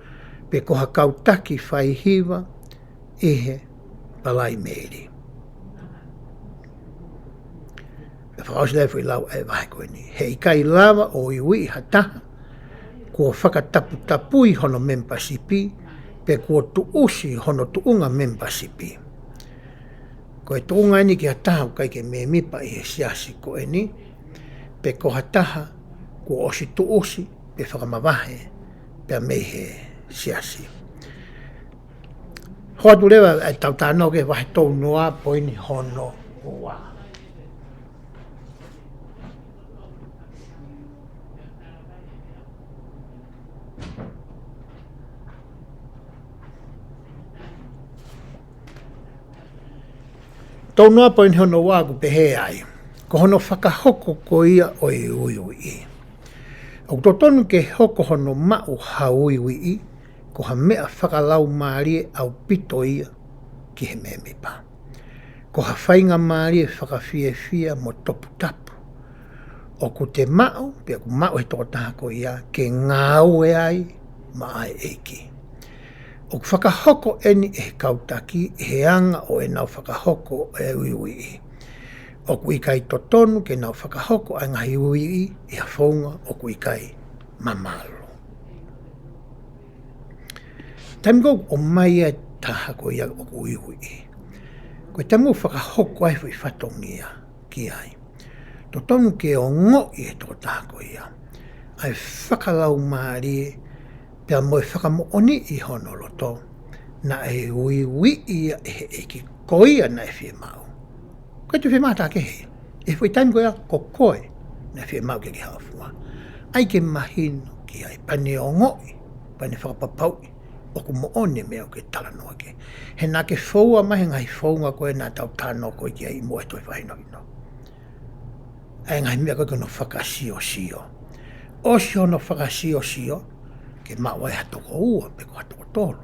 pe ko ha kau taki faihiva ʻi he Palaimeli. Pea fakaʻosi leva e foʻi lau ʻa e vahe ko eni: Heʻikai lava ʻo uiuiʻi ha taha kuo fakataputapui hono memipasipi, pe kuo tuʻusi hono tuʻunga memipasipi. Ko e tuʻunga eni ki ha taha ʻoku ʻikai ke mēmipa ʻi he siasi ko eni, pe ko ha taha kuo ʻosi tuʻusi pe fakamavahe pea mei he siasi. Hoko atu leva ʻetau talanoa ki he vahe tolu noa, poini hono ua. Tolu noa, poini hono ua, ʻoku pehē ai: Ko hono fakahoko ko ia ʻo e uiuiʻi, ʻoku totonu ke hoko hono maʻu ha uiuiʻi ko ha meʻa fakalaumālie ʻaupito ia ki he mēmipa. Ko ha faingamālie fakafiefia mo toputapu ʻoku te maʻu, pe ʻoku maʻu ʻe he tokotaha ko ia, ke ngāue ai maʻa e ʻEiki. ʻOku fakahoko eni ʻe he kau taki ʻi he anga ʻo ʻenau fakahoko e uiuiʻi. ʻOku ʻikai totonu ke nau fakahoko ʻa e ngaahi uiuiʻi ʻi ha founga ʻoku ʻikai mamalu. Taimi ko ē ʻoku ʻomai ai e taha ko ia ʻoku uiuiʻi, ko e taimi ʻoku fakahoko ai e foʻi fatongia ki ai, totonu ke ongoʻi ʻe he tokotaha ko ia ʻa e fakalaumālie pea mo e fakamoʻoni ʻi hono loto naʻe uiuiʻi ia ʻe he ʻEiki, ko ia naʻe fiemaʻu. ʻIkai toe fiemaʻu ha taha kehe. ʻI he foʻi taimi ko ia ko koe naʻe fiemaʻu ke ke haʻu ʻo fua. ʻAi ke mahino ki ai, pea ne ongoʻi, pea ne fakapapauʻi ʻoku moʻoni e meʻa ʻoku ke talanoa ki ai. He naʻa ke foua mai he ngaahi founga ko ē naʻa tau talanoa ko ē ki ai ʻi muʻa he toe fakahinohino, ʻa e ngaahi meʻa ko ē ko hono fakasiosio. ʻOsi hono fakasiosio, ke maʻu ai ha toko ua pe ko ha toko tolu,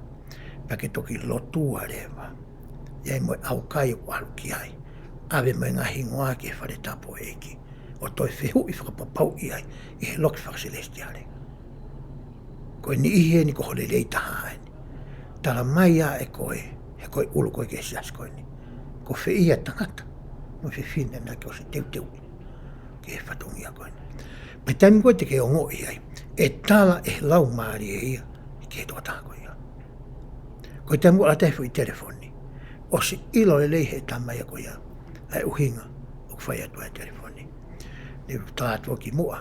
pea ke toki lotua leva. ʻi ai mo e ʻaukai ʻoku ʻalu ki ai. ʻAve mo e ngaahi hingoa ki he fale tapu ʻo e ʻEiki, ʻo toe fehuʻi fakapapauʻi ai ʻi he loki fakasilesitiale. Ko e niʻihi eni ko ho lelei taha eni. Tala mai ʻe koe, he ko e ʻulu koe ki he siasi ko eni, ko fē ia e tangata mo e fefine naʻa ke ʻosi teuteu ki he fatongia ko eni. Pea taimi ko ē te ke ongoʻi ai, ʻe tala ʻe he Laumālie ia ki he tokotaha ko ia. Ko e taimi ko ē ʻoku ʻalu atu ai e foʻi telefoni, ʻosi ʻilo lelei ʻe he tama ia ko ia ʻa e ʻuhinga ʻoku fai atu ai e telefoni. Ne u tala atu ki muʻa,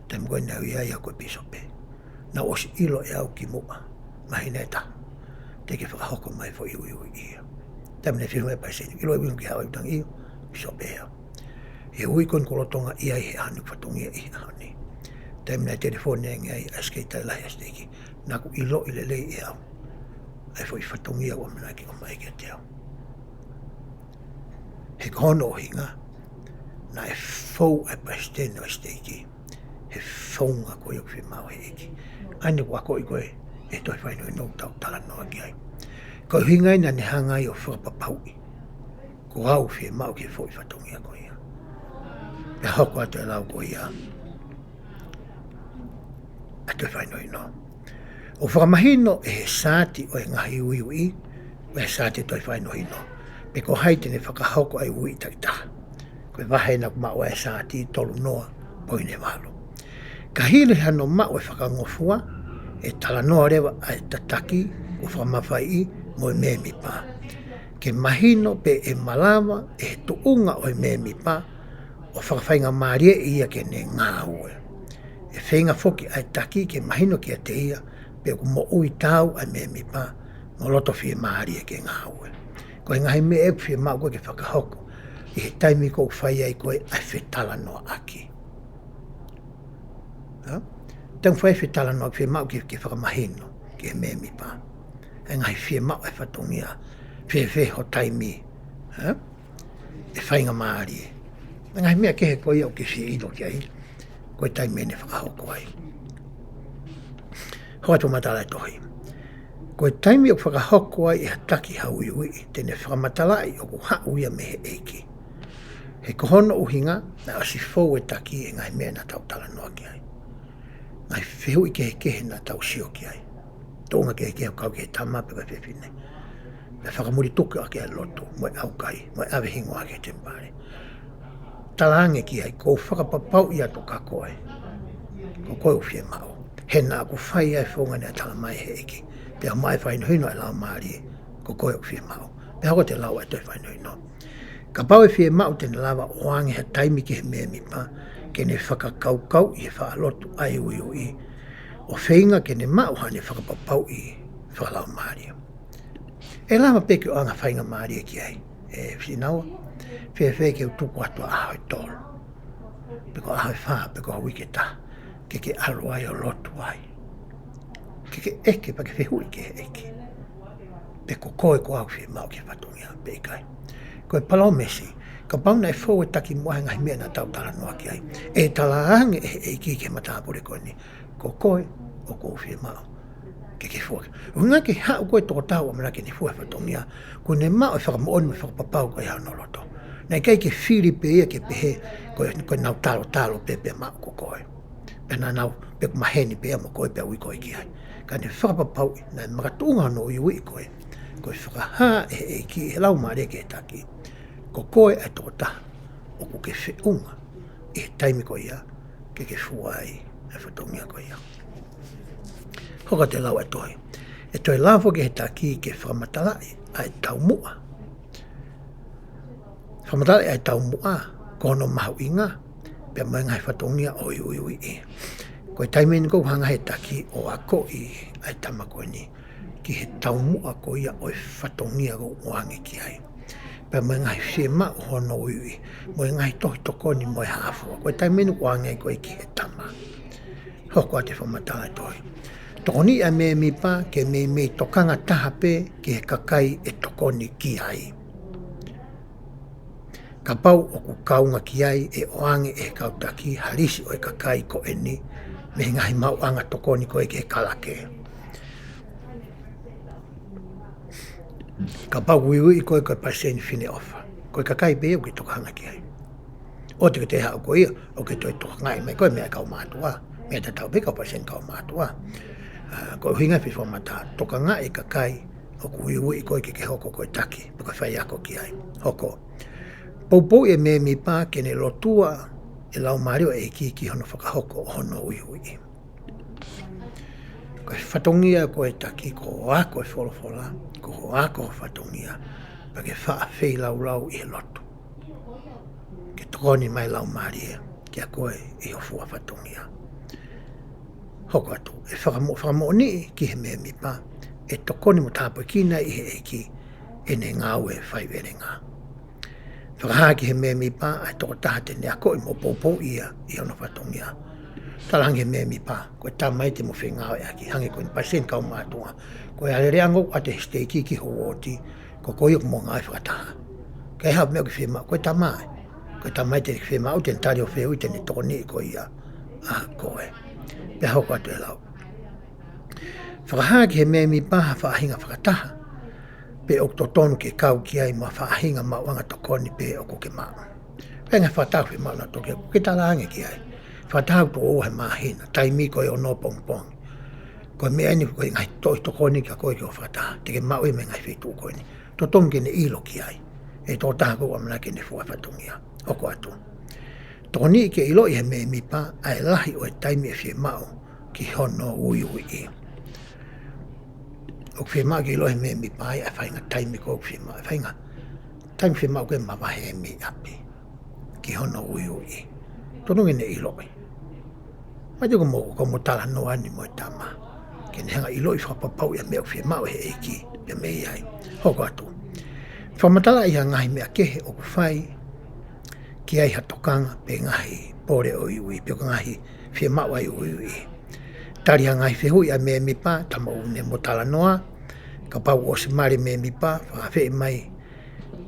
taimi ko ē naʻe ui ai au ko e pīsope, naʻe ʻosi ʻilo ʻe au ki muʻa, māhina ʻe taha, te ke fakahoko mai e foʻi uiuiʻi ia. Taimi naʻe fehuʻi mai e palesiteni, ʻilo e uiuiʻi ki he ʻaho ʻoku tangi, ʻio, pīsope ia. He ui ko eni ko lolotonga ʻi ai he ʻaho ni, fatongia ʻi he ʻaho ni. Taimi naʻe telefoni ange ai ʻa e sekelitali lahi ʻa e siteiki, naʻa ku ʻiloʻi lelei ʻe au ʻa e foʻi fatongia ʻoku ʻamanaki ʻo ʻomai kiate au. He ko hono ʻuhinga, naʻe fou ʻa e palesiteni ʻo e siteiki he founga ko ia ʻoku fiemaʻu ʻe he ʻEiki. ʻA eni ʻoku akoʻi ko ē ʻe he tohi fakahinohino ʻoku tau talanoa ki ai. Ko e ʻuhinga ia naʻa ne hanga ai ʻo fakapapauʻi ko au ʻoku fiemaʻu ki he foʻi fatongia ko ia. Pea hoko atu e lau ko ia ʻa e tohi fakahinohino. ʻOku fakamahino ʻe he saati ʻo e ngaahi uiuiʻi, ʻo e saati ʻo e tohi fakahinohino, pe ko hai te ne fakahoko ʻa e uiuiʻi takitaha. Ko e vahe naʻa ku maʻu ai e saati, tolu noa poini valu. Ka hili hano maʻu e fakangofua, ʻe talanoa leva ʻa e tataki ʻoku fakamafaiʻi mo e mēmipa, ke mahino pe ʻe malava ʻe he tuʻunga ʻo e mēmipa ʻo fakafaingamālieʻi ia ke ne ngāue. ʻE feinga foki ʻa e taki ke mahino kiate ia pe ʻoku moʻui taau ʻa e mēmipa mo loto fiemālie ke ngāue. Ko e ngaahi meʻa ʻoku fiemaʻu ko ē ke fakahoko ʻi he taimi ʻoku fai ai ko ē ʻa e fetalanoaʻaki. Ha? Taimi fai fetalanoaʻaki fiemaʻu ke, ke fakamahino ki he mēmipa ʻa e ngaahi fiemaʻu ʻa e fatongia, fēfē ho taimi, ha? ʻE faingamālie. Ngaahi meʻa kehe ko ia ʻoku ke fie ʻilo ki ai, ko e taimi ʻe ne fakahoko ai. Hoko atu e matala e tohi. Ko e taimi ʻoku fakahoko ai ʻe ha taki ha uiuiʻi, te ne fakamatalaʻi ʻoku haʻu ia mei he ʻEiki. He ko hono ʻuhinga, naʻe ʻosi fou e taki ʻi he ngaahi meʻa naʻa tau talanoa ki ai. Ngaahi fehuʻi kehekehe naʻa tau sio ki ai. Tuʻunga kehekehe ʻoku kau ki he tama pe ko e fefine. Pea fakamuli tuku ʻaki ʻa e lotu, mo e ʻaukai, mo e ʻave hingoa ki he temipale. Talaange ki ai, ʻoku ou fakapapauʻi atu kia koe, ko koe ʻoku fiemaʻu. He naʻa ku fai ʻa e founga naʻe tala mai ʻe he ʻEiki, pea ʻomai e fakahinohino ʻa e Laumālie, ko koe ʻoku fiemaʻu. Pea hoko atu e lau ʻa e tohi fakahinohino. Kapau ʻe fiemaʻu, te ne lava ʻo ʻoange ha taimi ki he mēmipa ke ne fakakaukauʻi he faʻa lotu ʻa e uiuiʻi, ʻo feinga ke ne maʻu haʻane fakapapauʻi fakalaumālie. ʻE lava pē ke ʻoange ha faingamālie ki ai, ʻe Sinaua, fēfē ke u tuku atu ʻa e ʻaho ʻe tolu, pe ko e ʻaho ʻe fā, pe ko ha uike ʻe taha, ke ke ʻalu ai ʻo lotu ai, ke ke ʻeke pea ke fehuʻi ki he ʻEiki pe ko koe ʻoku fiemaʻu ki he fatongia pe ʻikai. Ko e palōmesi, kapau naʻe fou e taki muʻa he ngaahi meʻa naʻa tau talanoa ki ai, ʻe talaange ʻe he ʻEiki ki he matāpule ko eni, ko koe ʻoku ou fiemaʻu ke ke fua. ʻUhinga ke haʻu ko e tokotaha ʻoku ʻamanaki ke ne fua e fatongia, kuo ne maʻu e fakamoʻoni mo e fakapapau ko ia ʻi hono loto. Naʻe ʻikai ke fili pē ia ke pehē ko e, ko ʻenau talotalo pē pea maʻu ko koe. Pea naʻa nau, pe ʻoku maheni pē ia mo koe pea ui koe ki ai. Ka ne fakapapauʻi naʻe makatuʻunga hono uiuiʻi ko ē, ko e fakahā ʻe he ʻEiki ʻi he Laumālie ki he taki, ko koe ʻa e tokotaha ʻoku ke feʻunga ʻi he taimi ko ia ke ke fua ai ʻa e fatongia ko ia. Hoko atu e lau ʻa e tohi. ʻE toe lava foki ʻe he taki ke fakamatalaʻi ʻa e taumuʻa. Fakamatalaʻi ʻa e taumuʻa, ko hono mahuʻinga, pea mo e ngaahi fatongia ʻo e uiuiʻi. Ko e taimi eni ʻoku hanga ʻe he taki ʻo akoʻi ʻa e tama ko eni ki he taumuʻa ko ia ʻo e fatongia ʻoku ʻoange ki ai, pea mo e ngaahi fiemaʻu hono uiuiʻi, mo e ngaahi tohi tokoni mo e hā fua. Ko e taimi eni ʻoku ʻoange ai ko ē ki he tama. Hoko atu e fakamatala e tohi. Tokoniʻi ʻa e mēmipa ke meimei tokanga taha pē ki he kakai ʻe tokoni ki ai. Kapau ʻoku kaunga ki ai, ʻe ʻoange ʻe he kau taki ha lisi ʻo e kakai ko eni mei he ngaahi maʻuʻanga tokoni ko ē ki he kalake. Kapau ʻoku uiuiʻi koe ko e palesiteni Fineʻofa, ko e kakai pē ia ʻoku ke tokangaʻi ki ai. ʻOua te ke toe haʻu koe ia ʻo ke toe tokangaʻi mai koe meia e kau mātuʻa, meia tatau pē kau palesiteni kau mātuʻa. ʻA, ko e ʻuhinga e fakamatala, tokangaʻi e kakai ʻoku uiuiʻi koe ke ke hoko ko e taki, pe ko e faiako ki ai. Hoko. Poupouʻi e mēmipa ke ne lotua e laumālie ʻo e ʻEiki ki hono fakahoko ʻo hono uiuiʻi. Ko e fatongia ko e taki, ko e ako e folofola, ko e ako e fatongia, pea ke faʻa feilaulau ʻi he lotu. Ke tokoni mai laumālie kiate koe ʻi ho fua fatongia. Hoko atu, ʻe fakamo-, fakamoʻoniʻi ki he mēmipa ʻe tokoni mo tāpuekina ʻi he ʻEiki ʻene ngāue faivelenga. Fakahā ki he mēmipa ʻa e tokotaha te ne akoʻi mo poupouʻi ia ʻi hono fatongia. Talaange ki he mēmipa, ko e tama ia te mo fengāueʻaki, hangē ko e palesiteni kau mātuʻa. Ko e alēlea ʻoku ʻoatu ʻe he siteiki ki ho uooti, ko koe ia ʻoku mo ngāue fakataha. Ka ʻi ai ha meʻa ʻoku ke fiemaʻu, ko e tama ia. Ko e tama ia te ne fiemaʻu, te ne tali hoʻo fehuʻi, te ne tokoniʻi koe ia ʻa koe. Pea hoko atu e lau. Fakahā ki he mēmipa ha faʻahinga fakataha pē ʻoku totonu ke kau ki ai mo ha faʻahinga maʻuʻanga tokoni pē ʻoku ke maʻu. Pea ngaahi fakataha ʻoku ke maʻu naʻa toki ʻoku ke talaange ki ai. Fakataha ʻoku tō ua he māhina, taimi ko e ono pongipongi. Ko e meʻa eni ko e ngaahi toʻo tokoni kia koe ki hoʻo fakataha. Te ke maʻu ia mei he ngaahi feituʻu ko eni. Totonu ke ne ʻilo ki ai ʻe he tokotaha ko ē ʻoku ʻamanaki ke ne fua fatongia. Hoko atu. Tokoniʻi ke ʻiloʻi ʻe he mēmipa ʻa e lahi ʻo e taimi ʻe fiemaʻu ki hono uiuiʻi. ʻOku fiemaʻu ke ʻiloʻi ʻe he mēmipa ia ʻa e faʻahinga taimi ko ē ʻoku fiemaʻu, faʻahinga taimi fiemaʻu ke mavahe mei ʻapi ki hono uiuiʻi. Totonu ke ne ʻiloʻi. Mai te ko mo, ko mo talanoa ni mo e tama. Ke ne hanga ʻiloʻi fakapapauʻi ʻa e meʻa ʻoku fiemaʻu ʻe he ʻEiki, pea mei ai. Hoko atu. Fakamatalaʻi ha ngaahi meʻa kehe ʻoku fai ki ai ha tokanga pe ngaahi pole ʻo e uiuiʻi, pe ko e ngaahi fiemaʻu ʻa e uiuiʻi. Tali ha ngaahi fehuʻi ʻa e mēmipa, taimi ʻoku ne mo talanoa, kapau ʻosi mali mēmipa, fakaafeʻi mai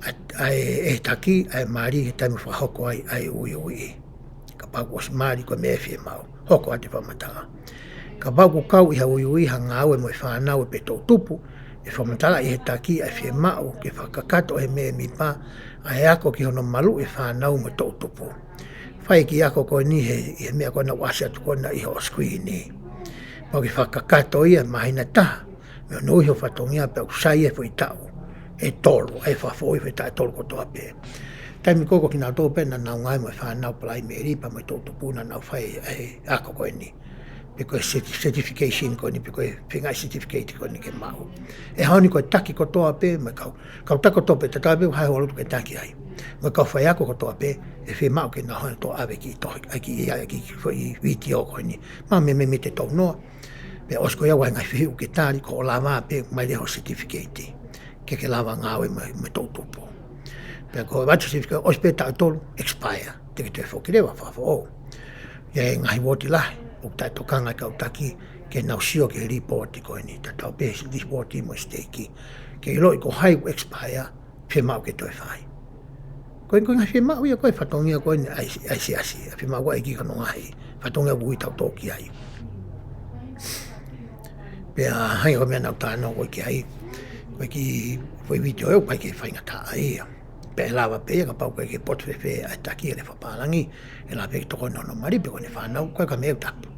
ʻa, ʻa e, ʻe he taki ʻa e mali he taimi fakahoko ai ʻa e uiuiʻi. Kapau ʻosi mali ko e meʻa ʻe fiemaʻu. Hoko atu e fakamatala. Kapau ʻoku kau ʻi ha uiuiʻi ha ngāue mo e fānau pe toʻutupu, ʻe fakamatalaʻi ʻe he taki ʻa e fiemaʻu ke fakakakato ʻe he mēmipa ʻa e ako ki hono maluʻi e fānau mo e toʻutupu. Fai e kiʻi ako ko eni he, ʻi he meʻa ko ena ʻoku ʻasi atu ko ena ʻi hoʻo screen ni. Pau ke fakakakato ia māhina ʻe taha, mei hono ui ho fatongia pea ʻoku sai e foʻi taʻu ʻe tolu, ʻa e fakafoʻou e foʻi taʻu ʻe tolu kotoa pē. Taimi ko ē ko kinautolu pē naʻa nau ngāue mo e fānau Palaimeli pea mo e toʻutupu naʻa nau fai e ako ko eni. Pe ko e certi-, certification ko eni, pe ko e feinga certificate ko eni ke maʻu. ʻE ʻaho ni ko e taki kotoa pē, mo e kau, kau taki kotoa pē, tatau pē ha holo ke taki ai. Mo e kau faiako kotoa pē, ʻe fiemaʻu ke nau hanga ʻo ʻave e kiʻi tohi, ʻa e kiʻi, ʻa e kiʻi foʻi vitiō ko eni. Maʻu mei, mei, mei he tau noa, pea ʻosi ko ia ʻoku ʻi ai e ngaahi fehuʻi ke tali, ko hoʻo lava pē, mai leva hoʻo certificate. Ke ke lava ngāue mo e, mo e toʻutupu. Pea ko e certificate, ʻosi pē taʻu ʻe tolu, expire. Te ke toe foki leva ʻo fakafoʻou. ʻI ai e ngaahi uooti lahi, ʻoku taʻetokanga e kau taki, ke nau sio ki he lipooti ko eni, tatau pē he lipooti mo e siteiki. Ke ʻiloʻi ko hai ʻoku expire, fiemaʻu ke toe fai. Ko e, ko e ngaahi fiemaʻu ia ko e fatongia ko eni ʻa e, ʻa e siasi, ʻa e fiemaʻu ko e ʻEiki ki hono ngaahi fatongia ʻoku ui tautolu ki ai. Pea hangē ko e meʻa naʻa ku talanoa ko ē ki ai, ko e kiʻi, ko e vitiō ʻoku ʻikai ke faingataʻa ia. Pea ʻe lava pē ia kapau ʻoku ʻikai ke poto fēfē ʻa e taki ʻa e fakapālangi, ʻe lava pē ke tokoni hono mali pe ko ʻene fānau, ko e ka meʻa ʻoku tapu.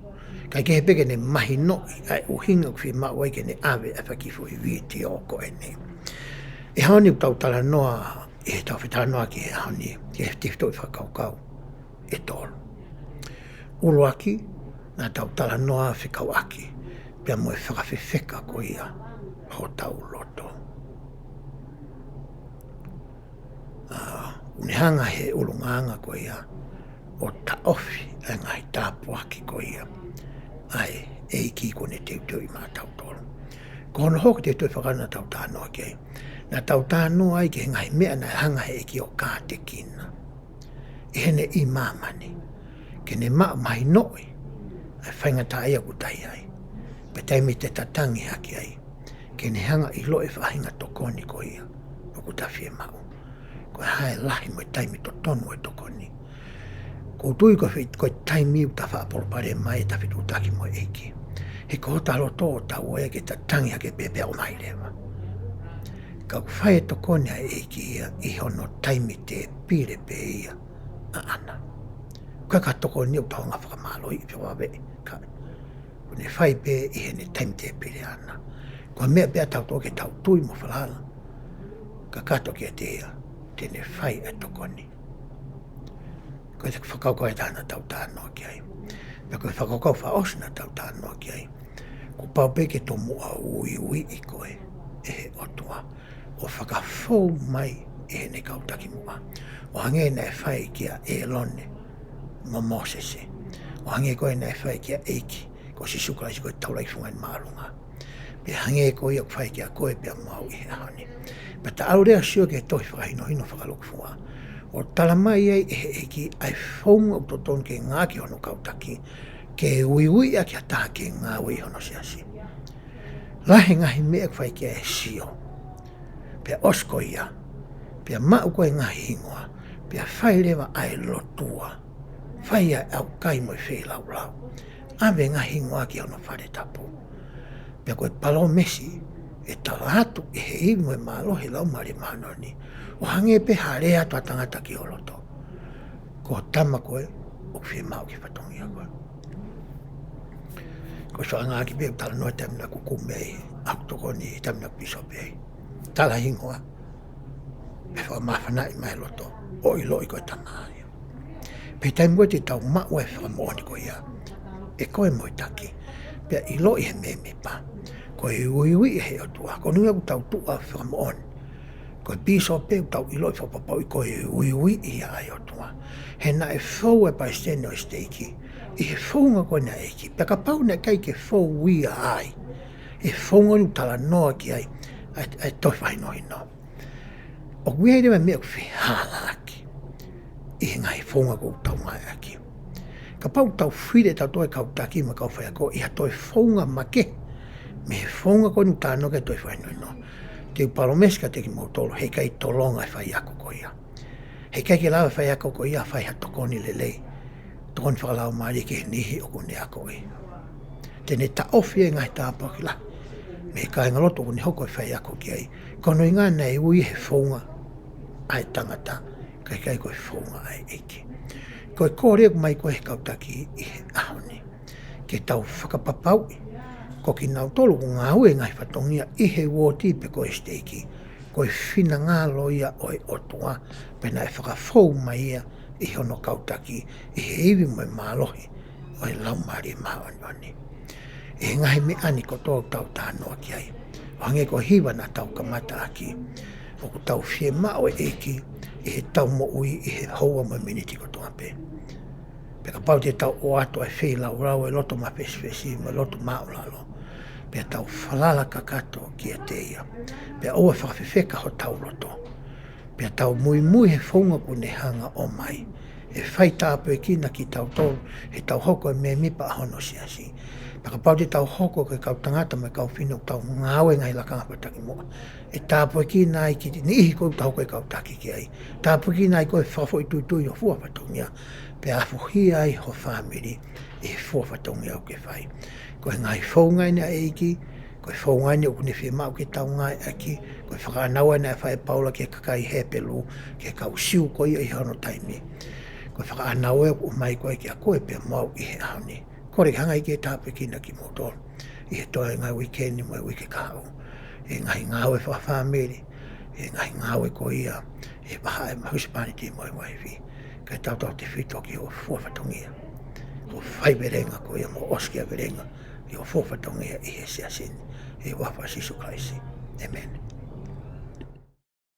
Kae kehe pē ke ne mahinoʻi ʻa e ʻuhinga ʻoku fiemaʻu ai ke ne ʻave ʻa e fakafoʻou vitiō ko eni. ʻI he ʻaho ni ʻoku tau talanoa, ʻi heʻetau fetalanoaʻaki he ʻaho ni, ki he tefitoʻi fakakaukau ʻe tolu. ʻUluaki, naʻa tau talanoa fekauʻaki pea mo e fakafefeka ko ia hotau loto. ʻA, ʻoku ne hanga he ʻulungaanga ko ia ʻo taʻofi ʻa e ngaahi tāpuaki ko ia ʻa e ʻEiki kuo ne teuteuʻi maʻatautolu. Ko hono hoko e tefitoʻi fakakaukau naʻa tau talanoa ki ai, naʻa tau talanoa ai ki he ngaahi meʻa naʻe hanga he ʻEiki ʻo kātekina ʻi heʻene ʻi māmani, ke ne maʻu mahinoʻi ʻa e faingataʻaʻia ʻoku ta ʻi ai, pea taimi te ta tangi hake ai, ke ne hanga ʻo ʻiloʻi e faʻahinga tokoni ko ia ʻoku ta fiemaʻu. Ko e hā e lahi mo e taimi totonu ʻo e tokoni. ʻOku ou tui ko e fe-, ko e taimi ʻoku ta faʻa palopalema ai ʻeta fetuʻutaki mo e ʻEiki, he ko hota loto ʻoku tau ō ai ke ta tangi hake pē pea ʻomai leva. Ka ʻoku fai e tokoni ʻa e ʻEiki ia ʻi hono taimi tēpile pē ia ʻaʻana. Ko e ka tokoni ʻoku tau hanga fakamālohiʻi pe vave ka. ʻOku ne fai pē ʻi heʻene taimi tēpile ʻaʻana. Ko e meʻa pē ʻa tautolu ke tau tui mo falala. Kakato kiate ia, te ne fai e tokoni. Ko e fakakaukau ʻe taha naʻa tau talanoa ki ai. Pea ko e fakakaukau fakaʻosi naʻa tau talanoa ki ai. Kuo pau pē ke tomuʻa uiuiʻi koe ʻe he ʻOtua. ʻO fakafou mai ʻi heʻene kau takimuʻa. ʻO hangē naʻe fai kia ʻĒlone mo Mōsese. ʻO hangē ko ē naʻe fai kia ʻEiki, ko Sīsū Kalaisi ko e taulai funga ni māʻolunga. Pea hangē ko ia ʻoku fai kia koe pea mo au ʻi he ʻaho ni. Pea ta ʻalu leva ʻo sio ki he tohi fakahinohino fakalūkufua. ʻO tala mai ai ʻe he ʻEiki ʻa e founga ʻoku totonu ke ngāueʻaki hono kau taki. Ke uiuiʻi ʻaki ha taha ke ngāue ʻi hono siasi. Lahi e ngaahi meʻa ʻoku fai ki ai e sio. Pea ʻosi ko ia. Pea maʻu ko e ngaahi hingoa. Pea fai leva ʻa e lotua. Fai ʻa e ʻaukai mo e feilaulau. ʻAve e ngaahi hingoa ki hono fale tapu. Pea ko e palōmesi ʻe tala atu ʻe he ivi mo e mālohi ʻo e Laumālie Māʻoniʻoni. ʻO hangē pē ha lea atu ʻa tangata ki ho loto. Ko e tama koe, ʻoku fiemaʻu ke fatongia koe. Ko e faʻa ngāueʻaki pē ʻoku talanoa taimi naʻa ku kumi ai, ʻa ʻeku tokoni taimi naʻa ku pīsope ai. Tala hingoa, pea fakamāfanaʻi mai loto, ʻo ʻiloʻi ko e tama ia. Pea taimi ko ē te tau maʻu ai e fakamoʻoni ko ia, ʻe koe mo e taki, pea ʻiloʻi he mēmipa. Ko e uiuiʻi ʻe he ʻOtua, ko e ʻuhinga ʻoku tau tuʻu ʻo fakamoʻoni. Ko e pīsope ʻoku tau ʻiloʻi fakapapauʻi ko e uiuiʻi ia ʻa e ʻOtua. He naʻe fou e palesiteni ʻo e siteiki. ʻI he founga ko ē ʻa e ʻEiki. Pea kapau naʻe ʻikai ke fou ia ai. ʻI he founga ʻoku talanoa ki ai. ʻA e, ʻa e tohi fakahinohino. ʻOku ʻi ai leva e meʻa ʻoku fehālaaki. ʻI he ngaahi founga ʻoku tau ngāueʻaki. Kapau ʻoku tau fili ʻe tautolu e kau taki mo e kau faiako ʻi ha toe founga makehe. Mei he founga ko ē ʻoku talanoa ki ai e tohi fakahinohino. Te u palōmesi kiate kimoutolu, heʻikai tolonga e faiako ko ia. Heʻikai ke lava e faiako ko ia ʻo fai ha tokoni lelei. Tokoni fakalaumālie ki he niʻihi ʻoku ne akoʻi. Te ne taʻofi e ngaahi tāpuaki lahi. Mei he kāingalotu ʻoku ne hoko e faiako ki ai. Ko hono ʻuhinga naʻe ui he founga ʻa e tangata. Kae ʻikai ko e founga ʻa e ʻEiki. Ko e kole ʻoku ʻomai ko ē ʻe he kau taki ʻi he ʻaho ni. Ke tau fakapapauʻi. Ko kinautolu ʻoku ngāue ngaahi fatongia ʻi he uooti pe ko e siteiki. Ko e finangalo ia ʻo e ʻOtua, pea naʻe fakafou mai ia ʻi hono kau taki, ʻi he ivi mo e mālohi ʻo e Laumālie Māʻoniʻoni. ʻI he ngaahi meʻa ni kotoa ʻoku tau talanoa ki ai. ʻO hangē ko e hiva naʻa tau kamata ʻaki. ʻOku tau fiemaʻu e ʻEiki, ʻi heʻetau moʻui, ʻi he houa mo e miniti kotoa pē. Pea kapau te tau ʻoatu ʻa e feilaulau ʻo e loto mafesifesi mo e loto maʻulalo. Pea tau falala kakato kiate ia. Pea ʻoua ʻe fakafefeka hotau loto. Pea tau muimui he founga ʻoku ne hanga ʻo ʻomai. ʻE fai tāpuekina kitautolu, heʻetau hoko e mēmipa ʻa hono siasi. Pea kapau te tau hoko ko e kau tangata mo e kau fefine ʻoku tau ngāue ngaahi lakanga fakatakimuʻa. ʻE tāpuekina ai ki he niʻihi ʻoku tau hoko ko e kau taki ki ai. Tāpuekina ai ko e fakafoʻituitui ʻo e fua fatongia. Pea afuhia ai ho fāmili ʻi he fua fatongia ʻoku ke fai. Ko e ngaahi founga eni ʻa e ʻEiki, ko e founga eni ʻoku ne fiemaʻu ke tau ngāueʻaki, ko e fakaʻānaua eni naʻe fai ʻe Paula ki he kakai Hepelū, ki he kau Siu ko ia ʻi hono taimi. Ko e fakaʻānaua ʻoku ʻomai ko ē kiate koe pea mo au ʻi he ʻaho ni. Kole ke hanga ʻe he ʻEiki ʻo tāpuekina kimoutolu. ʻI he toenga e uike ni mo e uike kahaʻu. ʻI he ngaahi ngāue fakafāmili. ʻI he ngaahi ngāue ko ia. ʻI he vahaʻa ʻa e husepāniti mo e uaifi. Kae tautautefito ki hoʻo fua fatongia. Hoʻo faivelenga ko ia mo ʻosikiavelenga. ʻI hoʻo fua fatongia ʻi he siasi ni. ʻI he huafa ʻo Sīsū Kalaisi. ʻĒmeni.